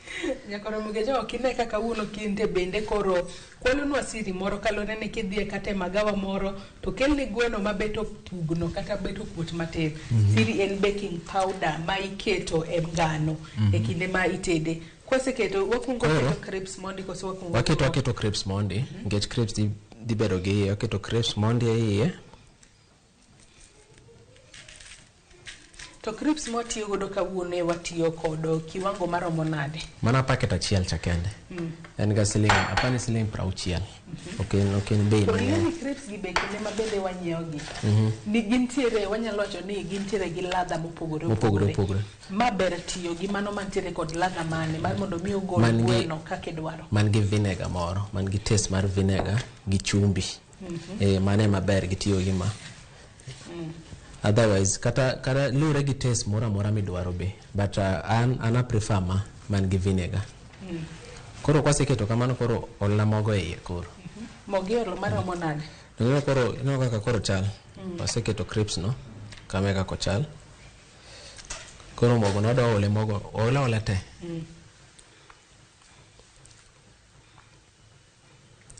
Nyakoro Mugejo, ok ine kaka kawuono kinde bende koro kwalonwa siri moro kaluwore ni kidhi kata e magawa moro to kelni gweno ma bet opugno kata bet okuot matin. Siri en baking powder ma iketo e ngano e kinde ma itede. Kwaseketo, wakwongo keto crisps mondi koso wakwongo Waketo crisps mondi, nikech crisps dhi bedo gi iye. Waketo crisps mondi e iye. To crisps mwatiyo godo kawuono e watiyo kodo kiwango maromo nade? Mana packet achiel cha kende. En ga siling, apani siling 60. Ok en bei To ing'e mang'eny. ni crisps gi be kinde ma bende wanyiewo gi ni gintiere, wanyalo wacho ni gintiere gi ladha mopogore Mopogore opogore. Ma ber tiyo gi mano mantiere kod ladha mane mar mondo mi ogol gweno kaka idwaro? Man gi vinegar moro, man gi taste mar vinegar gi chumbi. Mano ema ber gi tiyo gi ma. Otherwise, kata luwre gi taste moro amora midwaro be. But an a prefer ma man gi vinegar. Koro kwaseketo kamano, koro olna mogo e iye koro. Mogo iolo maromo nade? Ineno koro, ineno kaka koro chal. Waseketo crisps no, kama e kaka ochal. Koro mogo no wadwa ole mogo, ola ola te.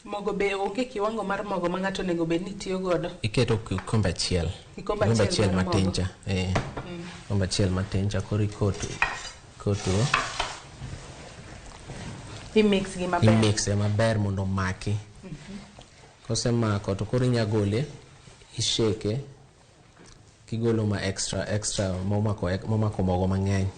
Mogo be onge kiwango mar mogo ma ng'ato onego bed ni tiyo godo? Iketo kikombe achiel. Kikombe achiel Kikombe achiel mar matin mogo. cha. Kikombe achiel matin cha, koro ikoto. I-mix gi maber. I-mix e maber mondo omaki. Kosemako to koro inya gole, ishake, kigolo ma extra momako mogo mang'eny.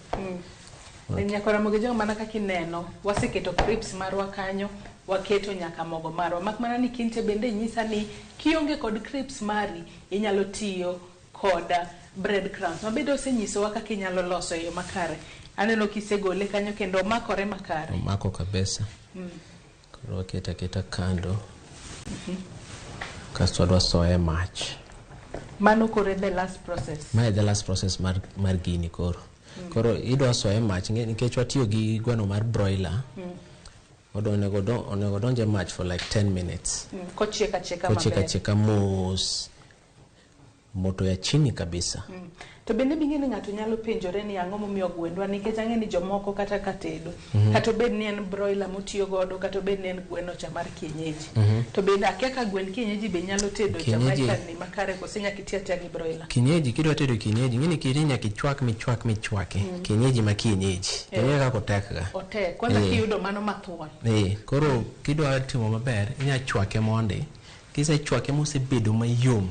Nyakora Mogejo, mana kaka ineno, waseketo crisps marwa kanyo, waketo nyaka mogo marwa. Mak mana ni kinte bende nyisa ni kionge kod crisps mari, inyalo tiyo kod bread crumbs. Ma bende osenyisowa kaka inyalo loso e yo makare. Aneno kisegole kanyo kendo omakore makare. Omako kabisa. Koro waketo aketa kando. Kasto wadwa soye e mach. Mano koro e the last process. Mae the last process mar gini koro. Koro idwa soye e mach nikech watiyo gi gweno mar broiler. Odo onego donj e mach for like 10 minutes. Kochiek achieka Kochiek maber. achieka mos. Moto ya chini kabisa. To bende bing'e ni ng'ato nyalo penjore ni ang'o momiyo gwendwa, nikech ang'e ni jomoko kata ka tedo, kata obed ni en broiler motiyo godo, kata obed ni en gweno cha mar kienyeji, to bende akia ka gwen kienyeji be nyalo tedo Jamaica ni makare kose nyaka iti atiya gi broiler? Kienyeji, kidwa tedo kienyeji, ng'eni kienyeji nyaka ichwak michwak michwaki. Kienyeji ma kienyeji. Ing'e kaka otek ga. Otek kwanza kiyudo mano mathuon. Koro kidwa timo maber, inya chwake mondi. Kisechwake mosebedo mayom,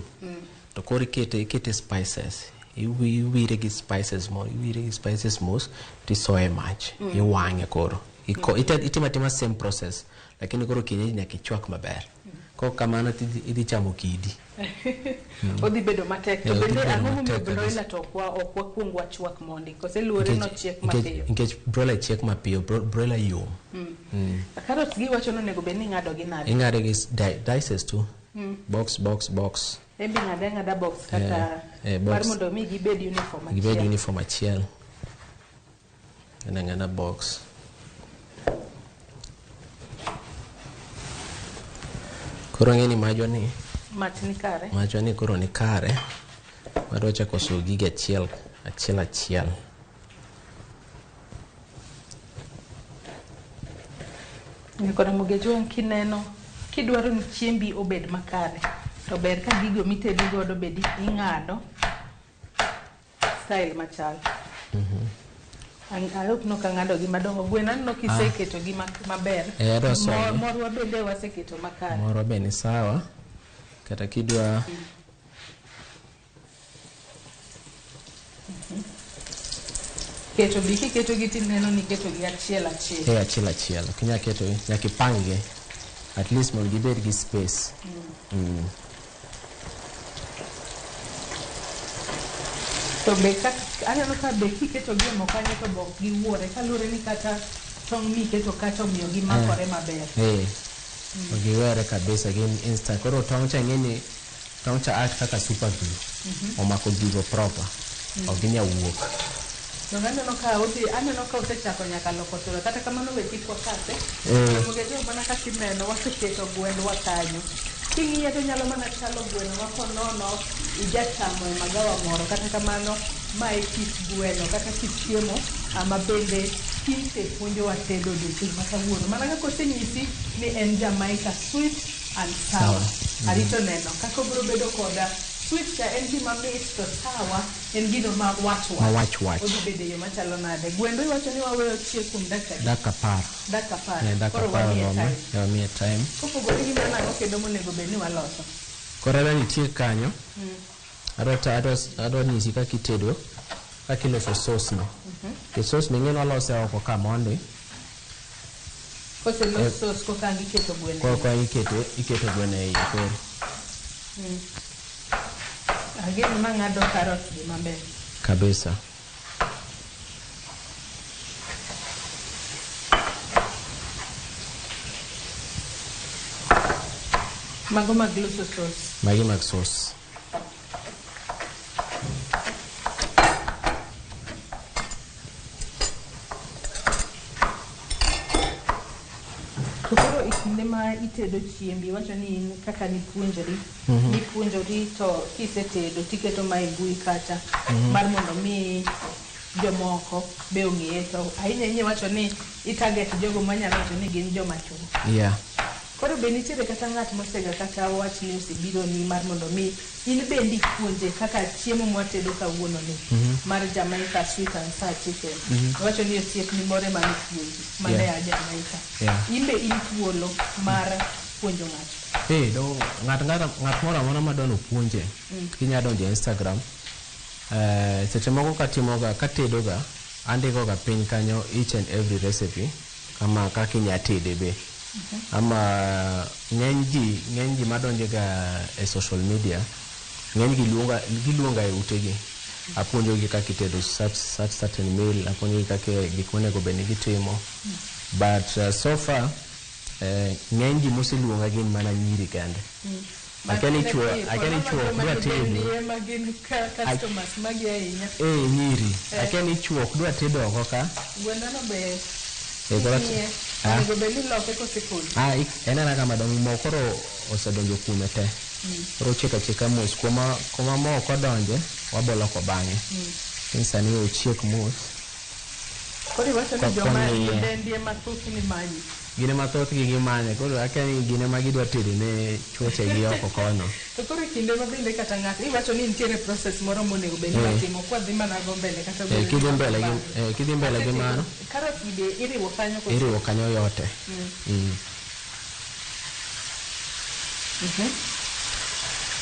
to koro ikete spices. Iwire gi spices mo, iwire gi spices mos, tisoye mach, iwang'e koro. Itimo atima same process, lakini koro kienyeji nyaka ichwak maber. Kok kamano idhi chamo kidi. Odhi bedo matek. To Odhi bende bedo ang'o momiyo matek kabisa. broiler to ok wakuong wachwak mondi? Kose luore nochiek mapiyo? Nikech broiler chiek mapiyo, broiler yom. Carrots gi wacho ni onego bed ni ing'ado gi nade? Ing'ado gi dices tu. Box, box, box. Embe ng'ade ang'ada box kaka Box. mar mondo mi gibed uniform Gibed achiel. uniform achiel. Ing'ado ang'ada box. Koro ang'e ni majwa ni Mach ni kare. Majwa ni koro ni kare. Wadwa chako suo gigi achiel achiel achiel. Nyakora Mogejwang', kineno kidwaro ni chiembi obed makare, to ber ka gigo mitedo godo bed ing'ado style machal. I hope nok ang'ado gi madongo. Gweno aneno kiseketo gi maber. Adwa soye. Morwa bende waseketo makare. Moro be ni sawa. Kata kidwa Keto gi kiketo gi tineno ni iketo gi achiel achiel. Achiel achiel. Ok inyal keto gi, nyaka ipang gi. At least mondo gibed gi space. To be aneno ka be kiketo gi e mo kanyo to be ok giwuore kaluwore ni kata tong' miketo kacha omiyo gimakore maber. Ok giwere kabisa, gin instant. Koro tong' cha ing'e ni tong' cha act kaka super glue. Omako gigo proper. Ok ginyal wuok. To aneno ka odhi, aneno ka osechako nyaka loko sura. Kata kamano we kik wakathe. Mogejo mana kaka ineno waseketo gwendwa kanyo. King'iye to nyalo mana chalo gweno ma ponono ijachamo e magawa moro. Kata kamano, ma e kit gweno kata kit chiemo ma bende Kinte puonjowa tedo odiochieng' ma kawuono. Mana kaka osenyisi ni en Jamaica sweet and sour. Arito neno kaka obiro bedo koda sweet cha en gima mit to sour en gino ma wach wach. Ma wach wach. Odhi bedo e yo machalo nade. Gwendo iwacho ni waweyo chiek kuom dakika adi? Dakika 10. Dakika 10. Eh, dakika Koro 10 wamiye orome. time. Eh, wamiye time. Kopogore gi mano ang'o kendo monego bed ni waloso? Koro adwa nitie kanyo. Adwa nyisi kaka itedo, kaka iloso sauce no. Nikech sauce ni ing'e ni walose oko ka mondi. Koselos Eh, sauce koka ang' iketo gweno. Koka iketo gweno e iye koro. Ageno ma ng'ado carrots gi maber. Kabisa. Mago mag loso sauce. Magi mag sauce. To koro e kinde ma itedo chiembi, iwacho ni in kaka nipuonjori, nipuonjori to kisetedo tiketo ma e mbui kacha mar mondo mi jomoko be ong'eye to ahinya ahinya iwacho ni i target jogo manyalo wacho ni gin joma chuo. Koro be nitiere kata ng'at mosega kata wach ni osebiro ni mar mondo mi in bende ipuonje kaka chiemo mwatedo kawuono ni mar Jamaica sweet and sour chicken. Iwacho ni osiepni moro ema nopuonji mane a Jamaica. In be in thuolo mar puonjo ng'ato. Eh, do ng'at moro amora madwa nopuonje inya donjo e Instagram. Seche moko katimoga katedoga andikoga piny kanyo each and every recipe kama kaka inya tede be. Ama ng'eny ji madonjo ga e social media ng'eny gi giluonga e utegi. Apuonjogi kaka itedo such certain meal, apuonjogi kaka gik monego bed ni gitimo. But so far ng'eny ji moseluonga gin mana nyiri kende. Akia ni chuo ok dwa tedo. Ema gin customers magi ahinya. Eh, nyiri. Akia ni chuo ok dwa tedo oko ka. Gwendano be Eh, koro ing'iye. Ah. Onego bed ni iloke kosepondo. Ah, en ena kama dong mo koro osedonjo kuome te. Koro ochiek achieka mos. Kuma mo ok odonje, waboloko bang'e. Lakini sani ochiek mos. Koro iwacho ni joma Kong'iye. nyidendi ema thothne manyi. Gin ema thothgi gimanye. Koro akia ni gin ema gidwa tedo ne chuochegi oko kono. To koro e kinde ma bende kata ng'ato iwacho ni nitiere process moro monego bed ni watimo kwadhi mana go mbele kata Eh, kidhi mbele gi mano, Carrots gi be iriwo kanyo koso? iriwo kanyo yote.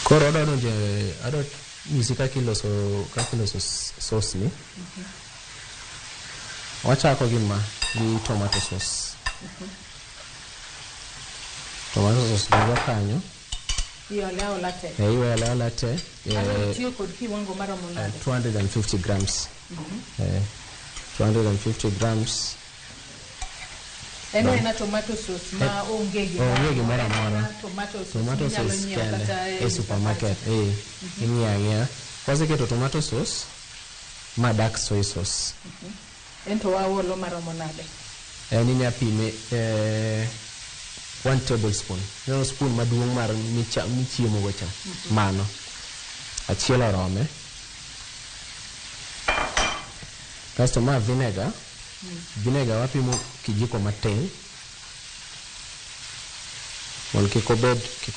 Koro adwa donjo e adwa nyisi kaka iloso sauce ni. Wachako gi ma gi tomato sauce. Tomato sauce duogo kanyo. Iole aola te. Eh, iole aola te. Ano tiyo kod kiwango maromo nade? 250 grams. 250 grams. En aena tomato sauce ma onge gimoro Onge gimoro amora. Tomato sauce Tomato minyalo sauce nyiewo kende kata e supermarket. Ing'iyo ang'iya. Kwaseketo tomato sauce, ma dark soy sauce. En to waolo maromo nade? En inya pime 1 tablespoon. Ineno spoon maduong' mar michiemo go cha. Mano. Achiel orome. Kasto ma vinegar. Vinegar wapimo kijiko matin. Mondo kik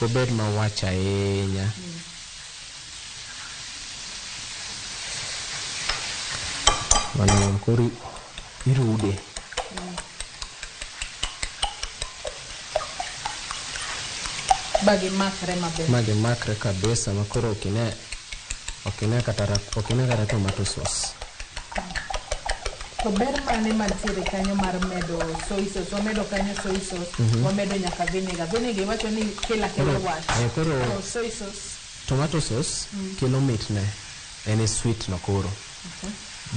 obed mawach ahinya. Mano koro irude. Ba gimakre maber. Ma gimakre kabisa ma koro ok ine kata tomato sauce. To ber mane mantiere kanyo mar medo soy sauce? Wamedo kanyo soy sauce, wamedo nyaka vinegar. Vinegar iwacho ni kelo akela wach. Koro To soy sauce. Tomato sauce kelo mitne. En e sweet no koro.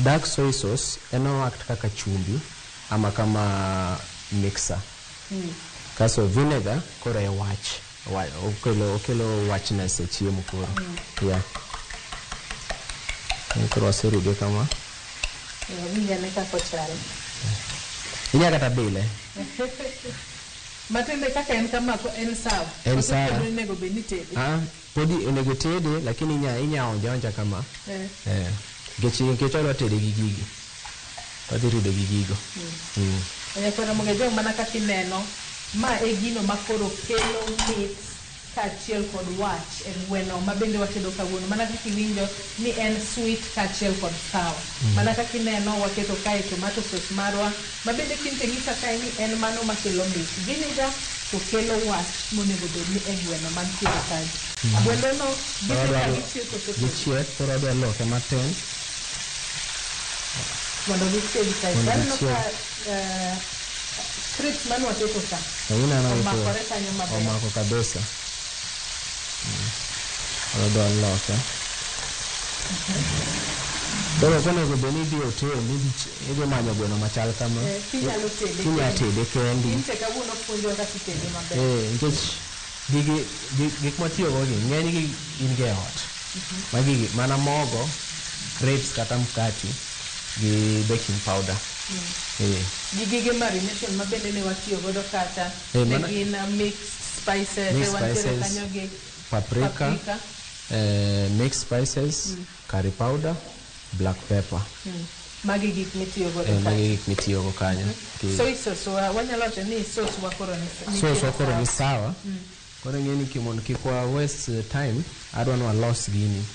Dark soy sauce en o act kaka chumbi ama kama mixer. Kaso vinegar koro e wach. Okelo wachness e chiemo koro. Yeah. Koro waserude kama. Winjane kaka ochal. Inya kata bile. Matiende kaka en kama ko en sawa. En Koso sawa. pod onego bed ni itede. Ah, podi onego tede lakini inya onja onja kama. Eh. Eh. Nikech wadwa tede gi gigi. Wadhi rido gi gigo. Nyakwara Mogejong mana kaka ineno, ma e gino ma koro kelo mit kaachiel kod wach e gweno ma bende watedo kawuono. Mana kaka iwinjo ni en sweet kaachiel kod sour. Mana kaka ineno waketo kae tomato sauce marwa ma bende kinto nyisa kae ni en mano makelo mit. Vinegar to kelo wach monego bed ni e gweno mantiere kae. Gwendo no gidhi ka gichiek koso tedo? Gichiek, koro adwa loke matin. Mondo gichieg kae. Mondo Aneno gichieg. ka crisps mane waketo ka Ineno gi omakore kanyo maber. Omako kabisa. Koro adwa loke. Koro ok onego bed ni idhi e hotel idhi manyo gweno machal kama. Eh, kinyalo tede Kinya kendi. tede kendi. In te kawuono puonjwa kaka itede maber. Eh, nikech gigi gik mwatiyogo gi ng'enygi in go e ot. Magi gi mana mogo, grapes kata mkati gi baking powder. Eh. Gi gige marination ma bende ne watiyo godo kacha Eh, ne gin mixed spices, Mixed ne wantiere spices, kanyo gi paprika, paprika. Mixed spices, curry powder, black pepper. Magi gik mitiyo godo Eh, magi kacha. gik mitiyogo kanyo. Soy sauce wa wanyalo wacho ni sauce wa koro ni Sauce wa koro ni sawa. Koro ing'e ni mondo kik wa waste time, adwa ni walos gini.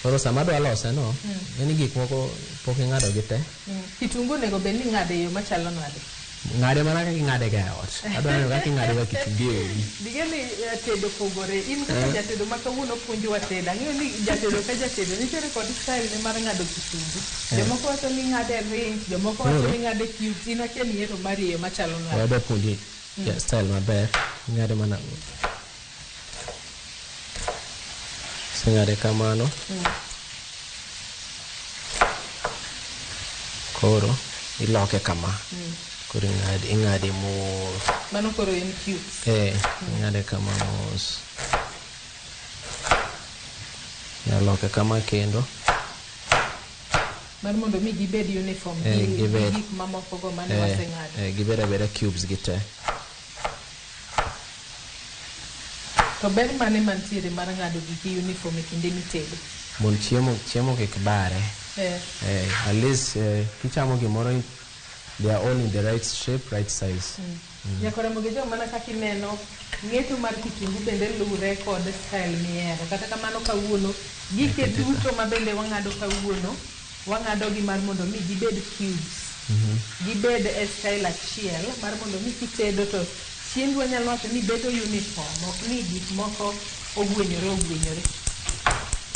Koro sama adwa lose no, en gik moko pok ing'ado gi te. Kitungu onego bed ni ing'ado e yo machalo nade? Ng'ade mana kaka ing'ade ga e ot. Adwa neno kaka ing'ade ga kitungu e odi. Dige ni tedo pogore. In kaka jatedo ma kawuono puonjowa tedo. Ang'eyo ni jatedo ka jatedo nitiere kod style ne mar ng'ado kitungu. Jomoko wacho ni ng'ade rings, jomoko wacho ni ng'ade cubes. In akia ni ihero mari e yo machalo nade? Wadwa puonji style maber. Ing'ade mana. Iseng'ade kamano. Koro iloke kama. Koro ing'ade mos. Mano koro en cubes. Eh, ing'ade kama mos. Iloke kama kendo. Mar mondo mi gibed uniform Eh, gi gibed. gik mamoko go mane Eh, waseng'ado. gibed abeda cubes gi te. To ber mane mantiere mar ng'ado giki uniform e kinde mitedo? Mondo chiemo kik bare. Eh. Eh, at least kichamo gimoro they are all in the right shape, right size. Nyakora Mogejong mana kaka ineno ng'eto mar kitungu bende lure kod style mihero. Kata kamano kawuono gike duto ma bende wang'ado kawuono wang'ado gi mar mondo mi gibed cubes. Gibed e style achiel mar mondo mi kitedo to chiembi wanyalo wacho ni bedo uniform, ok ni gik moko ogwenyore ogwenyore.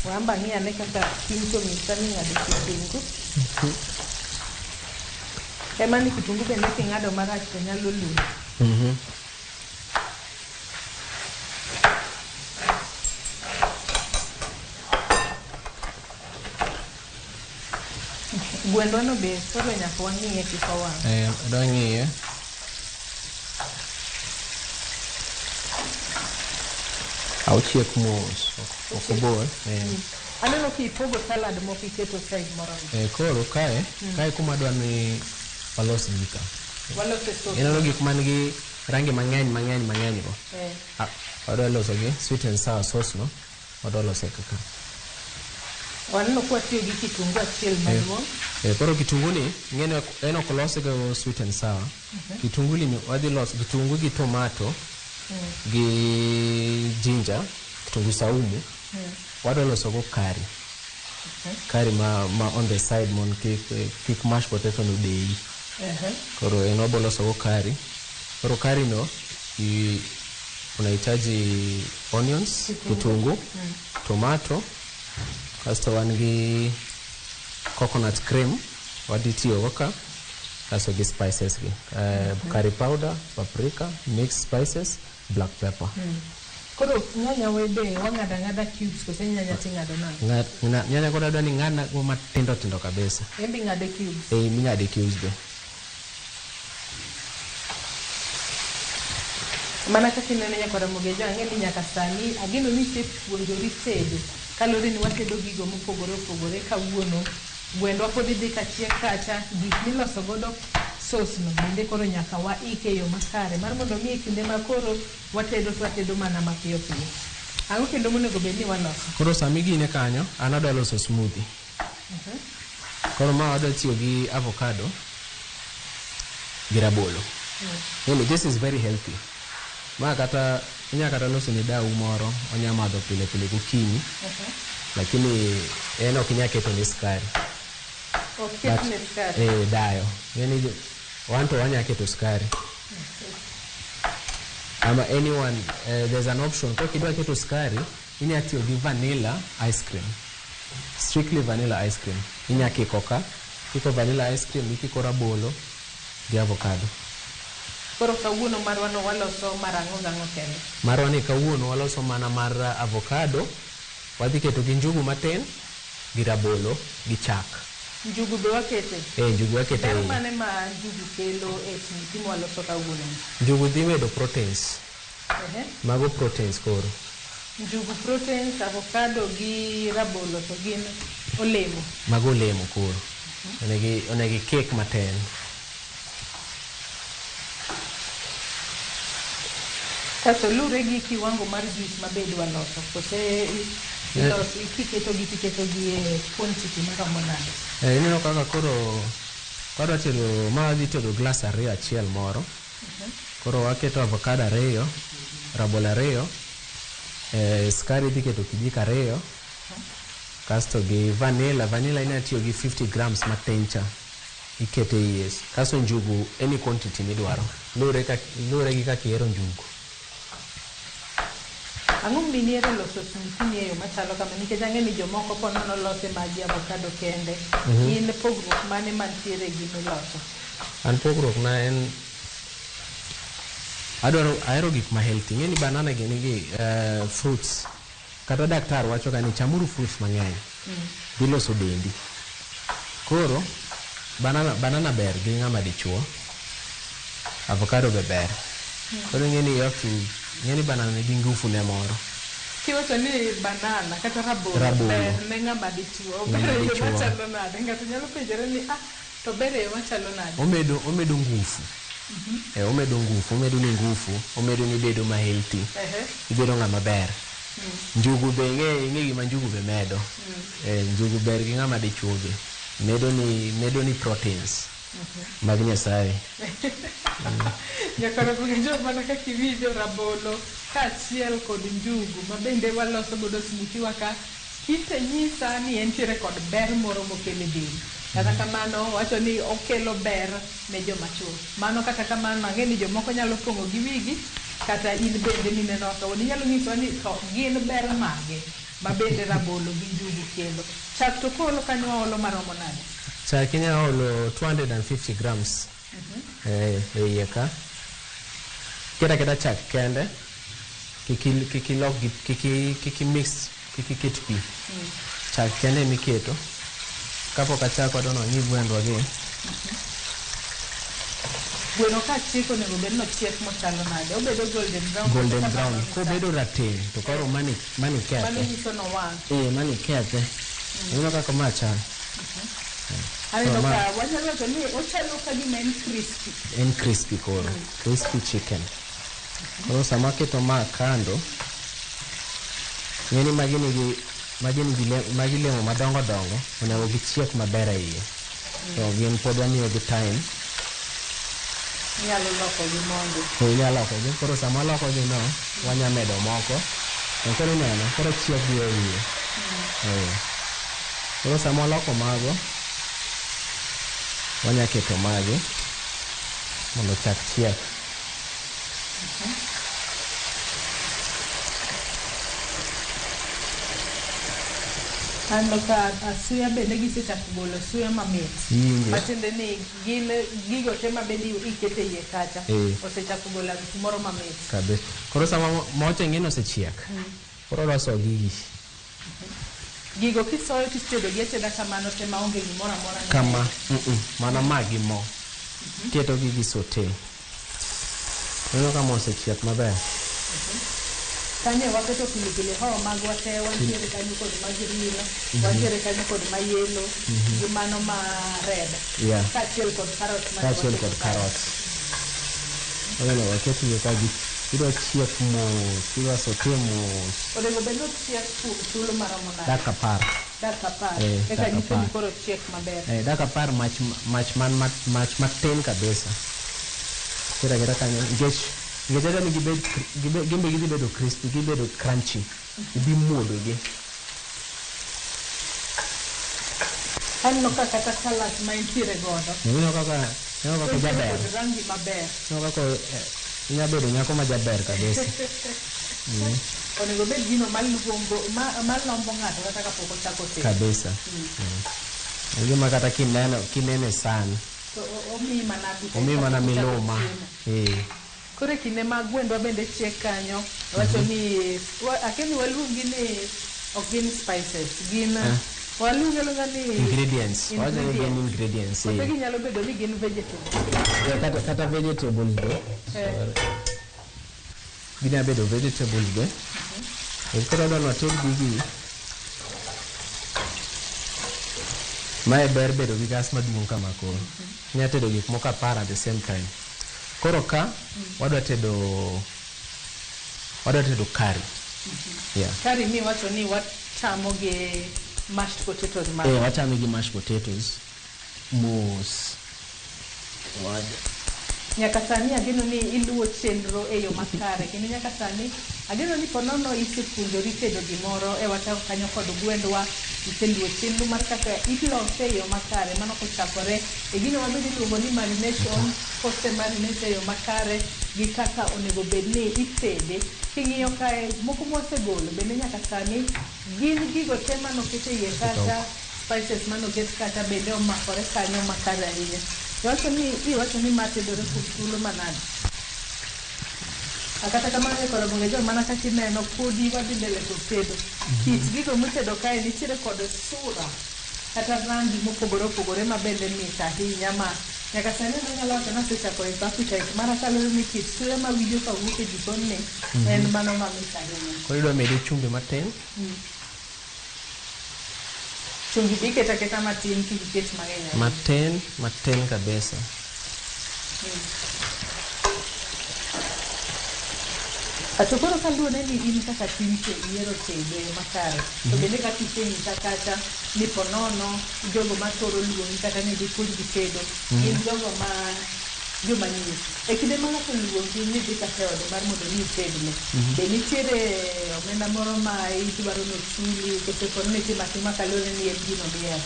Wamba ng'i ane kaka Kinto nyisa ni ng'ado kitungu. Ema ni kitungu bende king'ado marach to nyalo lul. Gwendwa no be koro nyaka wang'iye kik owang'. Eh, adwa ng'iye. Auchiek mos, ok obol. Eh. Aneno kipogo salad moko iketo side moro ni. Eh, koro kae, kae kuma adwa ni walos gika. Walose sauce. Ineno gik man gi rangi mang'eny mang'eny mang'eny go. Eh. Ah, wadwa loso gi sweet and sour sauce no. Wadwa lose kaka. Waneno ka watiyo gi kitungu achiel maduong'. Eh, koro kitungu ni ng'ene en ok olose go sweet and sour. Kitungu ni wadhi loso kitungu gi tomato gi ginger, kitungu saumu. Wadwa loso go curry. Curry ma on the side mon kik mashed potato no deyi. Koro en wabo loso go curry. Koro curry no unahitaji onions, kitungu, tomato, kasto wan gi coconut cream wadhi tiyo go ka, kasto gi spices gi. Curry powder, paprika, mixed spices, black pepper. Koro nyanya wede wang'ado ang'ada cubes kose nyanya ting'ado nang'o? Nyanya koro adwa ni ing'adna go matindo tindo kabisa. En be ing'ade cubes. Eh, ming'ade cubes be. Mana kaka ineno nyakwara Mogejo, ang'e ni nyaka sani ageno ni isepuonjori tedo kaluwore ni watedo gigo mopogore opogore kawuono. Gwendwa pod idhi kachiek kacha, gik miloso godo Sauce no bende koro nyaka waike e yo makare mar mondo mi e kinde ma koro watedo to watedo mana mapiyo piyo. Ang'o kendo monego bed ni waloso? Koro sama igine kanyo, an adwa loso smoothie. Koro ma wadwa tiyo gi avocado gi rabolo. Anyway, this is very healthy. Ma kata inya kata loso ne dau moro, onya madho pile pile gokinyi, lakini en ok inya keto ne sukari. Ok ketne sukari. Eh, dayo. Ng'eni wan to wanya keto sukari. Ama anyone, there's an option. Kok idwa keto sukari, inya tiyo gi vanilla ice cream. Strictly vanilla ice cream. Inya kiko ka, kiko vanilla ice cream, ikiko rabolo gi avocado. Koro kawuono marwa no waloso mar ang'o gang'o kende? Marwa ni kawuono waloso mana mar avocado, wadhi keto gi njugu matin, gi rabolo, gi chak. Njugu be wakete? Eh, njugu wakete Ber iye. mane ma njugu kelo e smoothie mwaloso kawuono ni? Njugu dhi medo proteins. Ehe. Mago proteins koro. Njugu proteins, avocado gi rabolo to gin olemo. Mago olemo koro. Onego ikik matin. Kasto lure gi kiwango mar juice ma be idwa loso kose iloso kiketo gi tiketo gi e quantity maromo nade? Eh, ineno kaka koro kwadwa tedo ma wadhi tedo glass ariyo achiel moro. Koro waketo avocado ariyo, rabolo ariyo, sukari idhi keto kijiko ariyo, kasto gi vanilla, vanilla inya tiyo gi 50 grams matin cha ikete iye. Kasto njugu any quantity midwaro, luwore gi kaka ihero njugu. Ang'o momiyo ihero loso smoothie ni e yo machalo kama? Nikech ang'e ni jomoko po nono lose mag avocado kende. In pogruok mane mantiere gi miloso? An pogruok na en adwaro ahero gik ma healthy. Ing'e ni banana gi nigi fruits. Kata daktar wacho ga ni chamuru fruits mang'eny. Dhi loso dendi. Koro banana ber gi ng'ama dichuo. Avocado be ber. Koro ing'e ni you have to ing'e ni banana nigi ngufu ne moro. Kiwacho ni banana kata rabolo ber ne ng'ama dichuo, Ng'ama ber e yo dichuo. machalo nade? Ng'ato nyalo penjore ni ah, to ber e yo machalo nade? Omedo ngufu. Omedo ngufu, omedo ni ngufu, omedo ni bedo ma healthy. Ibedo ng'ama ber. Njugu be ing'e gima njugu be medo. Njugu ber gi ng'ama dichuo be. Medo ni proteins mag Nyasaye. Nyakoro jo mana kaka iwinjo rabolo kaachiel kod njugu ma bende waloso godo smoothie wa ka, kinte nyisa ni entiere kod ber moro mokelo e del. Kata kamano wacho ni okelo ber ne joma chuo. Mano kata kamano ang'e ni jomoko nyalo pong'o gi wigi kata in bende mineno kawuono inyalo nyisowa ni to gin ber mage ma bende rabolo gi njugu kelo. Chak to koro kanyo waolo maromo nade? Chak inya olo 250 grams e iye ka. Keta keta chak kende, kik ilok gi, kik mix, kik iket pi. Chak kende emiketo. Kapok achako adwa ni wang'i gwendwa gi. Gweno ka chiek onego bed ni ochiek mochalo nade? Obedo golden brown. Golden brown. Kobedo rateng' to koro mani kethe. Mano nyiso ni owang'. Mani kethe. Ineno kaka ma chal. Aneno ka wanyalo wacho ni ochalo ka gima en crispy. En crispy koro. Crispy chicken. Koro sama aketo ma kando, ng'eni magi nigi magi lemo madongo dongo, onego gichiek maber e iye. To gin pod wamiyogi time. Inyalo lokogi mondo. Inyalo lokogi. Koro sama walokogi no, wanya medo moko. To koro ineno, koro chiek gi e iye. Koro sama waloko mago, wanya keto magi mondo ochak chiek. Aneno ka suya bende gisechako golo suya mamit. Matiende ni gin gigo te ma bende ikete iye kacha. Osechako golo harufu moro mamit. Kabisa. Koro sama mocha ing'e ni osechiek. Koro loso gigi. Gigo kisoyo titedo gi ateda kamano te maonge gimoro amora. Kama, mana ma gi mo. Iketo gigi saute. Ineno ka mo osechiek maber. Kanyo e waketo pilipili hoho magwa te, wantiere kanyo kod ma green, wantiere kanyo kod ma yellow, gi mano ma red. Kaachiel kod carrot mane Kaachiel waketo kod kanyo. carrots. Aneno waket gi ka gi gidwa chiek mos, gidwa saute mos. Onego bed ni ochiek kuom thuolo maromo nade? Dakika 10. Dakika 10. Eh, Eka dakika nyiso ni 10. koro ochiek maber. Eh, dakika 10 mach mach man mach matin kabisa. Keta keta kanyo nikech nikech adwa ni gibed gin be gidhi bedo crispy, gibedo crunchy. Idhi muodo gi. Aneno ka kata salad ma intiere godo. Ineno kaka ineno kaka Intiere jaber. kod rangi maber. Ineno kaka inya bedo nyako ma jaber kabisa. Onego bed gino malombo malombo ng'ato kata kapok ochako tedo. Kabisa. En gima kata kineno kinene san, To omiyi mana appetite omiyi mana kapok ochako miluma. chiemo. Eh. Koro e kinde ma gwendwa bende chiek kanyo, wacho ni akia ni waluongi ni ok gin spices, gin waluongi aluonga ni Ingredients. Wacho ni gin ingredients. Koso ginyalo bedo ni gin vegetables. Yeah, kata vegetables be. Ginya bedo vegetables be. Koro adwa ni wated gigi. Mae ber bedo gi gas maduong' kama koro. Inya tedo gik moko 10 at the same time. Koro ka wadwa tedo curry. Yeah. Curry mi wacho ni wachamo gi mashed potatoes ma. Eh, wachame gi mashed potatoes. Mos. Nyaka sani ageno ni iluwo chenro e yo makare kendo nyaka sani ageno ni ponono isepuonjori tedo gimoro e wachako kanyo kod gwendwa, iseluwo chenro mar kaka ilose e yo makare mano kochakore e gino mabende iluongo ni marination, kose marinate e yo makare gi kaka onego bed ni itede. King'iyo kae moko mwasegolo bende nyaka sani gin gigo te manoket e iye kacha, spices manoket kacha bende omakore kanyo makare ahinya. Iwacho ni ma tedore kuom thuolo manade? Kata kamano e kor Ramogi Ajwang' mana kaka ineno podi wadhi mbele kod tedo. Kit gigo mitedo kae nitiere kod sura kata rangi mopogore opogore ma bende mit ahinya ma nyaka sani anyalo wacho ni asechako iko appetite mara kaluwore ni kit suya mawinjo kawuok e jikon ni en mano mamit ahinya. Koro idwa mede chumbi matin. Chumbi be iketo aketa matin kik iket mang'eny ahinya. Matin, matin kabisa. To koro kaluwore ni in kaka tinde ihero tedo e yo makare, to bende kaka isenyisa kacha ni ponono jogo mathoro luongi kata ni gipuonji tedo, gin jogo ma joma nyiri. E kinde ma ng'ato oluongi ni dhi kata e ode mar mondo mi itedne, be nitiere omenda moro ma idwaro ni ochuli koso ponono itimo atima kaluwore ni en gino mihero?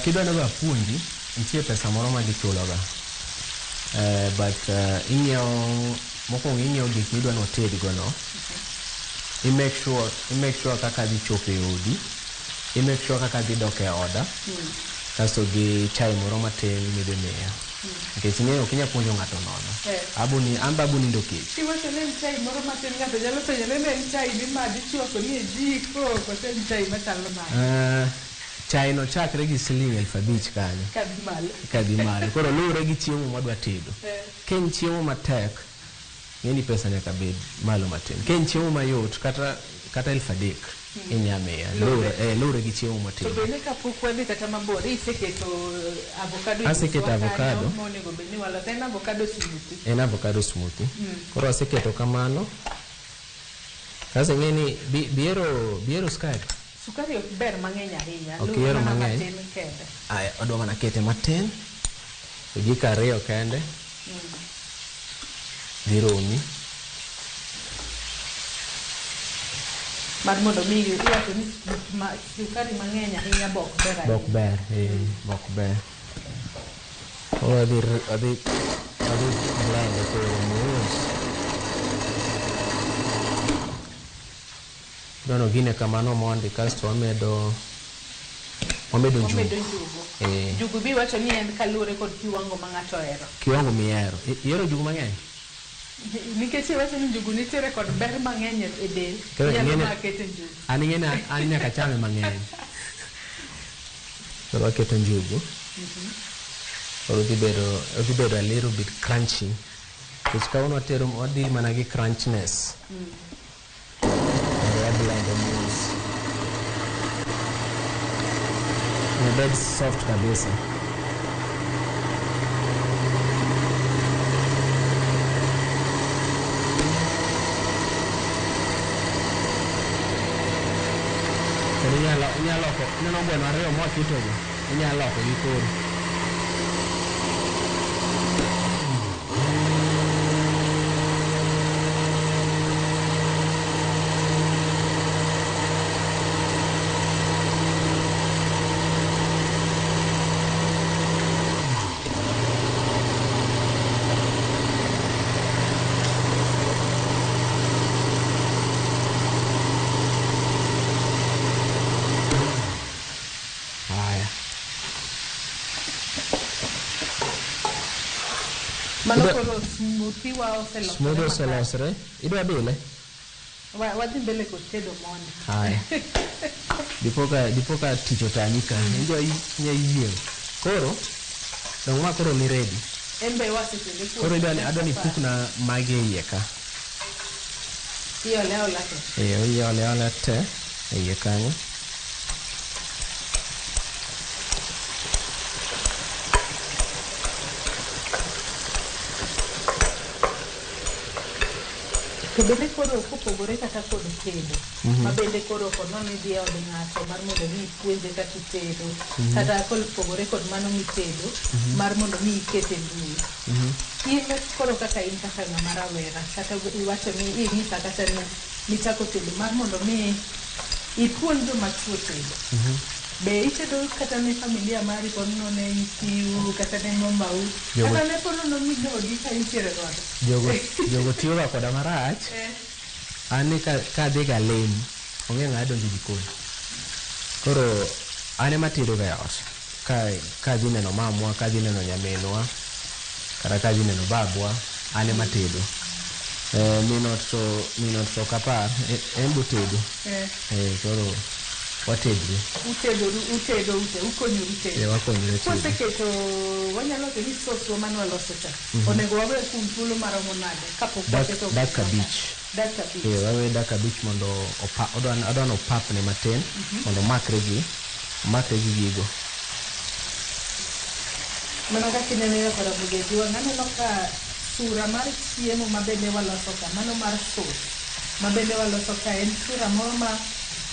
Kidwa ni apuonji, nitie pesa moro ma gichuloga. But ing'iewo mokwongo ing'iewo gik midwa ni otedgo no. I make sure kaka dhi chopo e odi, i make sure kaka dhi dok e oda, kasto gi chai moro matin midhi miya. Nikech ing'eyo ok inyal puonjo ng'ato nono. An be abo nindo kech. Kiwacho ni en chai moro matin ng'ato nyalo penjore ni en chai mimadho ichwako ni e jiko koso en chai machalo nade? Chai no chakre gi siling 5,000 kanyo. Kadhi malo. Kadhi malo. Koro luwore gi chiemo mwadwa tedo. Ka en chiemo matek, ng'e ni pesa nyaka bed malo matin. Ka en chiemo mayot kata 3,000 inya miya. Luwore gi chiemo mwatedo. To bende kapok wadhi kata mabor, iseketo avocado e Aseketo kanyo avocado. monego bed ni waloso. En avocado smoothie. En avocado smoothie. Koro aseketo kamano. Kasto ing'e ni biero sukari. Sukari ok ber mang'eny ahinya. Ok ihero Luwore mana mang'eny. matin kende. Aya, odwa mana kete matin. Ojiko 2 kende. Dhi romi. Mar mondo mi iwacho ni sukari mang'eny ahinya be ok ber ahinya. Bok ber, bok ber. Wadhi blend koro mos. Nono gine kamano mondi kasto wamedo njugu. Njugu bi wacho ni en kaluwore kod kiwango ma ng'ato ohero. Kiwango mihero. Ihero njugu mang'eny? Nikech iwacho ni njugu nitiere kod ber mang'eny e del. Inyalo mana keto njugu. An ing'e ni an nyaka chame mang'eny. Koro waketo njugu. Koro odhi bedo a little bit crunchy. Nikech kawuono watero wadhi mana gi crunchness. Wablende mos. Obed soft kabisa. Kendo inyalo loko, ineno gweno ariyo mwaketogo, inyalo loko gi koro. Haya. Mano koro smoothie wa oselosore. Smoothie oselosore. Idwa bile? Wadhi mbele kod tedo mondi. Haya. Dipo ka tich otami ka. Idwa inya yieng'. Koro dong' ma koro ni ready. En be wasetede kuom Koro idwa ni adwa ni ipukna magi e iye ka. Iole aola te. Eh, iole aola te e iye kanyo. To bende koro kopogore kata kod tedo, ma bende koro konono idhi e od ng'ato mar mondo mi ipuonje kaka itedo, kata kopogore kod mano mitedo, mar mondo mi iket e mbui. In koro kaka in kaka ng'ama rawera, kata iwacho ni inyisa kata ni nichako tedo mar mondo mi ipuonj joma chuo tedo. Be itedo kata ne familia mari ponono ne nyithiu, kata ne mamau, kata ne ponono minodi ka intiere godo? Jogo tiyoga koda marach. An ni ka adhi ga lim, onge ng'a donjo e jikon. Koro an ema atedo ga e ot. Ka adhi neno mamwa, ka adhi neno nyaminwa, kata ka adhi neno babwa, an ema atedo. Min ot to ok apar, en be otedo. Koro watedre. Utedoru, utedo ute, ukonyoru tedo. Eh, wakonyore tedo. Kwaseketo, wanyalo wacho ni sauce wa mane waloso cha, onego wawe kuom thuolo maromo nade kapok waketo? Dakika 5. Dakika 5. Eh, wawe dakika 5 mondo adwa ni opapne matin, mondo omakre gi gigo. Mana kaka ineno kod Ramogi Ajwang', aneno ka sura mar chiemo ma bende waloso ka, mano mar sauce ma bende waloso ka en sura moro ma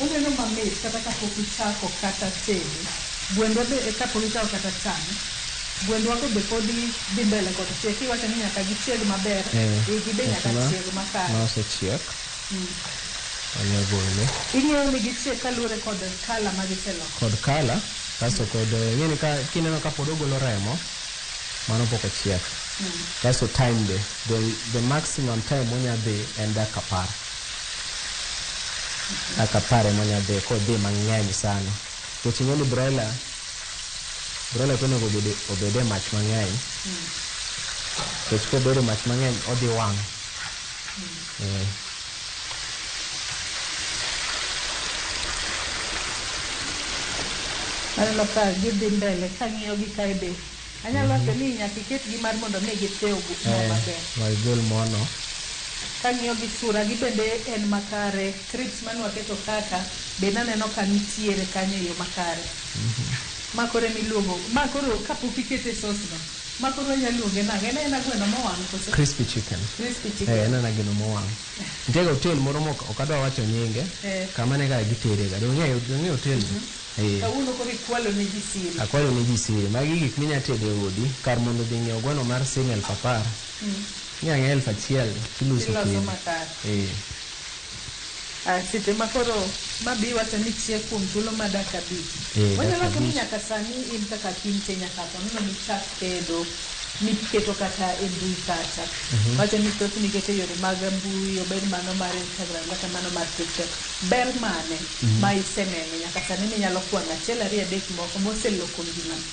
oneno mamit kata kapok ichako kata tede. Gwendwa be kapok ichako kata chame, gwendwa go be podi dhi mbele kod chiek. Iwacho ni nyaka gichieg maber, igi be nyaka chieg makare. Ma osechiek, wanya gole. Ing'eyo ni gichiek kaluwore kod colour ma giseloko. Kod colour, kasto kod ing'e ni ka kineno ka pod ogolo remo, mano pok ochiek. Kasto time be, the maximum time monya dhi en dakika 10. Dakika 10 ema onya dhi kodhi mang'eny sana. Nikech ing'e ni broiler ok onego obed e mach mang'eny. Nikech kobedo e mach mang'eny odhi wang'. Eh. Aneno ka gidhi mbele kang'iyo gi kae be. Anyalo wacho ni nyaka iketgi mar mondo mi githew mo maber. Wagol mono. Kang'iyo gi sura gi bende en makare. Crisps mane waketo kaka be naneno ka nitiere kanyo e yo makare. Ma koro emiluongo, ma koro kapok ikete sauce no, ma koro wanyalo luonge nang'o? En aena gweno mowang' koso? Crispy chicken. Crispy chicken. Eh, en ana gino mowang'. Nitie ga hotel moro mok ok adwa wacho nyinge. Kama ne ga gitede ga. Dong' ing'eyo hotel no? Eh. Kawuono koro ikwalo ne ji siri. Akwalo ne ji siri. Magi gik minya tedo e odi kar mondo dhi ng'iew gweno mar siling 10,000. Inya ng'iew 1000 tiloso Iloso kendo. makare. Eh. Ah, seche ma koro ma bi iwacho ni chiek kuom thuolo mar dakika 5. Eh, Wanyalo dakika wacho ni 5. nyaka sani in kaka Kinte nyaka to neno nichak tedo miketo kata e mbui kacha. Wacho ni thothne iketo e yore mag mbui, obed mano mar Instagram kata mano mar TikTok. Ber mane ma iseneno nyaka sani minyalo kwano achiel ariyo adek moko moseloko ngimani?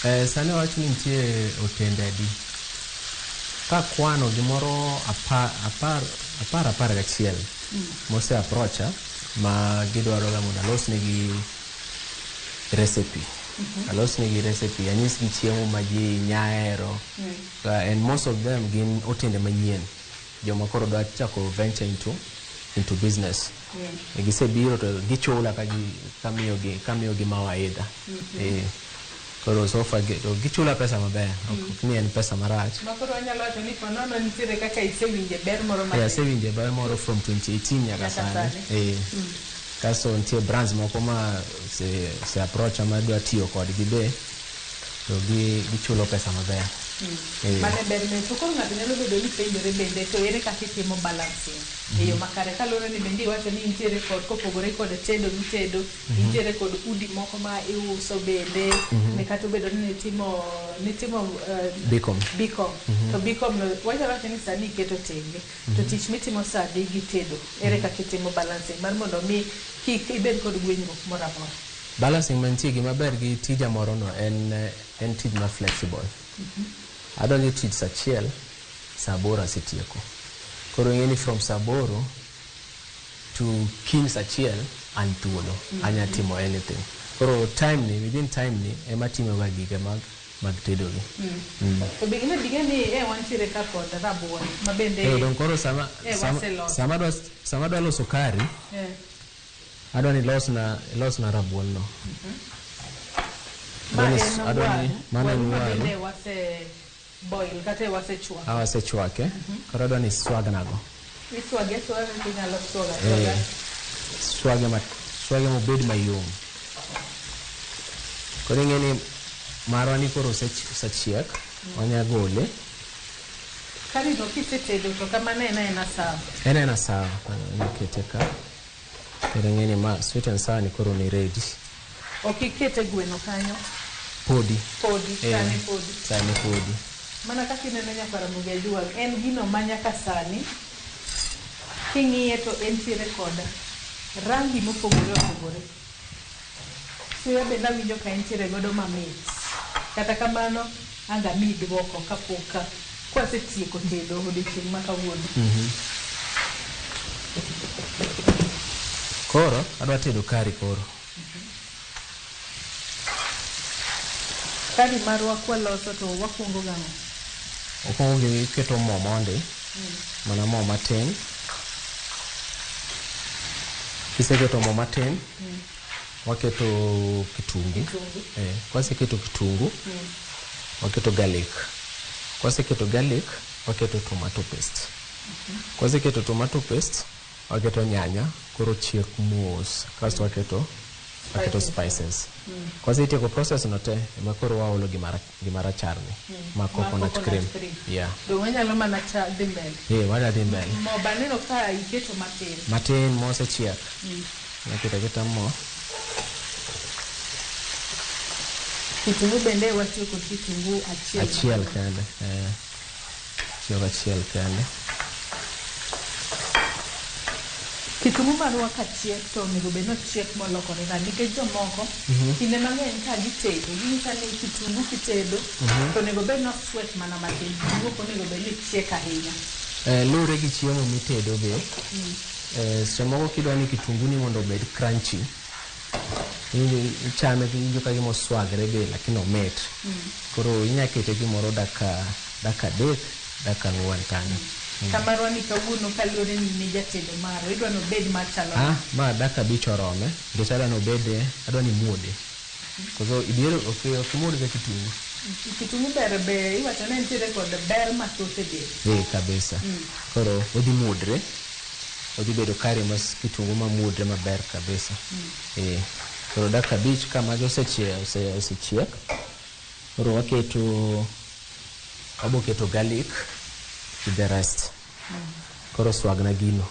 Eh, sani wach ni nitie otende adi? Kakwano gimoro apar, 10, 11 mose approacha ma gidwaro ga mondo alosnegi recipe. Alosnegi recipe, anyisgi chiemo ma ji nya hero. And most of them gin otende manyien. Joma koro dwa chako venture into into business. Gisebiro to gichula ka gi kamiyogi kamiyogi mawaidha. Koro so far to gichula pesa maber, ok ni en pesa marach. Ma koro wanyalo wacho ni ponono nitiere kaka isewinje ber moro matin. Asewinje ber moro from 2018 nyaka Nyaka sani. sani. Kasto nitie brands moko ma ose approach ma dwa tiyo kodgi be to gichulo pesa maber. Mano e ber ne to koro ng'ato nyalo bedo ni penjore bende to ere kaka itimo balancing e yo makare kaluwore ni bende iwacho ni intiere kod kopogore kod tedo mitedo intiere kod udi moko ma iuso bende ne kata obedo ni nitimo Bcom. Bcom. To Bcom no wanyalo wacho ni sani iketo tenge to tich mitimo sani gi tedo ere kaka itimo balancing mar mondo mi kik ibed kod gwenyruok moro amora? Balancing mantie gima ber gi tija moro no en tich ma flexible. Adonjo e tich saa 1, saa 8 asetieko. Koro ing'e ni from saa 8 to kiny saa 1 an thuolo, anya timo anything. Koro time ni, within time ni ema atimo ga gige mag tedo gi. To bigine ni e wantiere ka kod rabuon ma bende Dong koro sama waseloso. sama adwa loso curry, adwa ni ilosna rabuon no. Ma Adwa ni en adwa ni waru, mano en waru ma waru. bende wase boil kata wasechwako. Awasechwake. Koro adwa ni iswagnago. Iswage aswaga kaka inyalo swago aswaga. Swage mobed mayom. Koro ing'e ni marwa ni koro osechiek, wanya gole. Curry no kisetedo to kamano en aena sawa. En aena sawa, nikete ka. Koro ing'e ni ma sweet and sour ni koro ni ready. Ok ikete gweno kanyo. Podi. Podi, sani podi. Sani podi. Mana kaka ineno nyakwar Ramogi Ajwang', en gino ma nyaka sani king'iye to entiere kod rangi mopogore opogore. Suya bende awinjo ka entiere godo mamit. Kata kamano, ang' amiyi duoko kapok kwasetieko tedo odiochieng' ma kawuono. Koro adwa tedo curry koro. Curry marwa kwaloso to wakuongo gang'o? Okwongo gi keto mo mondi, mana mo matin. Kiseketo mo matin, waketo kitungu. Kitungu. Kwaseketo kitungu, waketo garlic. Kwaseketo garlic, waketo tomato paste. Kwaseketo tomato paste, waketo nyanya, koro chiek mos. Kasto waketo spices. Kwasetieko process no te, ema koro waolo gima rachar ni, ma Ma coconut cream. Yeah. Dong' wanyalo mana cha dhi mbele. Wanya dhi mbele. Mo be aneno ka iketo matin. Matin mosechiek. Waketo aketa mo. Kitungu bende watiyo kod kitungu achiel. Achiel kende. Tiyo achiel kende. Kitungu marwa kachiek to onego bed ni ochiek molokore rangi nikech jomoko kinde mang'eny ka gitedo ginyisa ni kitungu kitedo to onego bed ni oswet mana matin, kitungu ok onego bed ni chiek ahinya. Luwre gi chiemo mitedo be. Seche moko kidwa ni kitungu ni mondo obed crunchy, ichame iwinjo ka gima oswagre be lakini omit. Koro inya kete gimoro dakika 3, dakika 4 kanyo. Kamarwa ni kawuono kaluwore ni in e jatedo marwa, idwa ni obed machalo Ah, ma dakika 5 orome, nikech adwa ni obed, adwa ni imuode. Koso idiere ok imuod ga kitungu. Kitungu ber be iwacho ni entiere kod ber mathoth e del. Kabisa. Koro odhi muodre, odhi bedo curry mas kitungu mamuodre maber kabisa. Koro dakika 5 ka magi osechiek, koro wabo keto garlic with the rest. Koro swagna gino.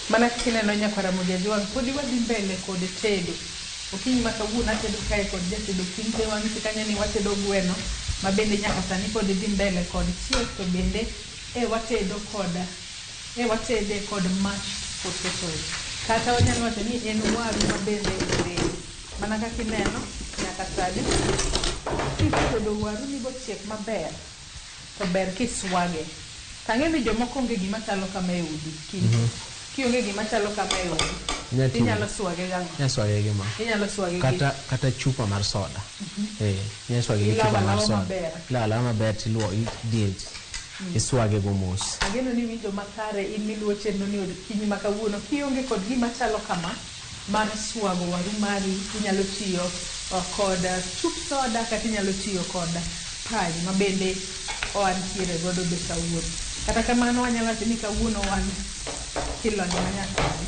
Mana kaka ineno nyakwar Ramogi Ajwang', podi wadhi mbele kod tedo. Okinyi ma kawuono atedo kae kod jatedo Kinte, wang'isi kanyo ni watedo gweno ma bende nyaka sani pod dhi mbele kod chiek to bende watede kod mashed potatoes. Kata wanyalo wacho ni en waru ma bende oregi. Mana kaka ineno nyaka sani kisetedo waru ni bochiek maber to ber kiswage. Tang'e ni jomoko onge gima chalo kama e udi. Kionge gima chalo kama e odi, inyalo swage gang'o? Inyalo swage gi ma. Inyalo swage gi kata chupa mar soda. Inyalo swage gi Ilawo chupa mar alawa soda. maber. Ilawo alawa maber tiluo idhi Iswage go mos. Ageno ni winjo makare in miluwo chenro ni okinyi ma kawuono kionge kod gima chalo kama mar swago waru mari inyalo tiyo kod chup soda kata inyalo tiyo kod pany ma bende oantiere godo be kawuono. Kata kamano wanyalo wacho ni kawuono wan kilony manyasani.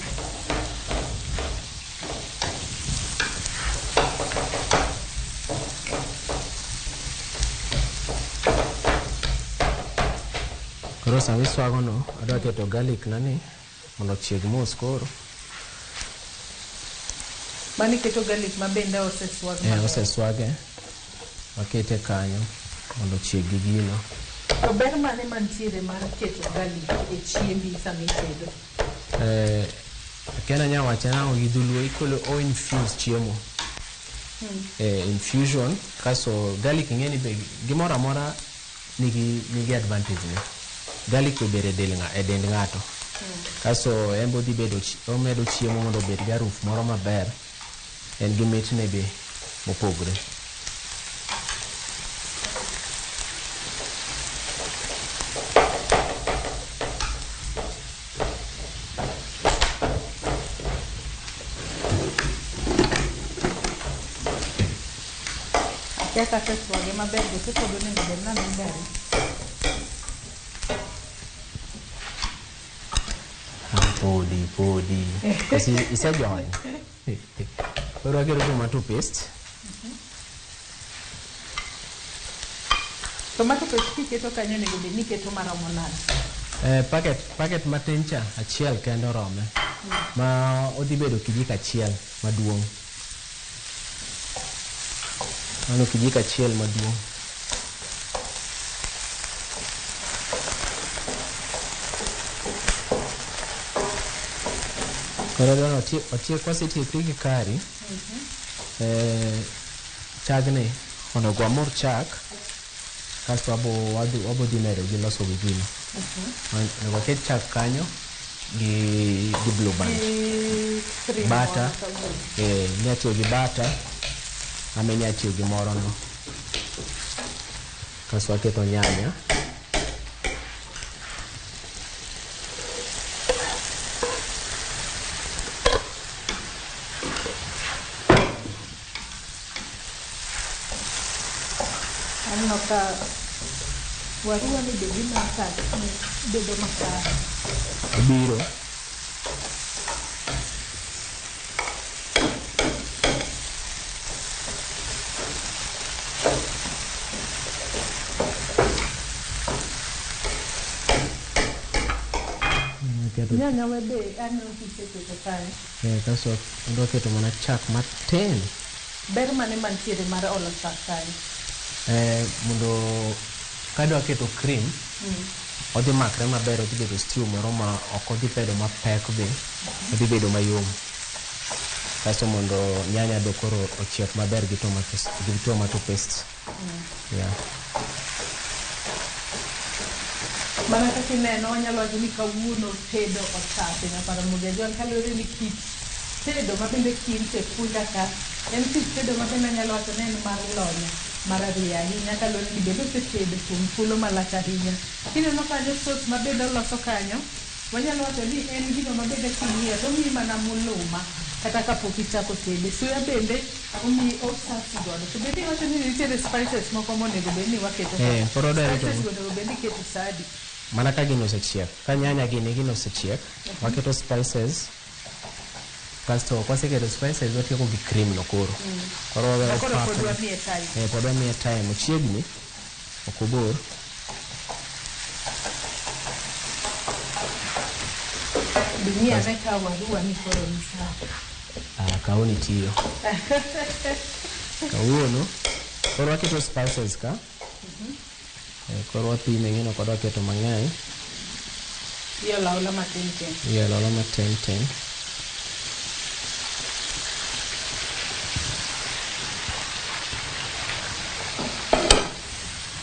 Koro sama iswago no, adwa keto garlic na ni mondo ochieg mos koro. Mano iketo garlic ma bende oseswag maber. Oseswage. Wakete kanyo mondo ochieg gi gino. To ber mane mantiere mar keto garlic e chiembi sama itedo? Akia nanya wache nang'o gi dholuo ikolo o infuse chiemo. Infusion kaso garlic ing'e ni be gimoro amora nigi advantage ne. Garlic be ber e del e dend ng'ato. Kaso en be odhi bedo omedo chiemo mondo obed gi harufu moro maber. En gi mitne be mopogre. Akia kaseswage maber koso pod onego bed ni amedore. Podi, podi. Kosi isejony. Koro waketo tomato paste. Tomato paste kiketo kanyo onego bed ni iketo maromo nade? Packet matin cha achiel kende orome. Ma odhi bedo kijiko achiel maduong'. Mano kijiko achiel maduong'. Koro dwaro otiek wasetiekri gi kari. Chagni onego wamur chak kasto wabo dhi medo gi loso gi gino. Onego waket chak kanyo gi blue band. Gi cream Butter. moro kawuono. Inya tiyo gi butter ama inya tiyo gi moro no. Kasto waketo nyanya. Aneno ka waruwa ni be dhi makar, bedo makare. Obiro. Nyanya we be aneno kiseketo kanyo. Kasto adwa keto mana chak matin. Ber mane mantiere mar olo chak kanyo? Mondo kadwa keto cream, odhi makre maber, odhi bedo stew moro ma ok odhi bedo mapek be, odhi bedo mayom. Kasto mondo nyanya be koro ochiek maber gi tomato paste. Yeah. Mana kaka ineno wanyalo wacho ni kawuono tedo ochape nyaparo Mugejon kaluwore ni kit tedo ma bende Kimche puonja ka en kit tedo ma bende anyalo wacho ni en mar lony mar ariyo ahinya kaluwore ni bende osetedo kuom thuolo malach ahinya. Kineno kanyo sauce ma bende oloso kanyo wanyalo wacho ni en gino ma bende king'iyo to omiyi mana muluma kata kapok ichako tede. Suya bende omiyi osasi godo. To bende iwacho ni nitiere spices moko monego bed ni waketo ka. Koro dwaro Spices go onego bed ni iketo sa adi? Mana ka gino osechiek, ka nyanya gini gino osechiek, waketo spices. Kasto kwaseketo spices watieko gi cream no koro. Koro waweyo Koro pod pap. wamiye time. Pod wamiye time, ochiegni, ok obor. Ding'i ane ka waruwa ni koro ni sawa. Kawuono itiyo. Kawuono, koro waketo spices ka. Koro wapime ng'eno kod waketo mang'eny. Iolo aola matin tin. Iolo aola matin tin.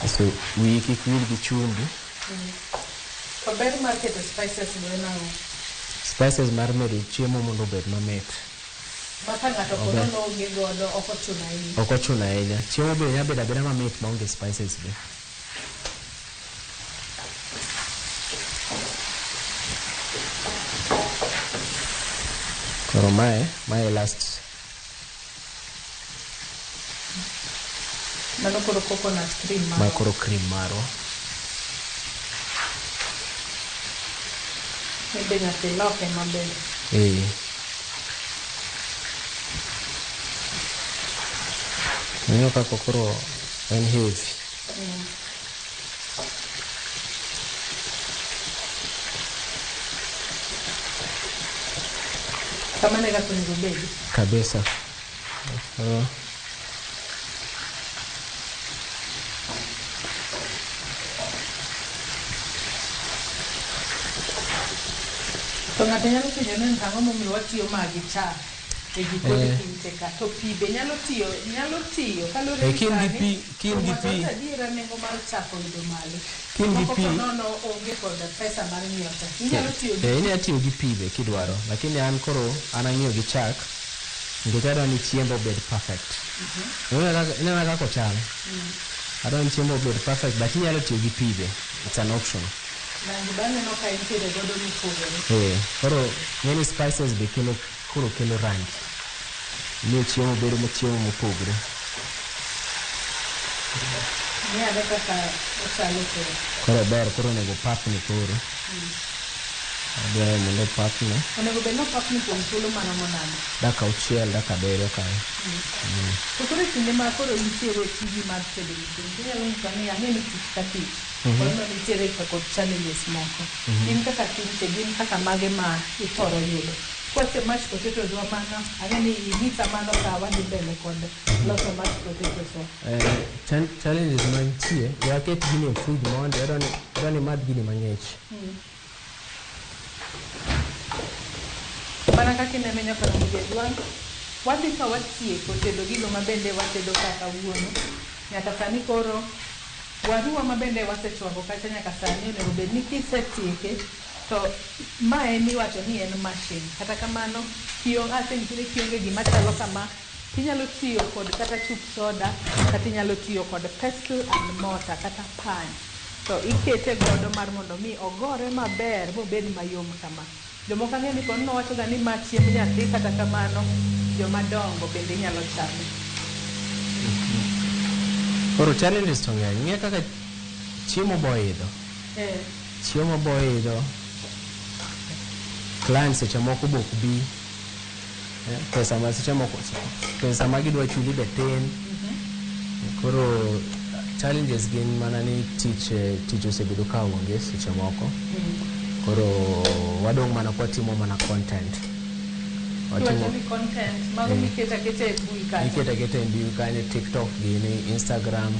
So wiyi kik wil gi chumbi. To ber mar keto spices go en ang'o? Spices mar medo chiemo mondo obed mamit. Ma ka ng'ato Ober. kono noonge godo ok ochuno ahinya. Ok ochuno ahinya. Chiemo be nyalo bedo abeda mamit maonge spices be. Koro mae last. Mano koro coconut cream ma marwa. koro cream marwa. Be nyaka iloke maber. Eh. Ineno kaka koro en heavy. Kamano e kaka onego obedi. Kabisa. To ng'ato nyalo penjo ni ang'o momiyo watiyo ma gi chak e jikon kinte ka to pi be nyalo tiyo kaluwore ni Ka in gi sani pi, ka in gi kuom pi. wacho adiera nengo mar chak oidho malo. Ka in gi Moko pi. to nono onge kod pesa mar nyiewo chak. Inyalo tiyo gi Eh, inyalo tiyo gi pi be kidwaro, lakini an koro an ang'iyo gi chak nikech adwa ni chiemba obed perfect. Ineno kaka ochal? Adwa ni chiemba obed perfect, but inyalo tiyo gi pi be. It's an option. Rangi be aneno ka intiere godo mopogore. Eh, koro ng'eni spices be kelo koro kelo rangi. Miyo chiemo bedo chiemo mopogore. Ng'i ane kaka ochalo koro. Koro ber, koro onego papni koro. Adwaro mondo opapni. Onego bed ni opapni kuom thuolo maromo nade? Dakika 6, dakika 7 kanyo. To koro e kinde ma koro intiere e tiji mar tedo gik inyalo nyisa ni ang'e ni tich ka tich koro nitiere kod challenges moko. In kaka kinche gin kaka mage ma ithoro yudo? Kwase mashed potatoes wa mano, ang'e ni inyisa mano ka wadhi mbele kod loso mashed potatoes wa. Challenges mantie, we aket gini e fridge mondi, adwa ni madh gini mang'ich. Mana kaka ineno nyaka Ramogi wadhi ka watieko tedo gigo mabende watedo ka kawuono. Nyaka sani koro waruwa mabende wasechwako kacha nyaka sani onego bed ni kisetieke to ma en iwacho ni en machine. Kata kamano asenyisi ni kionge gima chalo kama tinyalo tiyo kod kata chup soda kata inyalo tiyo kod pestle and mortar kata pan. To ikete godo mar mondo mi ogore maber mobed mayom kama. Jomoko ang'e ni kono nowacho ga ni ma chiemb nyathi kata kamano joma dongo bende nyalo chame. Koro challenges to ng'eny. Ng'e kaka chiemo boidho. Chiemo boidho. Clients seche moko bok bi. Pesa ma seche moko pesa ma gidwa chuli be tin. Koro challenges gin mana ni tich osebedo ka onge seche moko. Koro wadong' mana kwatimo mana content. Iwacho ni content mago miketa aketa e mbui kacha. Iketa aketa e mbui kanyo, TikTok gini, Instagram,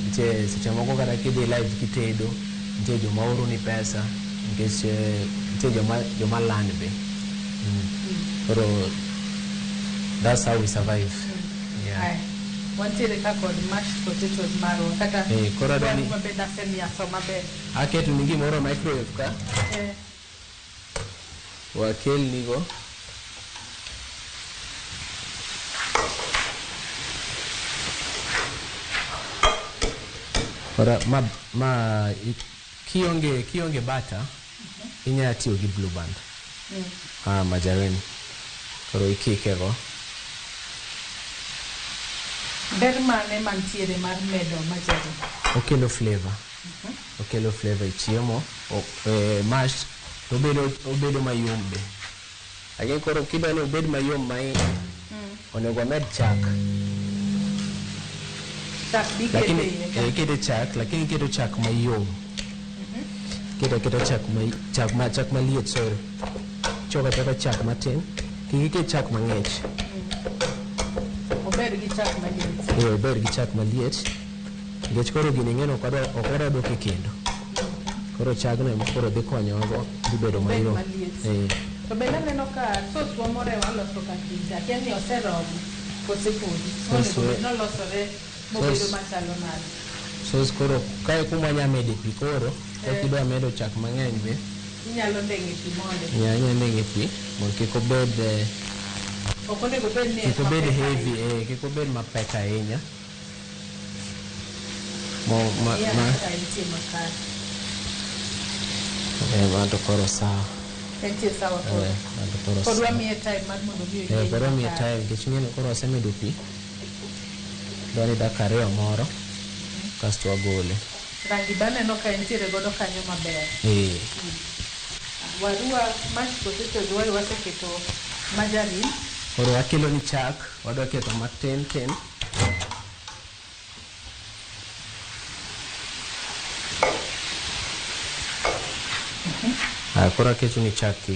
nitie seche moko kata kidhi live kitedo, nitie joma oroni pesa nikech nitie joma learn be. Koro that's how we survive. Yeah. Wantiere ka kod mashed potatoes marwa kata koro adwa ni mabende asemiaso maber. Aketo ni gimoro microwave ka. Wakelnigo. Koro ma kionge butter inyalo tiyo gi Blue Band. Margarine. Koro ikike go. Ber mane mantiere mar medo margarine? Okelo flavor. Okelo flavor e chiemo. Mash to obedo mayom be. Lakini koro kidwa ni obed mayom onego wamed chak. Chak bi Lakini kete iye ka. iketo chak, lakini iketo chak mayom. Keto chak maliet, sorry. Choko achaka chak matin. Kik iket chak mang'ich. Ober gi chak maliet. Ober gi chak maliet. Nikech koro gini ing'e ni ok wadwa dok e kendo. Koro chagno ema koro dhi konyowago dhi bedo Obed mayom. maliet. To bende aneno ka sauce wa more waloso ka kinte. Akia ni oseromo kose podi. Sauce Onego bed ni olosore mobedo machalo nade. Sauce koro kae kuma wanya mede pi koro, kidwa medo chak mang'eny be. Inyalo ndeng'e pi monde. Inyalo ndeng'e pi mondo kik obed Ok onego bed ni kik obed mapek heavy, ahinya. Kik obed mapek ahinya. Iya, kaka nitie makare. Ma to koro sawa. Entie sawa koro. Eh, ng'ato koro Pod wamiye time mar mondo mi Eh, oyieny pod wamiye makare. time nikech ing'e ni koro wasemedo pi. Dwa ni dakika ariyo moro kasto wagole. Rangi be aneno ka entiere godo kanyo maber. Eh, Warua mashed potatoes wae waseketo margarine. koro wakelo ni chak, wadwa keto matin tin. Aya, koro aketo ni chak ki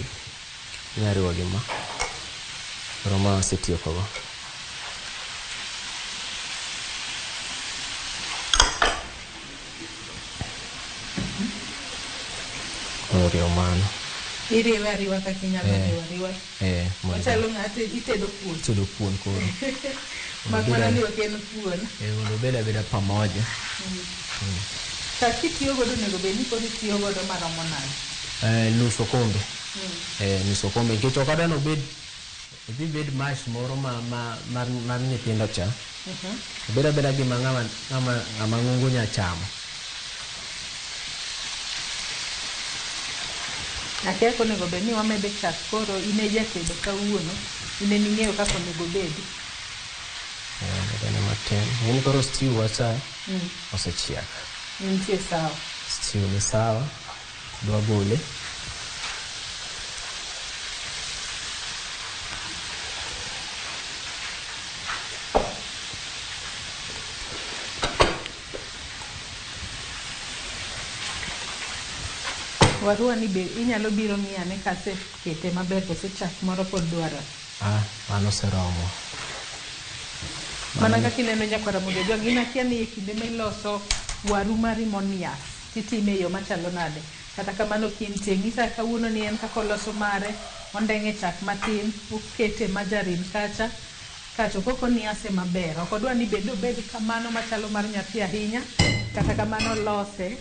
inya riwo gi ma. Koro ma wasetieko go. Koro riwo mano. Iriwe ariwa kaka inyalo Eh. riwo ariwa. Eh, mondo Ochalo ng'ato itedo kuon. tedo kuon koro. Mak mana ni ok en kuon. Eh, mondo obed abeda pamoja. Chak kitiyo godo onego bed ni koro itiyo godo maromo nade? Eh, nus okombe. Eh, nus okombe nikech ok adwa ni obed odhi bed mash moro ma, ma, mar, mar nyithindo cha. Obed abeda gima ng'ama, ng'ama, ng'ama ng'ongo nya chamo. Akia ka onego bed ni wamede chak koro in e jatedo kawuono. In ema ing'eyo kaka onego obedi. Eh, medane matin. Ing'e ni koro stew wacha osechiek. Nitie sawa. Stew ni sawa. Dwa gole. Warua ni be inyalo biro ng'iyane kasekete maber koso chak moro pod dwarore. Ah, mano oseromo. Mana kaka ineno nyakwar Ramogi Ojwang', in akia ni e kinde ma iloso waru mari monias, titime e yo machalo nade. Kata kamano kintie, ng'isa kawuono ni en kaka oloso mare, ondeng'e chak matin, okete margarine kacha, kato kok oniase maber. Ok odwa ni bende obed kamano machalo mar nyathi ahinya, kata kamano olose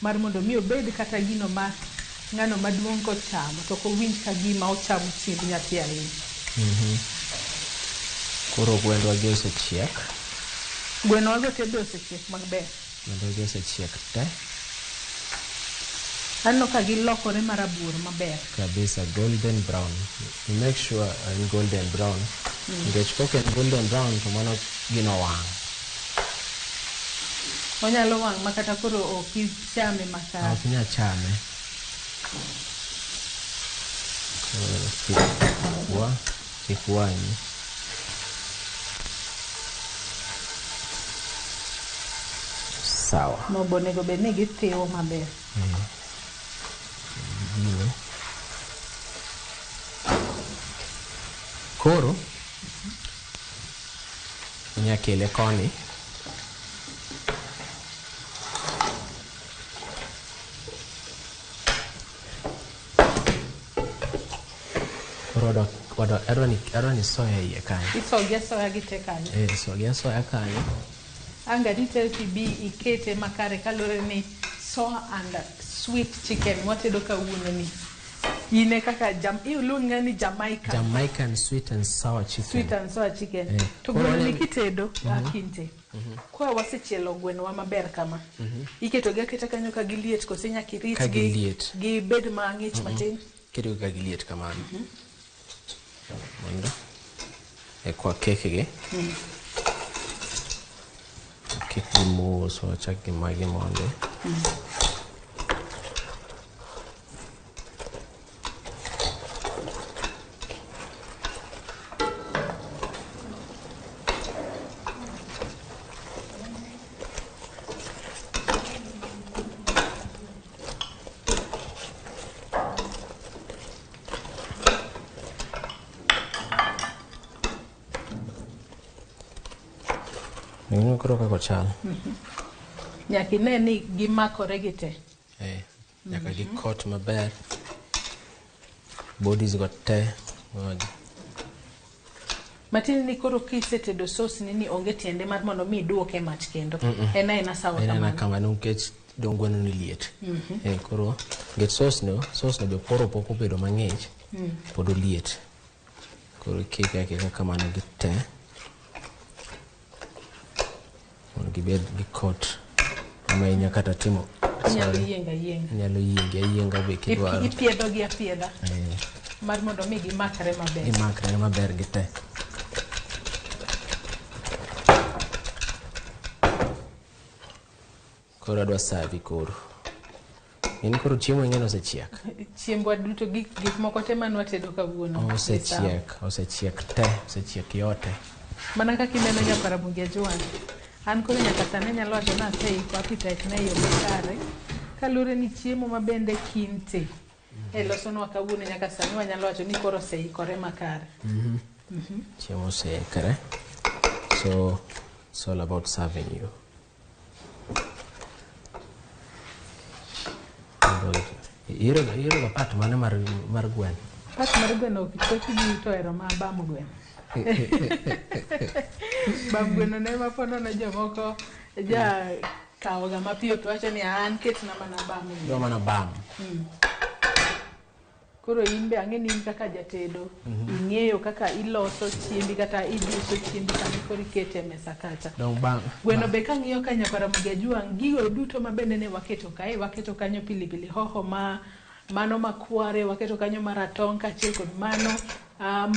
mar mondo mi obed kata gino ma ng'ano maduong' kochamo to ok owinj ka gima ochamo chiemb nyathi ahinya. Koro gwendwa gi osechiek. Gweno wago te be osechiek maber. Gwendwa gi osechiek te. Aneno ka gilokore marabuor maber. Kabisa golden brown. You make sure en golden brown. Nikech kok en golden brown to mano gino wang'. Onyalo wang' ma kata koro ok ichame makare. Ok inyal chame. Koro kik wa kik wang'i. Sawa. Mogo onego bed ni githiwo maber. Gino. Koro inya kele koni. Koro wadwa adwa ni soya iye kanyo. Isogi asoya gi te kanyo. Eh, sogi asoya kanyo. Anga details ibi ikete makare kaluwore ni soa and sweet chicken mwatedo kawuono ni. Ine kaka jam, iluonge ni Jamaica. Jamaican sweet and sour chicken. Sweet and sour chicken. Eh. To Koro gweno ni wanyalo- kitedo akinte. Kwa wasechielo gwenowa maber kama. Iketo gi aketa kanyo ka giliet kose nyaka irit Ka gi giliet. gibed mang'ich matin. Keto gi ka giliet kamano. Mondo ekwa kek gi. Kek gi mos wachak gi magi mondi. Ing'eyo koro kaka ochal. Nyaka ine ni gimakore gi te. Eh, nyaka gikot maber. Bodies go te. Ngoja. Matiende ni koro kisetedo sauce ni ni onge tiende mar mondo mi iduoke e mach kendo. En aena sawa En aena kamano. kamano nikech dong gweno ni liet. Eh, koro nikech sauce no be koro pok obedo mang'ich. Pod oliet. Koro ikike akika kamano gi te. Mondo gibed gi kot ama inya kata timo Inyalo Sorry. yiengo ayienga. Inyalo yienge ayienga be kidwaro. Ipiedho gi apiedha. Eh, Mar mondo mi gimakre maber. Gimakre maber gi te. Koro adwa savi koro. In koro chiemo ing'e ni osechiek. Chiembwa duto gik moko te mane watedo kawuono. Osechiek, osechiek te, osechiek yote. Mana kaka ineno nyakwar Ramogi Ajwang'. An koro nyaka sani anyalo wacho ni aseiko appetite na e yo makare. Kaluwore ni chiemo ma bende kinte e losonwa kawuono nyaka sani wanyalo wacho ni koro oseikore makare. Chiemo oseikore. So it's all about serving you. Ihero ga part mane mar gweno? Part mar gweno ok thoth ji to ohero ma bam gweno. Bam gweno ne ema po nono jomoko ja kawoga mapiyo to wacho ni an ketna mana bam gweno. Idwa mana bam. Koro in be ang'e ni in kaka jatedo ing'eyo kaka iloso chiembi kata iduso chiembi sama koro ikete e mesa kacha. Dong bam. Gweno be kang'iyo ka nyakwar Ramogi Ajwang' gigo duto ma bende ne waketo kae, waketo kanyo pilipili hoho ma mano makware, waketo kanyo maratong' kaachiel kod mano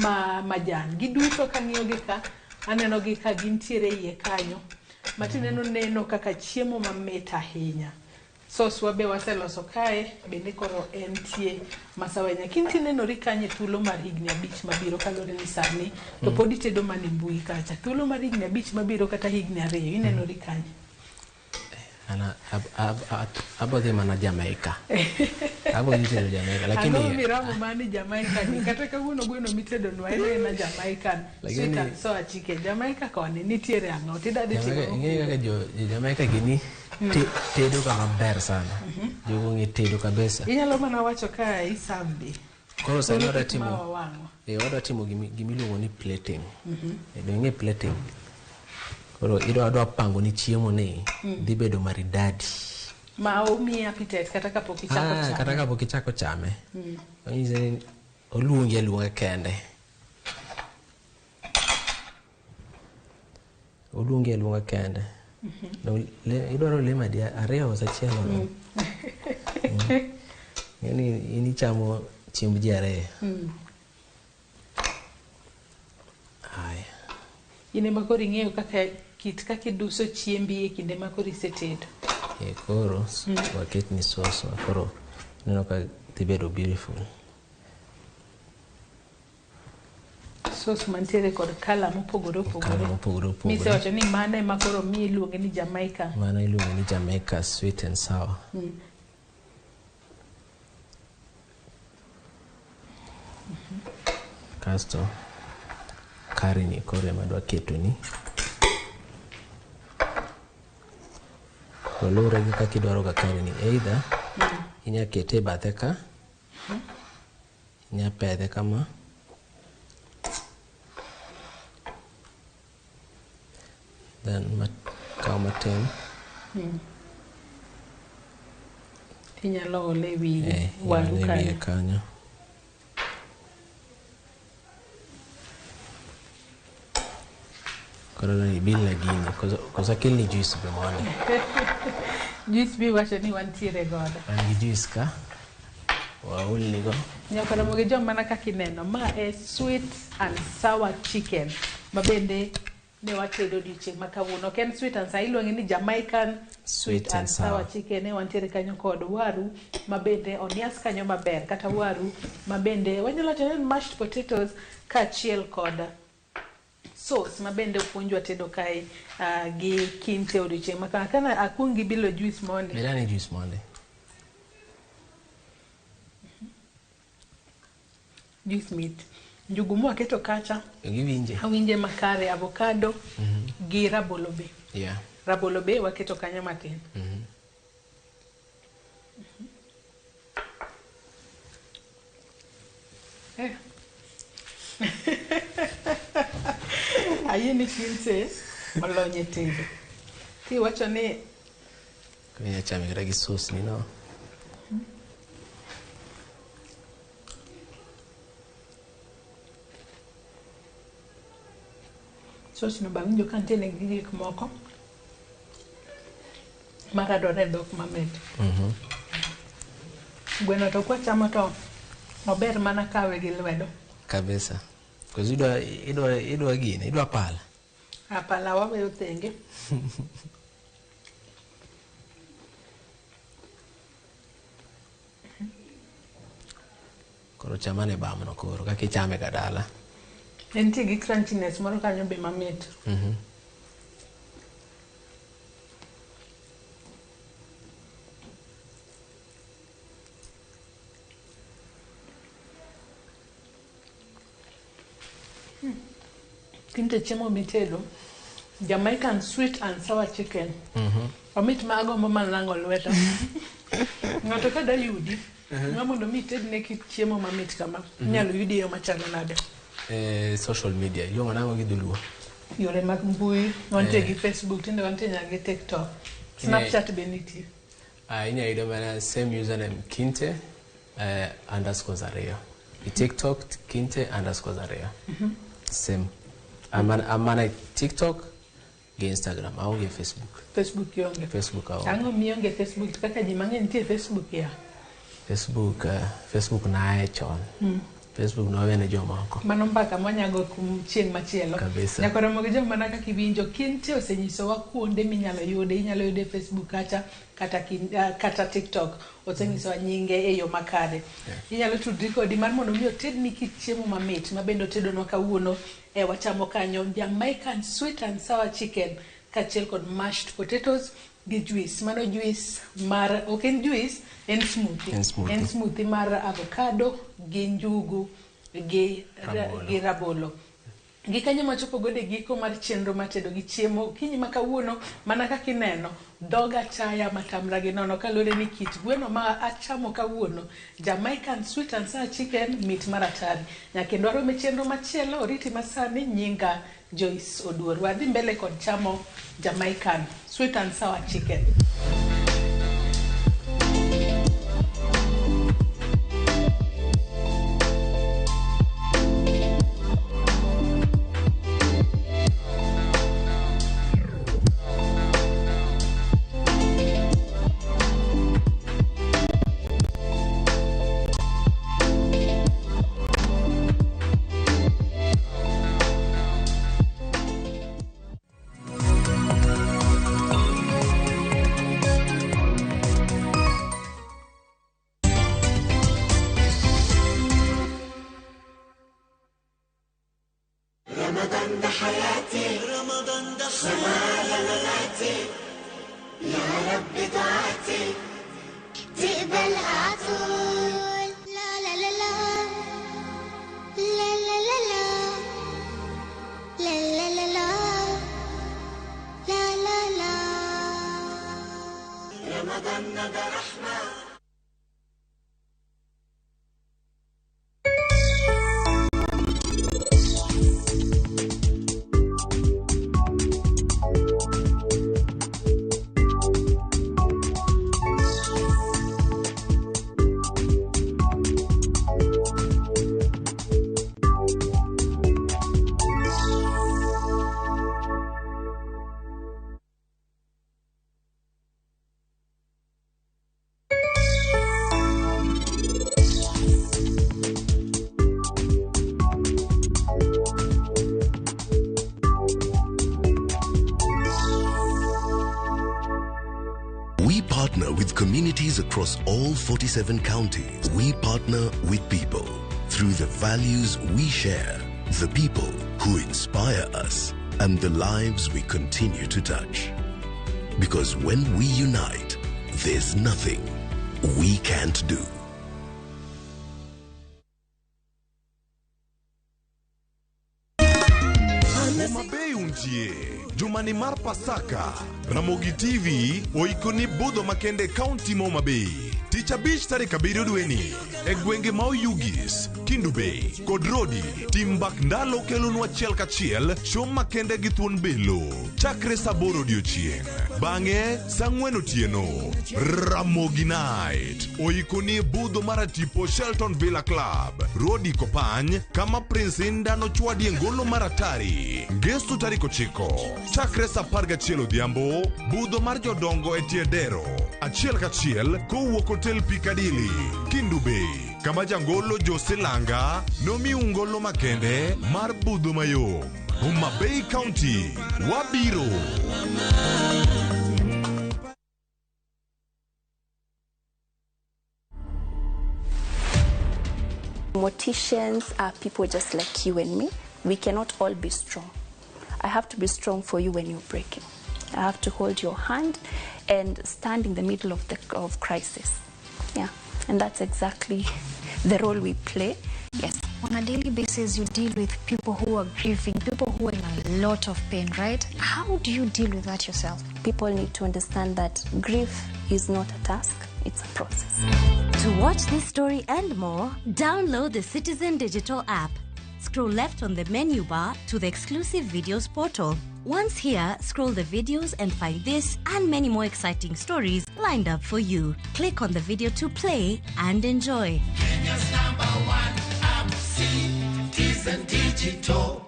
ma majan. Giduto kang'iyo gi ka, aneno gi ka gintiere iye kanyo. Matineno neno kaka chiemo mamit ahinya. Sauce wa be waseloso kae, bende koro entie masawa ahinya. Kinti nenori kanyo e thuolo mar higni 5 mabiro kaluwore ni sani to pod itedo mana e mbui kacha. Thuolo mar higni 5 mabiro kata higni 2 inenori kanye? Ana abo dhi mana Jamaica. Abo dhi tedo Jamaica lakini Ang'o miramo mani Jamaica ni kata kawuono gweno mitedonwa en ena Jamaican. Lakini- Sweet and sour chicken. Jamaica koni nitiere ang'o? Tidwa dhi Jamaica timo ing'eyo kaka jo Jamaica gini tedo ka maber sana. Jogo ong'e tedo kabisa. Inyalo mana wacho ka iserve be. Koro sani Koro wadwa kik ma timo wawang'o. wadwa timo gimiluongo ni plating. Dong ing'e plating. Koro idwa adwa pango ni chiemo ni dhi bedo maridadi. Ma omiyi appetite kata kapok ichako chame. Kata kapok ichako chame. Onyisi ni oluongi aluonga kende. Oluongi aluonga kende. Dong idwaro lemo adi ariyo koso achiel? Ng'eni in ichamo chiemb ji ariyo. Aya. In ema koro ing'eyo kaka kit kaka iduso chiembi e kinde ma koro isetedo. Koro waketni sauce wa koro ineno ka dhi bedo beautiful. Sauce mantiere kod colour mopogore opogore. Colour mopogore opogore. Misewacho ni mano ema koro miyo iluonge ni Jamaica. Mano iluongo ni Jamaica sweet and sour. Kasto curry ni koro ema adwa ketoni. Koro luwore gi kaka idwaro ga curry ni. Either inya kete e bathe ka, inya pedhe kama, then kaw matin. Inyalo ole e wi waru Inyalo ole e wiye kanyo. kanyo. Koro ibilna gini, koso akelni juice be mondi. Juice be iwacho ni wantiere godo. An gi juice ka, waolni go. Nyakwar Ramogi Ajwang' mana kaka ineno, ma e sweet and sour chicken ma bende ne watedo odiochieng' ma kawuono. Ok en sweet and sour, iluonge ni Jamaican Sweet and sour. chicken. Ne wantiere kanyo kod waru ma bende onias kanyo maber, kata waru ma bende wanyalo wacho ni en mashed potatoes kaachiel kod sauce ma bende opuonjwa tedo kae gi Kinte odiochieng' ma kawuono. Kana akuong gi bilo juice mondi. Bed ane juice mondi. Juice mit. Njugu mwaketo kacha. Giwinje. Awinje makare, avocado gi rabolo be. Rabolo be waketo kanyo matin. Ayie ni Kinte olony e tedo. Kiwacho ni Inya chame kata gi sauce ni no. Sauce no be awinjo ka nitie gi gik moko. Maradore e dhok mamit. Gweno to kwachamo to ober mana kawe gi lwedo. Kabisa. Because idwa gine, idwa pala. Pala waweyo thenge. Koro chamane bamno koro kaka ichame ga dala. Entie gi crunchiness moro kanyo be mamit. Kinte chiemo mitedo, Jamaican sweet and sour chicken. Omit ma agombo mana lango lweta. Ng'ato ka da yudi, ma mondo mi itedne kit chiemo mamit kama, inyalo yudi e yo machalo nade? Social media, iluongo nang'o gi dholuo? Yore mag mbui, wantie gi Facebook, tinde wantie nyaka gi TikTok. Snapchat be nitie. Inyalo yudo mana same username Kinte underscores ariyo. I TikTok Kinte underscores ariyo. Same. Amana TikTok gi Instagram, aonge Facebook. Facebook ionge. Facebook aonge. Ang'o mionge Facebook kaka ji mang'eny nitie Facebook ya? Facebook, Facebook naye chon. Facebook nowene jomoko. Mano mbaka mwanyago kum chieng' machielo. Kabisa. Nyaka romo gi joma mana kaka iwinjo, Kinte osenyisowa kuonde minyalo yude, inyalo yude Facebook kacha kata TikTok. Osenyisowa nyinge e yo makare. Inyalo tudri kodi mar mondo mi otedni kit chiemo mamit ma bende otedonwa kawuono e wachamo kanyo Jamaican sweet and sour chicken kaachiel kod mashed potatoes gi juice. Mano juice mar, ok en juice, en smoothie. En smoothie. En smoothie mar avocado gi njugu gi Rabolo. gi rabolo. Gi kanyo machopo godo e giko mar chenro mar tedo gi chiemo okinyi ma kawuono mana kaka ineno dhoga chaya matamra gi nono kaluwore ni kit gweno ma achamo kawuono Jamaican sweet and sour chicken mit mar atari. Nyaka kendo warom e chenro machielo oriti masani nyinga Joyce Oduor. Wadhi mbele kod chamo Jamaican sweet and sour chicken. رمضان ده حياتي، رمضان ده خلايا مماتي، يا رب دعاتي تقبلها عطول. لا لا لا لا لا لا لا لا لا لا لا لا لا لا. رمضان ده رحمة. We partner with communities across all 47 counties. We partner with people through the values we share, the people who inspire us, and the lives we continue to touch. Because when we unite, there's nothing we can't do. Homa Bay untie jumani mar Pasaka. Ramogi TV oikoni budho makende kaunti ma Homa Bay. Tich abich tarik 7 dweni e gwenge ma Oyugis. Kendu Bay kod Rodi. Tim Mbak Ndalo kelonwa achiel kachiel show makende gi thuon belo chakre saa aboro odiochieng'. Bang'e saa ang'wen otieno Ramogi Night oikoni budho mar atipo Shelton Villa Club, Rodi Kopany, kama Prince Inda nochwadie ngolo mar atari. Ngeso tarik 9 chakre saa 11 odhiambo, budho mar jodongo e tie dero achiel kachiel kowuok Hotel Piccadilly, Kendu Bay, kama jangolo Jose Langa nomiu ngolo makende mar budho mayom. Homa Bay County, wabiro. Morticians are people just like you and me. We cannot all be strong. I have to be strong for you when you're breaking. I have to hold your hand and stand in the middle of the of crisis. Yeah, and that's exactly the role we play. Yes. On a daily basis, you deal with people who are grieving, people who are in a lot of pain, right? How do you deal with that yourself? People need to understand that grief is not a task, it's a process. To watch this story and more, download the Citizen Digital app. Scroll left on the menu bar to the exclusive videos portal. Once here, scroll the videos and find this and many more exciting stories lined up for you. Click on the video to play and enjoy. Kenya's number one app, Citizen Digital.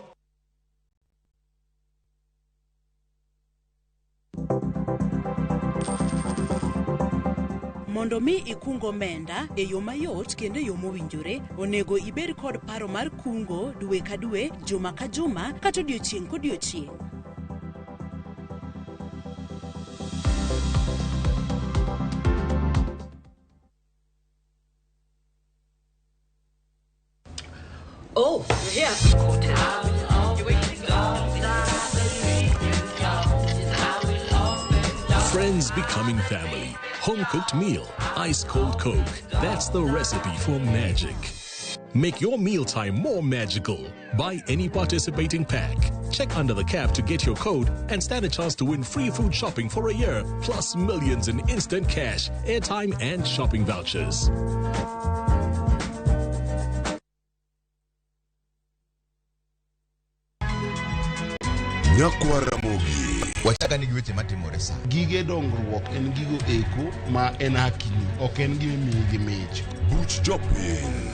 Mondo mi ikung omenda e yo mayot kendo e yo mowinjore, onego ibed kod paro mar kungo dwe ka dwe, juma ka juma, kata odiochieng' kodiochieng'. Oh, you're here. Friends becoming family. Home-cooked meal. Ice cold Coke. That's the recipe for magic. Make your mealtime more magical. Buy any participating pack. Check under the cap to get your code and stand a chance to win free food shopping for a year, plus millions in instant cash, airtime, and shopping vouchers. Nyakwa Ramogi. Wachaka ni gi weche matimore sa. Gige dongruok en gigo eko ma en hakini, ok en gima imiyi gi mich. Buch jopiny.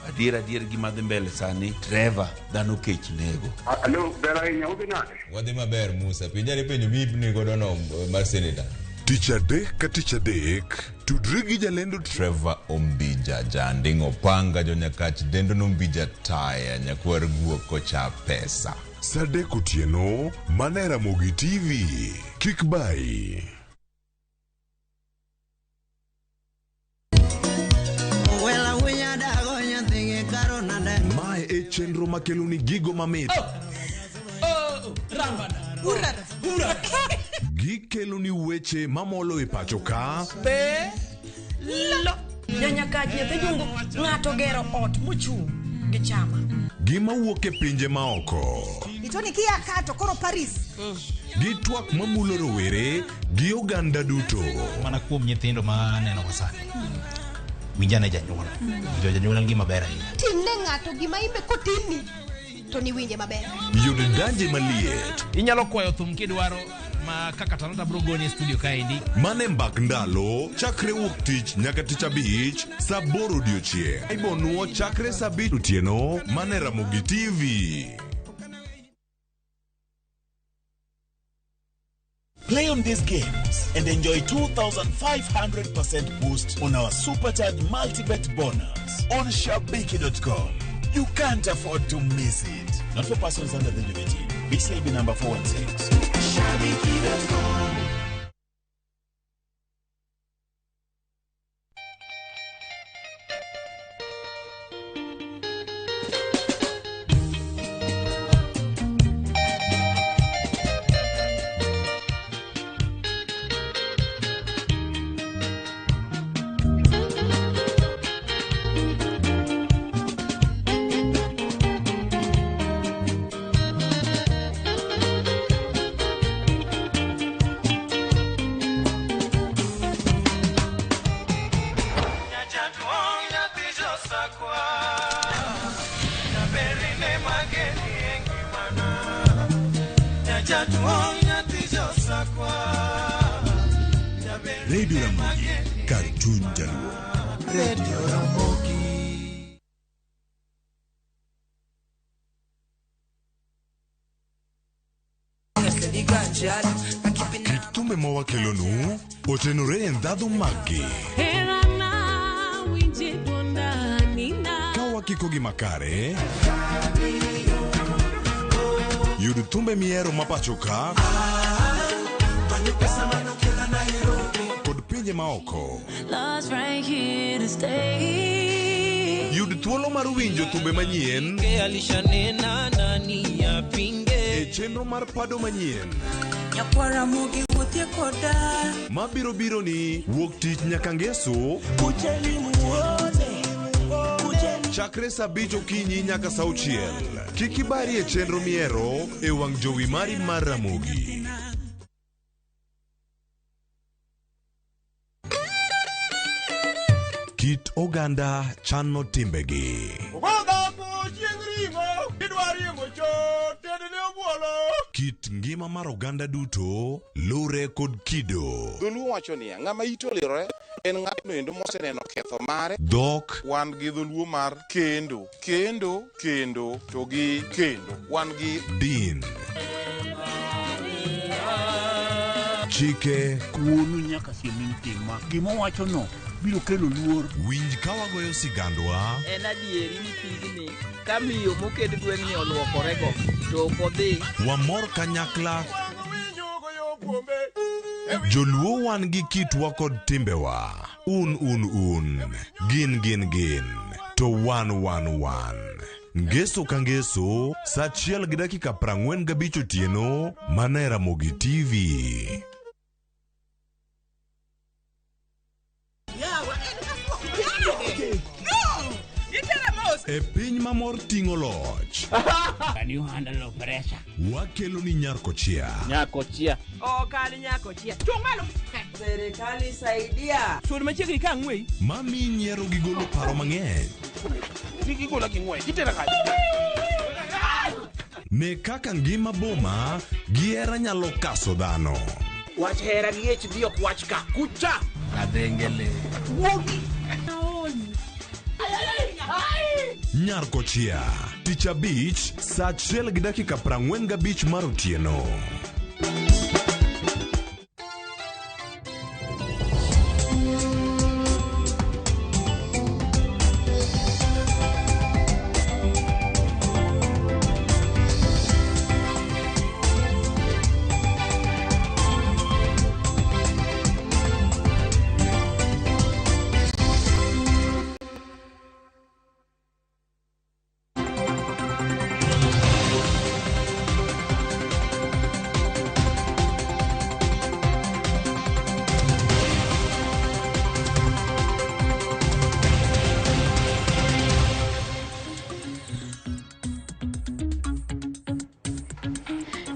Adier adier gima dhi mbele sani, Trevor, dhano kech nego. Alo, ber ahinya, udhi nade? Wadhi maber Musa, penjani penjo miipni godo no mar seneta. Tich adek ka tich adek, tudri gi jalendo Trevor Ombija, janding opanga jonyakach dendo nombija taya nyakwar guok kocha pesa. Saa adek otieno, mana e Ramogi TV. Kik bayi. Mae e chenro makeloni gigo mamit. Gikeloni weche mamolo e pacho ka. Janyakach nyathi jungu ng'ato gero ot mochung' gi chama. Gima wuok e pinje maoko. Itoni kia kato koro Paris. Gi twak mamulo rowere gi oganda duto. Mana kuom nyithindo ma aneno go sani. Winjane janyuol. Winjo janyuol en gima ber ahinya. Timne ng'ato gima imbe kotimni to niwinje maber. Yud danje maliet. Inyalo kwayo thum kidwaro ma kaka Talanta bro goni e studio kaendi. Mane mbak ndalo chakre wuok tich nyaka tich abich saa aboro odiochieng'. Ibonuo chakre saa abich otieno mane Ramogi TV. Play on these games and enjoy 2,500% boost on our Supercharged Multibet bonus on Shabiki.com. You can't afford to miss it. Not for persons under the age of 18. BCIB number 416. Shabiki.com. Jaduong' nyathi josakwa. Jaber Radio Ramogi, kar chuny jaluo. Radio Ramogi. Kit thumbe ma wakelonu otenore e ndhadhu maggi. Herana winje dwonda nina. Ka wakikogi makare, yud thumbe mihero ma pacho ka kod pinje maoko. Love's right here to stay. Yud thuolo mar winjo thumbe manyien Alishanena nani yapinge e chenro mar pado manyien nyakwara mugi wuothie koda mabiro biro ni wuok tich nyaka ngeso kujeni muone chakre saa abich okinyi nyaka saa auchiel. Kik ibari e chenro mihero e wang' jowi mari mar Ramogi. Kit oganda chano timbegi. Kit ngima mar oganda duto lure kod kido. Dholuo wacho niya, ng'ama ite olirore en ng'atno endo moseneno ketho mare. Dhok Wan gi dholuo mar kendo, kendo, kendo to gi kendo. Wan gi din. Chike Wuonu nyaka siem ni tima. Gima owachono biro kelo luor. Winj ka wagoyo sigandwa En adieri ni pigni ka miyo moket gweng'ni olwokorego to ok odhi wamor kanyakla Joluo wan gi kitwa kod timbewa. Un un un, gin gin gin, to wan wan wan. Ngeso ka ngeso, saa achiel gi dakika 45 otieno, mana e Ramogi TV. E piny ma mor ting'o loch. Can you handle pressure? Wakelo ni Nyarkochia. Nyakochia. Ok an nyakochia. Chung' malo. Serikali saidia. Sud machiegni ka ang'wei. Mami nyiero gi golo paro mang'eny. Kik igola gi ng'wech. Itera kanye? Ne kaka ngima boma gi hera nyalo kaso dhano. Wach hera gi HD ok wach ka. Kucha. Kadhengele. Wuogi. Nyarkochia. Tich abich, saa achiel gi dakika 45 mar otieno.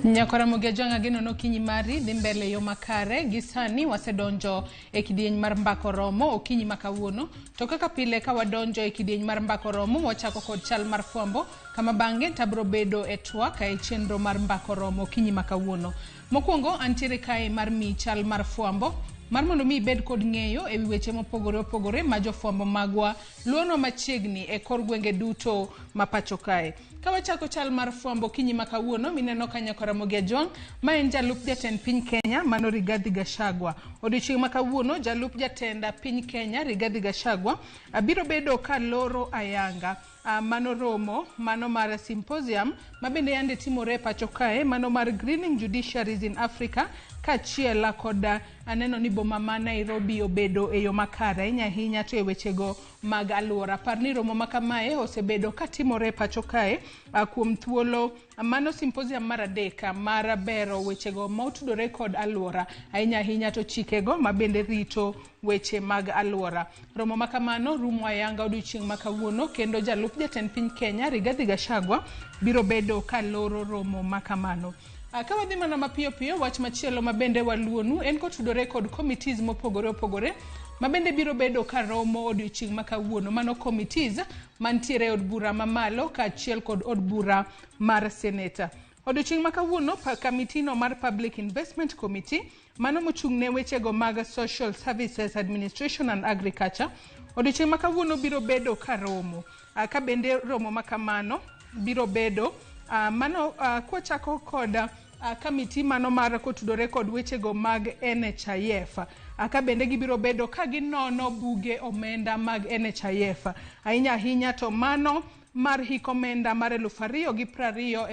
Nyakora Ramogi Ajwang' ageno ni okinyi mari dhi mbele e yo makare gi sani wasedonjo e kidieny mar mbako romo okinyi ma kawuono to kaka pile ka wadonjo e kidieny mar mbako romo wachako kod chal mar fwambo kama bang'e tabro bedo e twak e chenro mar mbako romo okinyi ma kawuono. Mokwongo antiere kae mar miyi chal mar fwambo mar mondo mi ibed kod ng'eyo ewi weche mopogore opogore ma jofwambo magwa luonwa machiegni e kor gwenge duto ma pacho kae. Ka wachako chal mar fwambo okinyi ma kawuono mineno ka Nyakora Ramogi Ajwang' ma en jalup jatend piny Kenya mano Rigathi Gachagua. Odiochieng' ma kawuono jalup jatend piny Kenya Rigathi Gachagua biro bedo ka loro ayanga mano romo mano mar symposium ma bende yande timore e pacho kae mano mar Greening Judiciaries in Africa kaachiel kod aneno ni boma ma Nairobi obedo e yo makare ahinya ahinya to e wechego mag alwora. Par ni romo ma kamae osebedo katimore e pacho kae kuom thuolo mano symposium mar adek mar bero wechego ma otudore kod alwora ahinya ahinya to chikego ma bende rito weche mag alwora. Romo ma kamano rumo ayanga odiochieng' ma kawuono kendo jalup jatend piny Kenya Rigathi Gachagua biro bedo kaloro romo ma kamano. Ka wadhi mana mapiyo piyo, wach machielo ma bende waluonu en kotudore kod committees mopogore opogore ma bende biro bedo ka romo odiochieng' ma kawuono. Mano committees mantiere e od bura mamalo kaachiel kod od bura mar seneta. Odiochieng' ma kawuono, kamitino mar Public Investment Committee, mano mochung' ne wechego mag Social Services Administration and Agriculture, odiochieng' ma kawuono biro bedo ka romo. Ka bende romo ma kamano biro bedo mano kwachako kod kamiti mano mar kotudore kod wechego mag NHIF. Ka bende gibiro bedo ka ginono buge omenda mag NHIF. Ahinya ahinya to mano mar hik omenda mar 2020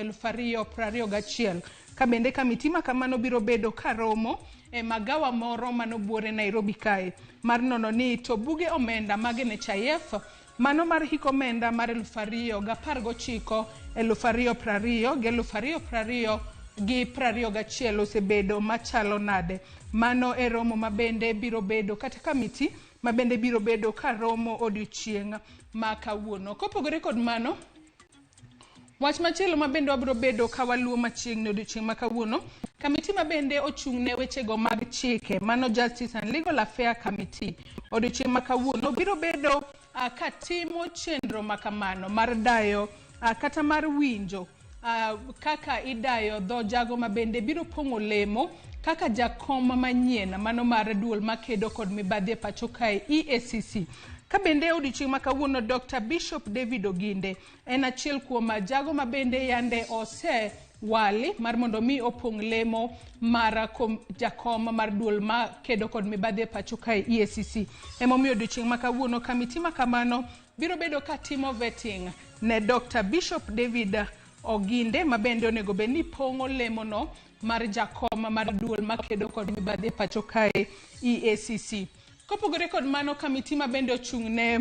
2021. Ka bende kamiti ma kamano biro bedo ka romo e magawa moro manobuore Nairobi kae mar nono ni to buge omenda mag NHIF mano mar hik omenda mar 2019 2020 gi 2020 gi 21 osebedo machalo nade. Mano e romo mabende biro bedo kata kamiti mabende biro bedo ka romo odiochieng' ma kawuono. Kopogore kod mano, wach machielo mabende wabiro bedo ka waluwo machiegni odiochieng' ma kawuono, kamiti mabende ochung' ne wechego mag chike, mano Justice and Legal Affairs Committee, odiochieng' ma kawuono biro bedo ka timo chenro makamano mar dayo kata mar winjo kaka idayo dho jago mabende biro pong'o lemo kaka jakom manyien mano mar duol makedo kod mibadhi e pacho kae EACC. Ka bende odiochieng' ma kawuono Dr. Bishop David Oginde en achiel kuom jago mabende yande ose wali mar mondo mi opong' lemo mar jakom mar duol makedo kod mibadhi e pacho kae EACC. Emomiyo odiochieng' ma kawuono kamiti ma kamano biro bedo ka timo vetting ne Dr. Bishop David Oginde mabende onego bed ni pong'o lemono mar jakom mar duol makedo kod mibadhi e pacho kae EACC. Kopogore kod mano, kamiti mabende ochung' ne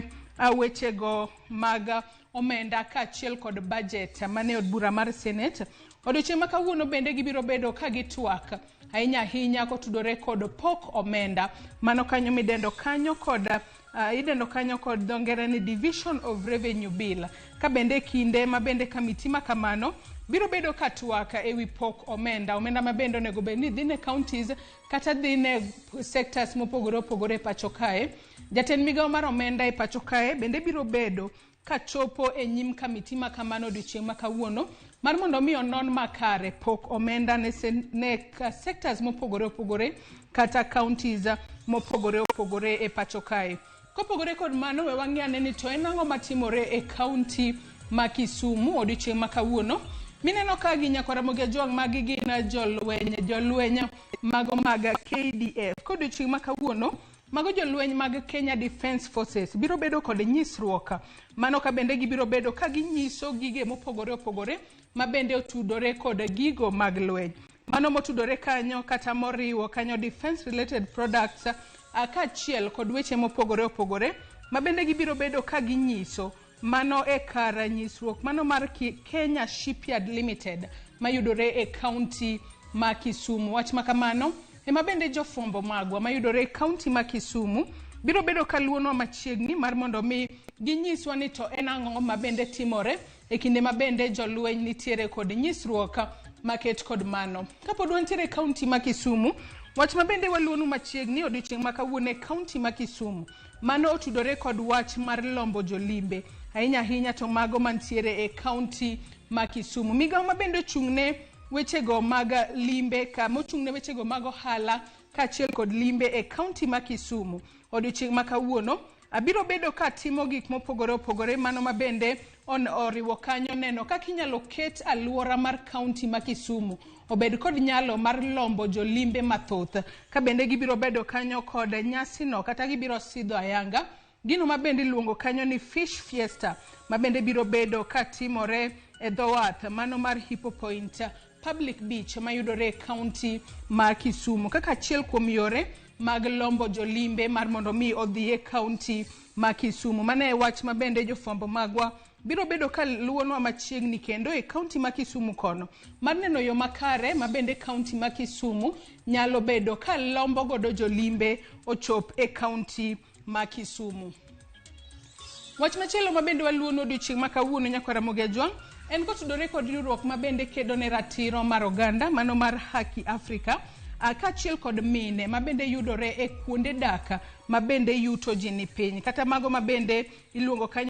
wechego mag omenda kaachiel kod budget mane od bura mar Senate, odiochieng' ma kawuono bende gibiro bedo ka gitwak ahinya ahinya kotudore kod pok omenda mano kanyo midendo kanyo kod idendo kanyo kod dho ngere ni Division of Revenue Bill. Ka bende kinde ma bende kamiti ma kamano biro bedo ka twak ewi pok omenda, omenda ma bende onego bed ni dhi ne counties kata dhi ne sectors mopogore opogore e pacho kae. Jatend migawo mar omenda e pacho kae bende biro bedo kachopo e nyim kamiti ma kamano odiochieng' ma kawuono mar mondo mi onon makare pok omenda ne sectors mopogore opogore kata counties mopogore opogore e pacho kae. Kopogore kod mano, we wang'i ane ni to en ang'o matimore e county ma Kisumu odiochieng' ma kawuono. Mineno ka gi nyakwar Ramogi Ajwang' magi gin jolweny mago mag KDF. Kodiochieng' ma kawuono, mago jolweny mag Kenya Defence Forces biro bedo kod nyisruok. Mano ka bende gibiro bedo ka ginyiso gige mopogore opogore ma bende otudore kod gigo mag lweny. Mano motudore kanyo kata moriwo kanyo defense related products kaachiel kod weche mopogore opogore ma bende gibiro bedo ka ginyiso. Mano e kar nyisruok mano mar Kenya Shipyard Limited mayudore e county ma Kisumu. Wach ma kamano ema bende jofwambo magwa mayudore e county ma Kisumu biro bedo ka luonwa machiegni mar mondo mi ginyiswa ni to en ang'o ma bende timore e kinde ma bende jolweny nitiere kod nyisruok maket kod mano. Kapod wantiere e county ma Kisumu, wach ma bende waluonu machiegni odiochieng' ma kawuono e county ma Kisumu, mano otudore kod wach mar lombo jolimbe ahinya ahinya to mago mantiere e county ma Kisumu. Migawo ma bende ochung' ne wechego mag limbe ka mochung' ne wechego mag ohala kaachiel kod limbe e county ma Kisumu odiochieng' ma kawuono abiro bedo ka timo gik mopogore opogore mano ma bende oriwo kanyo neno kaka inyalo ket aluora mar county ma Kisumu obed kod nyalo mar lombo jolimbe mathoth. Ka bende gibiro bedo kanyo kod nyasino kata gibiro sidho ayanga gino ma bende iluongo kanyo ni Fish Fiesta ma bende biro bedo ka timore e dho wath mano mar Hippo Point Public Beach mayudore e county ma Kisumu kaka achiel kuom yore mag lombo jolimbe mar mondo mi odhi e county ma Kisumu. Mano e wach ma bende jofwambo magwa biro bedo ka luwonwa machiegni kendo e county ma Kisumu kono mar neno yo makare ma bende county ma Kisumu nyalo bedo ka lombo godo jolimbe ochop e county ma Kisumu. Wach machielo ma bende waluwono odiochieng' ma kawuono nyakwar Ramogi Ajwang' en kotudore kod riwruok ma bende kedo ne ratiro mar oganda mano mar Haki Africa kaachiel kod mine ma bende yudore e kuonde dak ma bende yuto ji ni piny kata mago ma bende iluongo kanyo